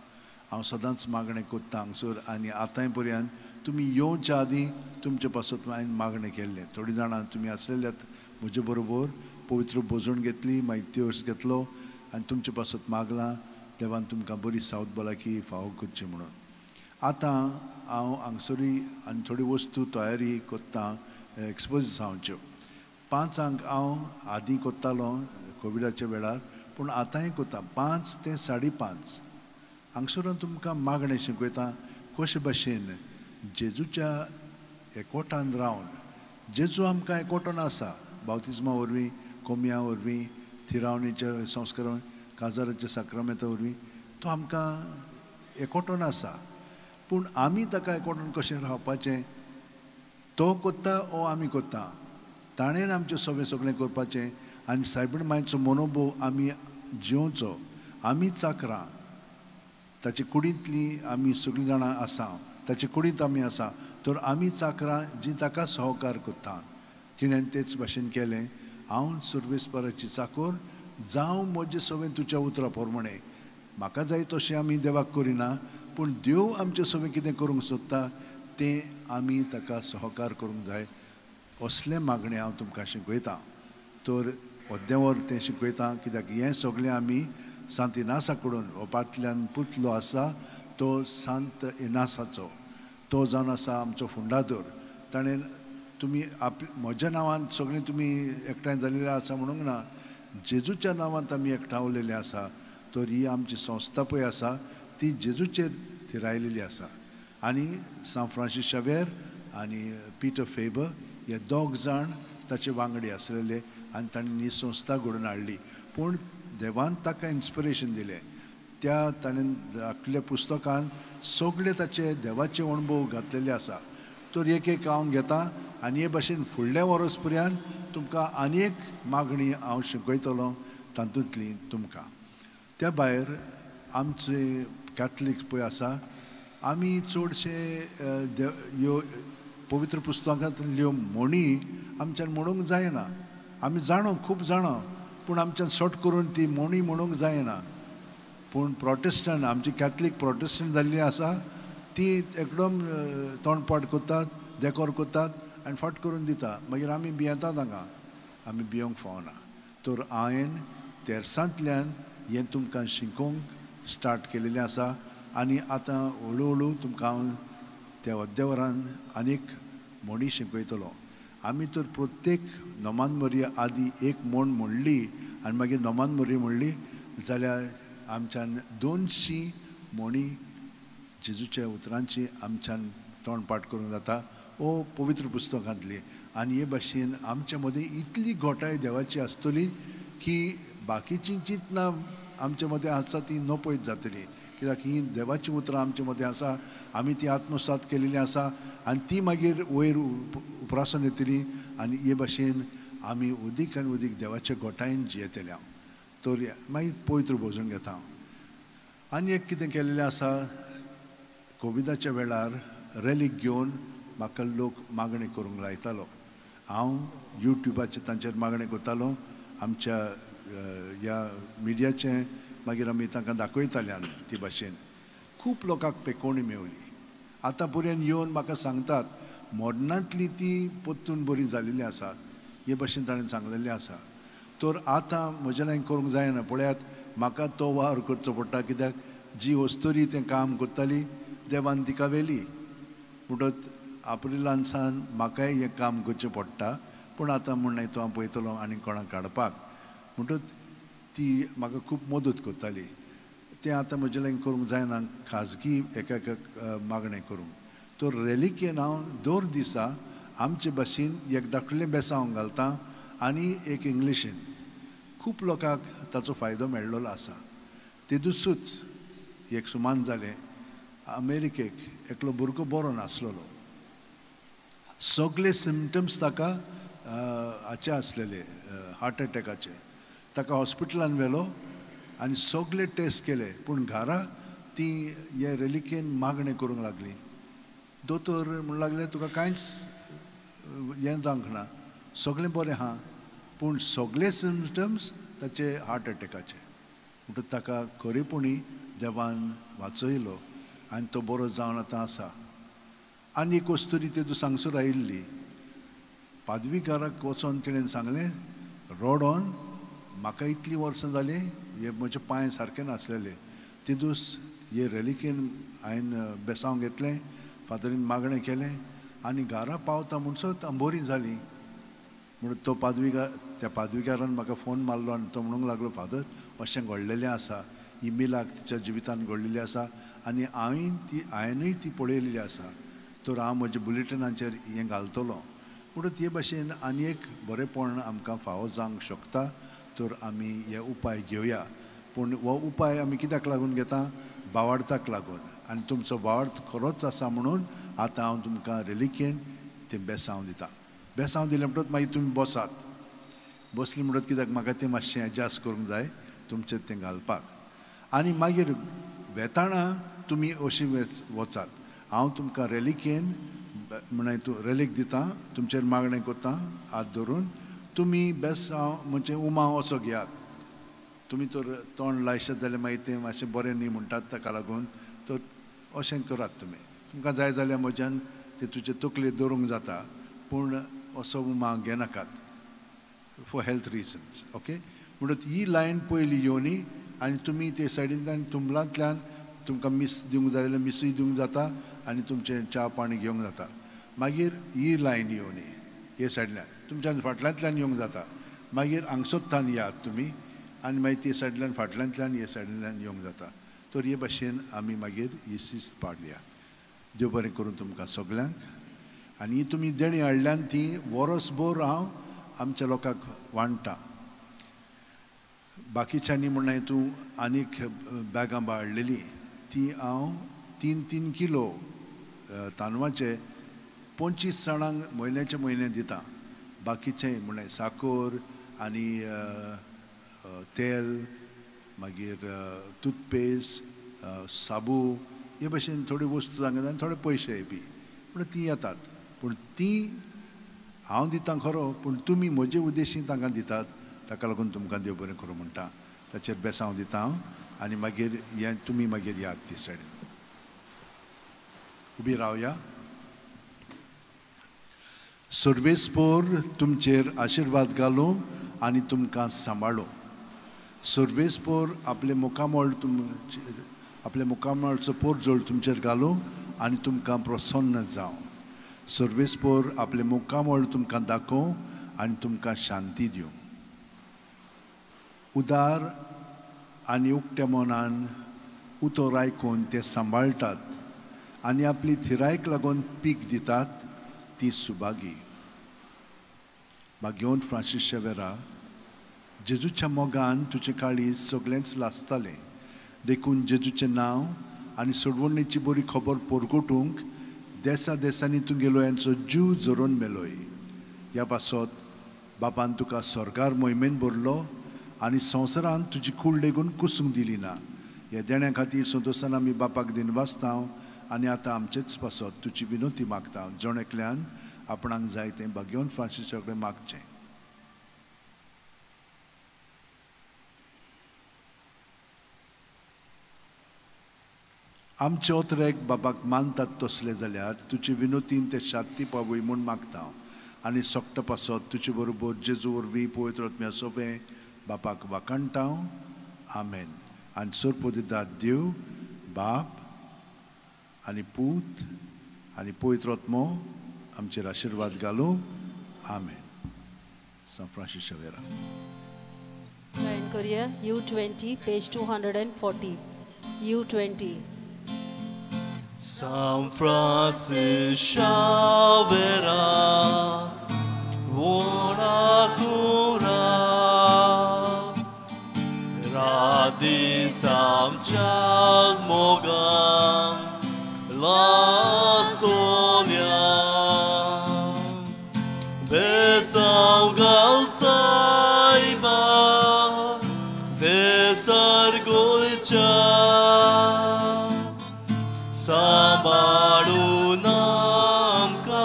हांव सदांच मागणें करता हांगसर आनी आतांय पर्यंत तुमी येवच्या आदीं तुमचे पासत हांवें मागणें केल्लें. थोडीं जाणां तुमी आसलेल्यात म्हजे बरोबर, पवित्र भोजण घेतली, मागीर त्योर्स घेतलो आनी तुमचे पासत मागलां देवान तुमकां बरी सावत भलायकी फावो करची म्हणून. आतां हांव हांगसरूय आनी थोडी वस्तू तयारी करता एक्सपोजिसांवच्यो. 5 हांव आदीं करतालो कोविडाच्या वेळार, पूण आतांय करता 5 ते 5:30. हांगसर तुमकां मागणें शिकयता कशे भाशेन जेजूच्या एकवटान रावन, जेजू आमकां एकवटान आसा बावतिज्मा वरवीं, कोमिया वरवीं, थिरावणीच्या संस्कारा, काजाराच्या साक्रामेंता वरवीं तो आमकां एकवटान आसा. पूण आमी ताका एकवटान कशें रावपाचें, तो करता ओ आमी करता, ताणें आमचें सगळें सगळें करपाचें आनी सायबीण मांयचो मनोभोव आमी जियोवचो. आमी चाकरां ताचे कुडींतली आमी सगळीं जाणां आसा, ताचे कुडींत आमी आसा, तर आमी चाकरां जी ताका सहकार करता. तिणें तेच भाशेन केलें, हांव सर्वेस्पराची चाकोर जावं म्हजें सगळें तुज्या उतरा प्रमाणें. म्हाका जाय तशें आमी देवाक करिना, पूण देव आमचें सगळें कितें करूंक सोदता तें आमी ताका सहकार करूंक जाय. असलें मागणें हांव तुमकां शिकयतां. तर अद्देवर तें शिकयता कित्याक हें सगळें आमी सांत इनासा कडून, हो फाटल्यान पुतलो आसा तो सांत इनासाचो, तो जावन आसा आमचो फुंडादोर. ताणें तुमी आप म्हज्या नांवान सगळीं तुमी एकठांय जाल्ले आसा म्हणूंक ना, जेजूच्या नांवांत आमी एकठावलेले आसा. तर ही आमची संस्था पळय आसा ती जेजूचेर थिरायलेली आसा. आनी सांत फ्रांसीस शावेर आनी पिटर फेबर हे दोग जाण ताचे वांगडी आसलेले आनी तांणी ही संस्था घडोवन हाडली. पूण देवान ताका इन्स्पिरेशन दिलें, त्या ताणें दाखयल्ल्या पुस्तकान सगळे ताचे देवाचे अणभव घातलेले आसा. तर एक एक हांव घेता आनी हे भाशेन फुडल्या वर्स पर्यंत तुमकां आनी एक मागणी हांव शिकयतलो तातूंतली तुमकां. त्या भायर आमचे कॅथलीक पळय आसा, आमी चडशे ह्यो पवित्र पुस्तकांतल्यो म्हणी आमच्यान म्हणूंक जायना. आमी जाणो, खूब जाणो, पूण आमच्यान शॉर्ट करून ती म्हणी म्हणूंक जायना. पूण प्रोटेस्टंट, आमची कॅथलीक प्रोटेस्टंट जाल्ली आसा ती एकदम तोंडपाट करतात, देकोर करतात आनी फट करून दिता. मागीर आमी भियेतात हांगा, आमी भियोंक फावना. तर हांवें तेर्सांतल्यान हें तुमकां शिकोवंक स्टार्ट केलेलें आसा आनी आतां हळू हळू तुमकां हांव त्या अद्देवरान आनीक म्हणी शिकयतलो. आमी तर प्रत्येक नोमान मोरया आदी एक म्हण म्हणली आनी मागीर नोमान मोरया म्हणली जाल्यार आमच्यान 200 म्हणी जेजूच्या उतरांची आमच्यान तोंडपाठ करूंक जाता ओ पवित्र पुस्तकांतली. आनी हे भाशेन आमच्या मदीं इतली घोटाय देवाची आसतली की बाकीचीं चिंतनां आमच्या मदें आसा ती नपयत जातली, कित्याक ही देवाचीं उतरां आमच्या मदें आसा, आमी ती आत्मसात केलेली आसा आनी ती मागीर वयर उप्रासून येतली आनी हे भाशेन आमी उदीक आनी उदीक देवाच्या गोठायेन जियेतले. हांव तर मागीर पवित्र भोजन घेता हांव. आनी एक कितें केलेलें आसा, कोविडाच्या वेळार रॅलीक घेवन म्हाका लोक मागणी करूंक लायतालो. हांव युट्युबाचेर तांचेर मागणी करतालो, आमच्या ह्या मिडियाचें मागीर आमी तांकां दाखयताले. आनी ती भाशेन खूब लोकांक पेकोवणी मेवली. आतां पर्यंत येवन म्हाका सांगतात मरणांतली ती परतून बरी जालेली आसा, हे भाशेन ताणें सांगलेलें आसा. तर आतां म्हज्या लागीं करूंक जायना, पळयात म्हाका तो वावर करचो पडटा, कित्याक जी अस्तुरी तें काम करताली देवान तिका व्हेली. म्हणटच एप्रिलान सावन म्हाकाय हें काम करचें पडटा, पूण आतां म्हण तो हांव पळयतलो आनी कोणाक काडपाक. म्हणटच ती म्हाका खूब मदत करताली. तें आतां म्हज्या लागीं करूंक जायना खाजगी एका एका मागणें करूंक. तर रेलिकेन हांव दर दिसा आमचे भाशेन एक धाकटुलें बेसांव घालता आनी एक इंग्लिशीन. खूब लोकांक ताचो फायदो मेळ्ळो आसा. तेदुसूच एक सुमान जालें, अमेरिकेक एकलो भुरगो बरो नासलेलो, सगळे सिमटम्स ताका हाचे आसलेले, हार्ट एटॅकाचे. ताका हॉस्पिटलान व्हेलो आनी सगळे टेस्ट केले, पूण घरा ती हे रेलिकेन मागणें करूंक लागली. दोतोर म्हणूंक लागले तुका कांयच हें जावंक ना, सगळें बरें आहा, पूण सगळे सिमटम्स ताचे हार्ट एटॅकाचे. म्हणटकच ताका खरेपणी देवान वाचयलो आनी तो बरो जावन आतां आसा. आनी एक वस्तुरी तेदू सांगसर आयिल्ली, पादवीकाराक वचोन तिणें सांगलें रडोन म्हाका इतलीं वर्सां जालीं हे म्हजे पांय सारके नासलेले. तेदूस हे रेलिकेन हांवें बेसांव घेतलें, फादरीन मागणें केलें आनी घरा पावता म्हणसर बरी जाली. म्हणून तो पादविकार, त्या पादविकारान म्हाका फोन मारलो आनी तो म्हणूंक लागलो फादर अशें घडलेलें आसा, ही मिलाक तिच्या जिवितान घडलेली आसा आनी हांवेंनूय ती पळयलेली आसा, तर हांव म्हज्या बुलेटिनाचेर हें घालतलो. म्हणून ते भाशेन आनी एक बरेंपण आमकां फावो जावंक शकता, तर आमी हे उपाय घेवया. पूण हो उपाय आमी कित्याक लागून घेता, भावार्थाक लागून. आनी तुमचो भावार्थ खरोच आसा म्हणून आतां हांव तुमकां रेलिकेन तें बेसांव दिता. बेसांव दिलें म्हणटकच मागीर तुमी बसात, बसली म्हणटकच कित्याक म्हाका तें मातशें एडजस्ट करूंक जाय तुमचें तें घालपाक. आनी मागीर वेताना तुमी अशी वचात, हांव तुमकां रेलिकेन म्हण तूं रेलीक दिता, तुमचेर मागणें करता हात धरून, तुमी बेसांव म्हणजे उमाव असो घेयात. तुमी तर तोंड लायशात जाल्यार मागीर तें मातशें बरें न्ही म्हणटात, ताका लागून तर अशें करात तुमी. तुमकां जाय जाल्यार म्हज्यान तें तुजे तकलेर दवरूंक जाता, पूण असो उमाव घेनाकात फॉर हेल्थ रिजन्स. ओके, म्हणटकच ही लायन पयली येवनी आनी तुमी ते सायडींतल्यान तुंबलांतल्यान तुमकां मीस दिवंक जाय जाल्यार मिसूय दिवंक जाता आनी तुमचें च्या पाणी घेवंक जाता. मागीर ही लायन येवनी हे सायडल्यान तुमच्यान फाटल्यांतल्यान येवंक जाता, मागीर हांगसोत्तान यात तुमी आनी मागीर ते सायडल्यान फाटल्यांतल्यान हे सायडींतल्यान येवंक जाता. तर हे भाशेन आमी मागीर ही शिस्त पाडल्या. देव बरें करूं तुमकां सगल्यांक. आनी ही तुमी देणीं हाडल्यान ती वरसभर हांव आमच्या लोकांक वांट्टा. बाकीच्यांनी म्हणलें तूं आनीक बॅगां हाडलेली ती हांव 3-3 किलो तांदळाचे 25 जाणांक म्हयन्याचे म्हयने दिता. बाकीचें म्हणलें साकर आनी तेल, मागीर टूथपेस्ट, साबू, हे भाशेन थोड्यो वस्तू तांकां आनी थोडे पयशे बी पूण तीं येतात. पूण तीं हांव दितां खरो, पूण तुमी म्हजे उद्देशीन तांकां दितात, ताका लागून तुमकां देव बरें करूं म्हणटा. ताचेर बेसांव दिता हांव आनी मागीर हें तुमी मागीर याद ती सायडीन उबी रावया. सर्वेस्पोर तुमचेर आशिर्वाद घालूं आनी तुमकां सांबाळूं. सर्वेस्पोर आपले मुखामळ तुमचेर, आपले मुखामळचो पोरजोळ तुमचेर घालूं आनी तुमकां प्रसन्न जावं. सर्वेस्पोर आपलें मुखामळ तुमकां दाखोवं आनी तुमकां शांती दिवं. उदार आनी उक्त्या मनान उतर आयकून ते सांबाळटात आनी आपली थिरायक लागून पीक दितात ती सुभागी. भाग्यवंत फ्रांसीस शेवेरा, जेजूच्या मोगान तुजें काळीज सगळेंच लासतालें, देखून जेजूचें नांव आनी सोडवणेची बरी खबर परगटूंक देसा देसांनी तुगेलो यांचो जीव झरोवन मेलोय. ह्या पासत बापान तुका स्वर्गार मोहिमेन भरलो आनी संवसारांत तुजी कूड लेगून कुसूंक दिली ना. ह्या देण्या खातीर संतोशान आमी बापाक दिनवासता आनी आतां आमचेच पासत तुजी विनवती मागता. जण एकल्यान आपणाक जाय तें भाग्यवंत फ्रांसीसा कडेन मागचें. आमचे ओतरेक बाबाक मानतात तसले जाल्यार तुजे विनोतीन ते शांती पावय म्हूण मागता आनी सोकटा पासत तुजे बरोबर जेजू वरवीं पवित्र आत्म्या सोंपें बापाक वाखाणटा. आमेन. आनी सोरपोदिदाद देव बाप आनी पूत आनी पवित्र आत्मो आमचेर आशिर्वाद घालूं. आमेन. सांत फ्रांसीस शेवेरा. गायन करूया U20 page 240. U20. San Francis Xavera, buona cura, radisam mogan la storia, besaugal saiba, desargolcha. सांबाळून आमकां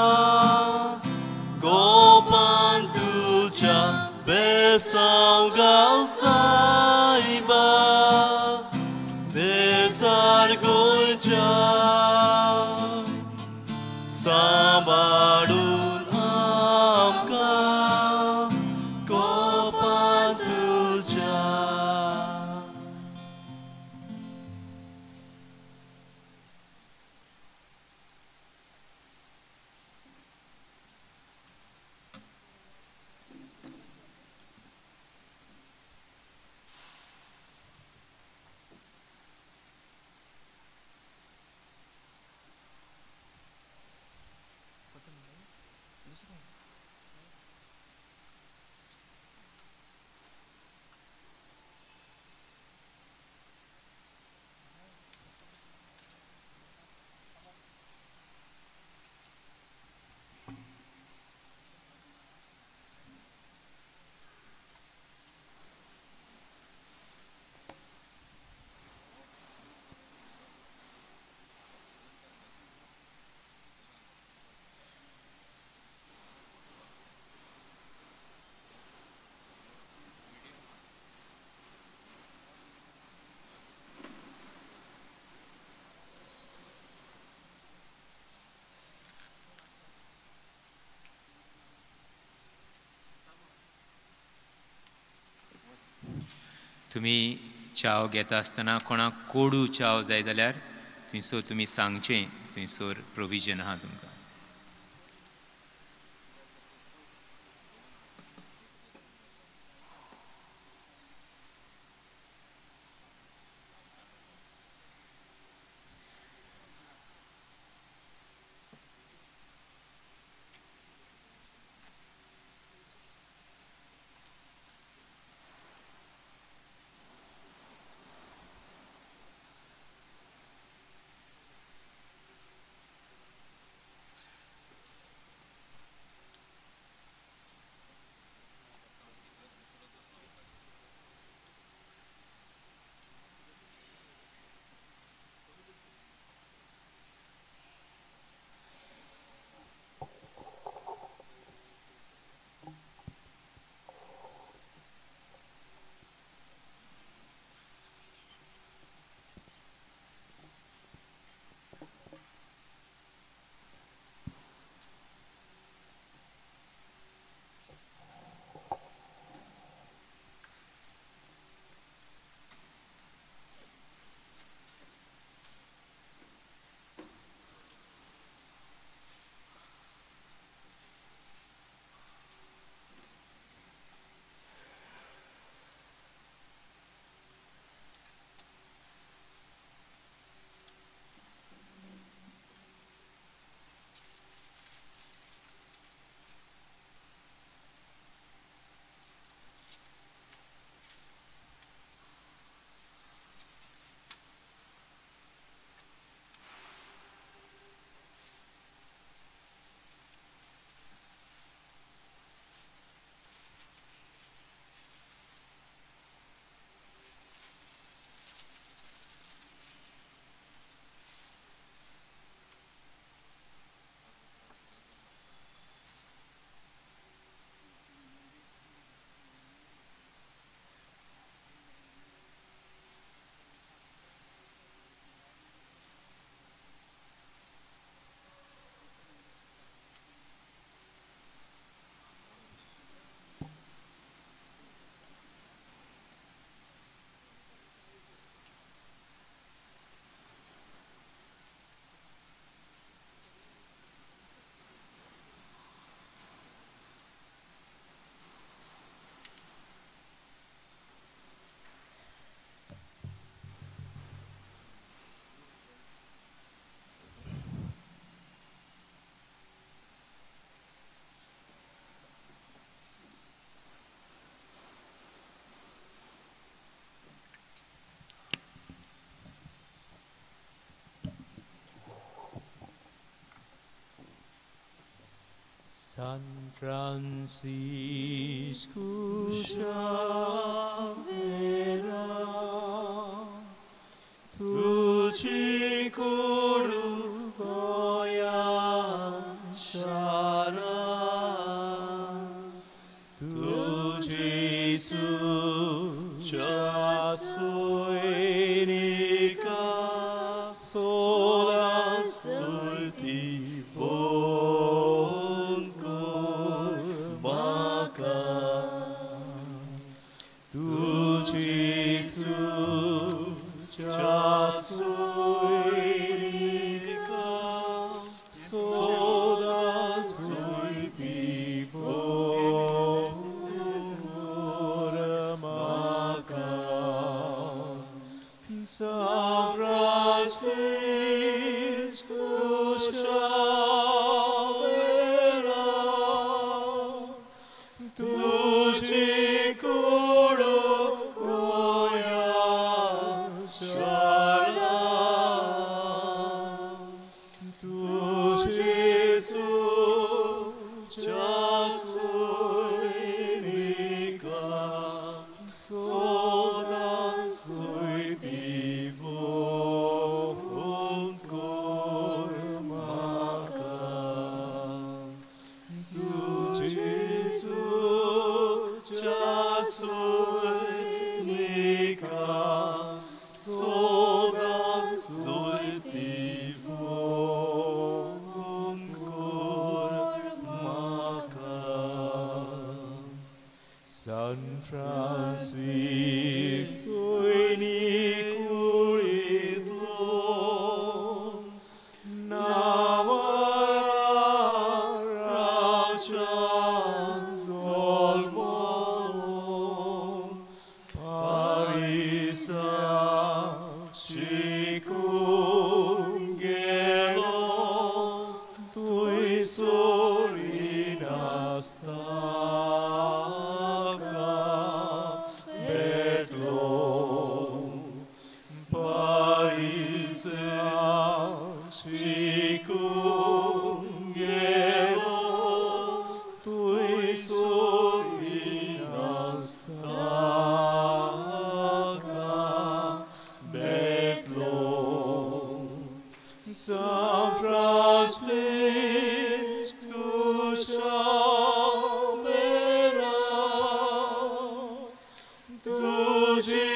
गोपान तुज्या बेसांव घाल सायबा बेसार गोंयच्या. सांबाळून आमकां गोपान तुज्या. तुमी च्याव घेता आसतना कोणाक कोडू च्याव जाय जाल्यार थंयसर तुमी सांगचें, थंयसर प्रोविजन आहा तुमकां. San Francisco Xavera, तुझी कोडू गोया शारा, तुझी सुच्या सोयनिका सोला स्तुती फोन कर म्हाका, तुझी सुच्या सोयनिका सोला स्तुती फोन कर म्हाका. San Francisco Xavera, तुझी कोडू गोया शारा, तुझी सुच्या सोयनिका सोला स्तुती फोन कर म्हाका, तुझी सुच्या सोयनिका सोला स्तुती फोन कर म्हाका. San Francisco कुळींतलो नावारा राजान जल्मलो, पारिसाक शिकूंक गेलो, थंयसर नासता भेटलो, पारिसाक शिकूंक गेलो, थंयसर नासता भेटलो. San Francisco Xavera, तुझी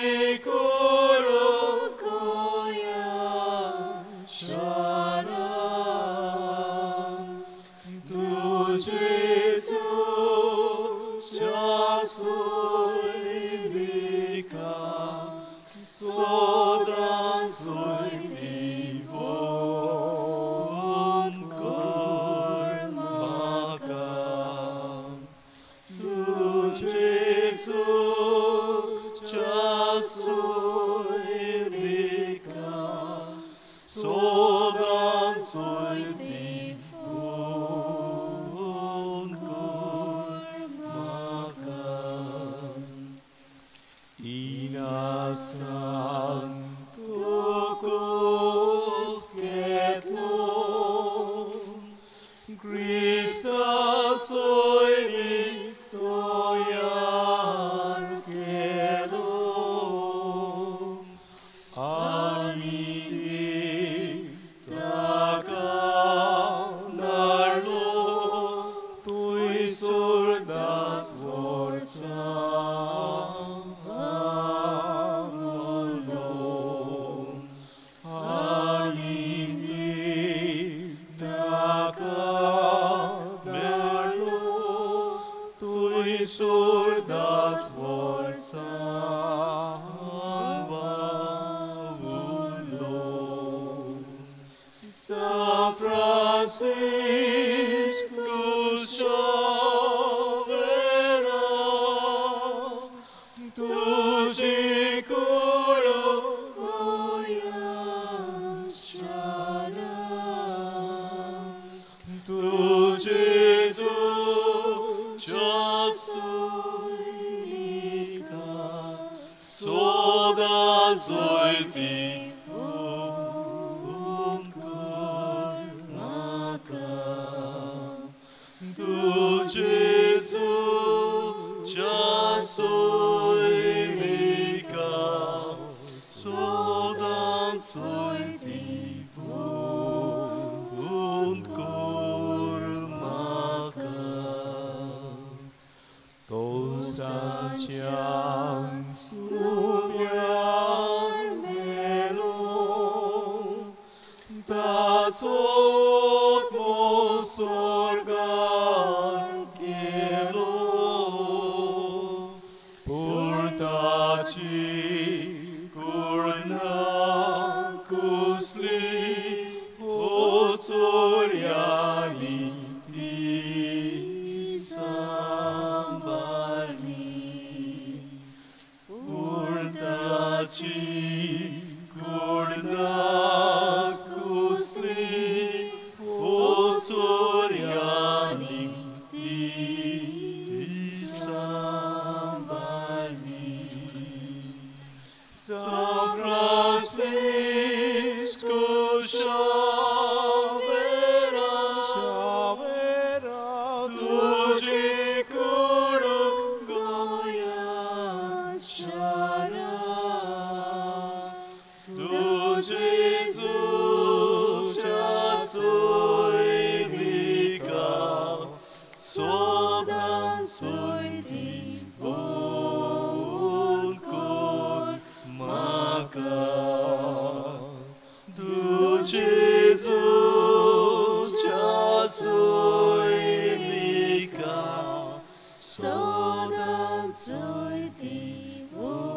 कोडू गोया शारा, तुझी सुच्या सोयनिका सोदा स्तुती फोन कर म्हाका, तुझी सुच्या सोयनिका सोदा स्तुती फोन कर म्हाका. Ina Santo Cosquetlo, Christa soyni toyar kelo, ani taka darlo, tuy surdas vorsa. Surdas vorsa bavulo. San Francisco Xavera, तुझी कोडू गोया शारा, तुझी सुच्या सोयनिका सोदा स्तुती फोन कर म्हाका, तुझी सोयनिका सदां चोयती फोन कर म्हाका तो साच्यान सुम्यार मेलो ताचो स्वर्गार गेलो पूण ताची कुळना कुसली चोरयांनी ती सांबाळली पूण ताची कुळना कुसली चोरयांनी ती सांबाळली. San Francisco Xavera, Xavera, तुझी कूड गोंया शारा, तुझी जेजूच्या सोयनिका सदां चोयती फोन कर म्हाका तूं जेजूच्या सोयनिका सदां चोयती फोन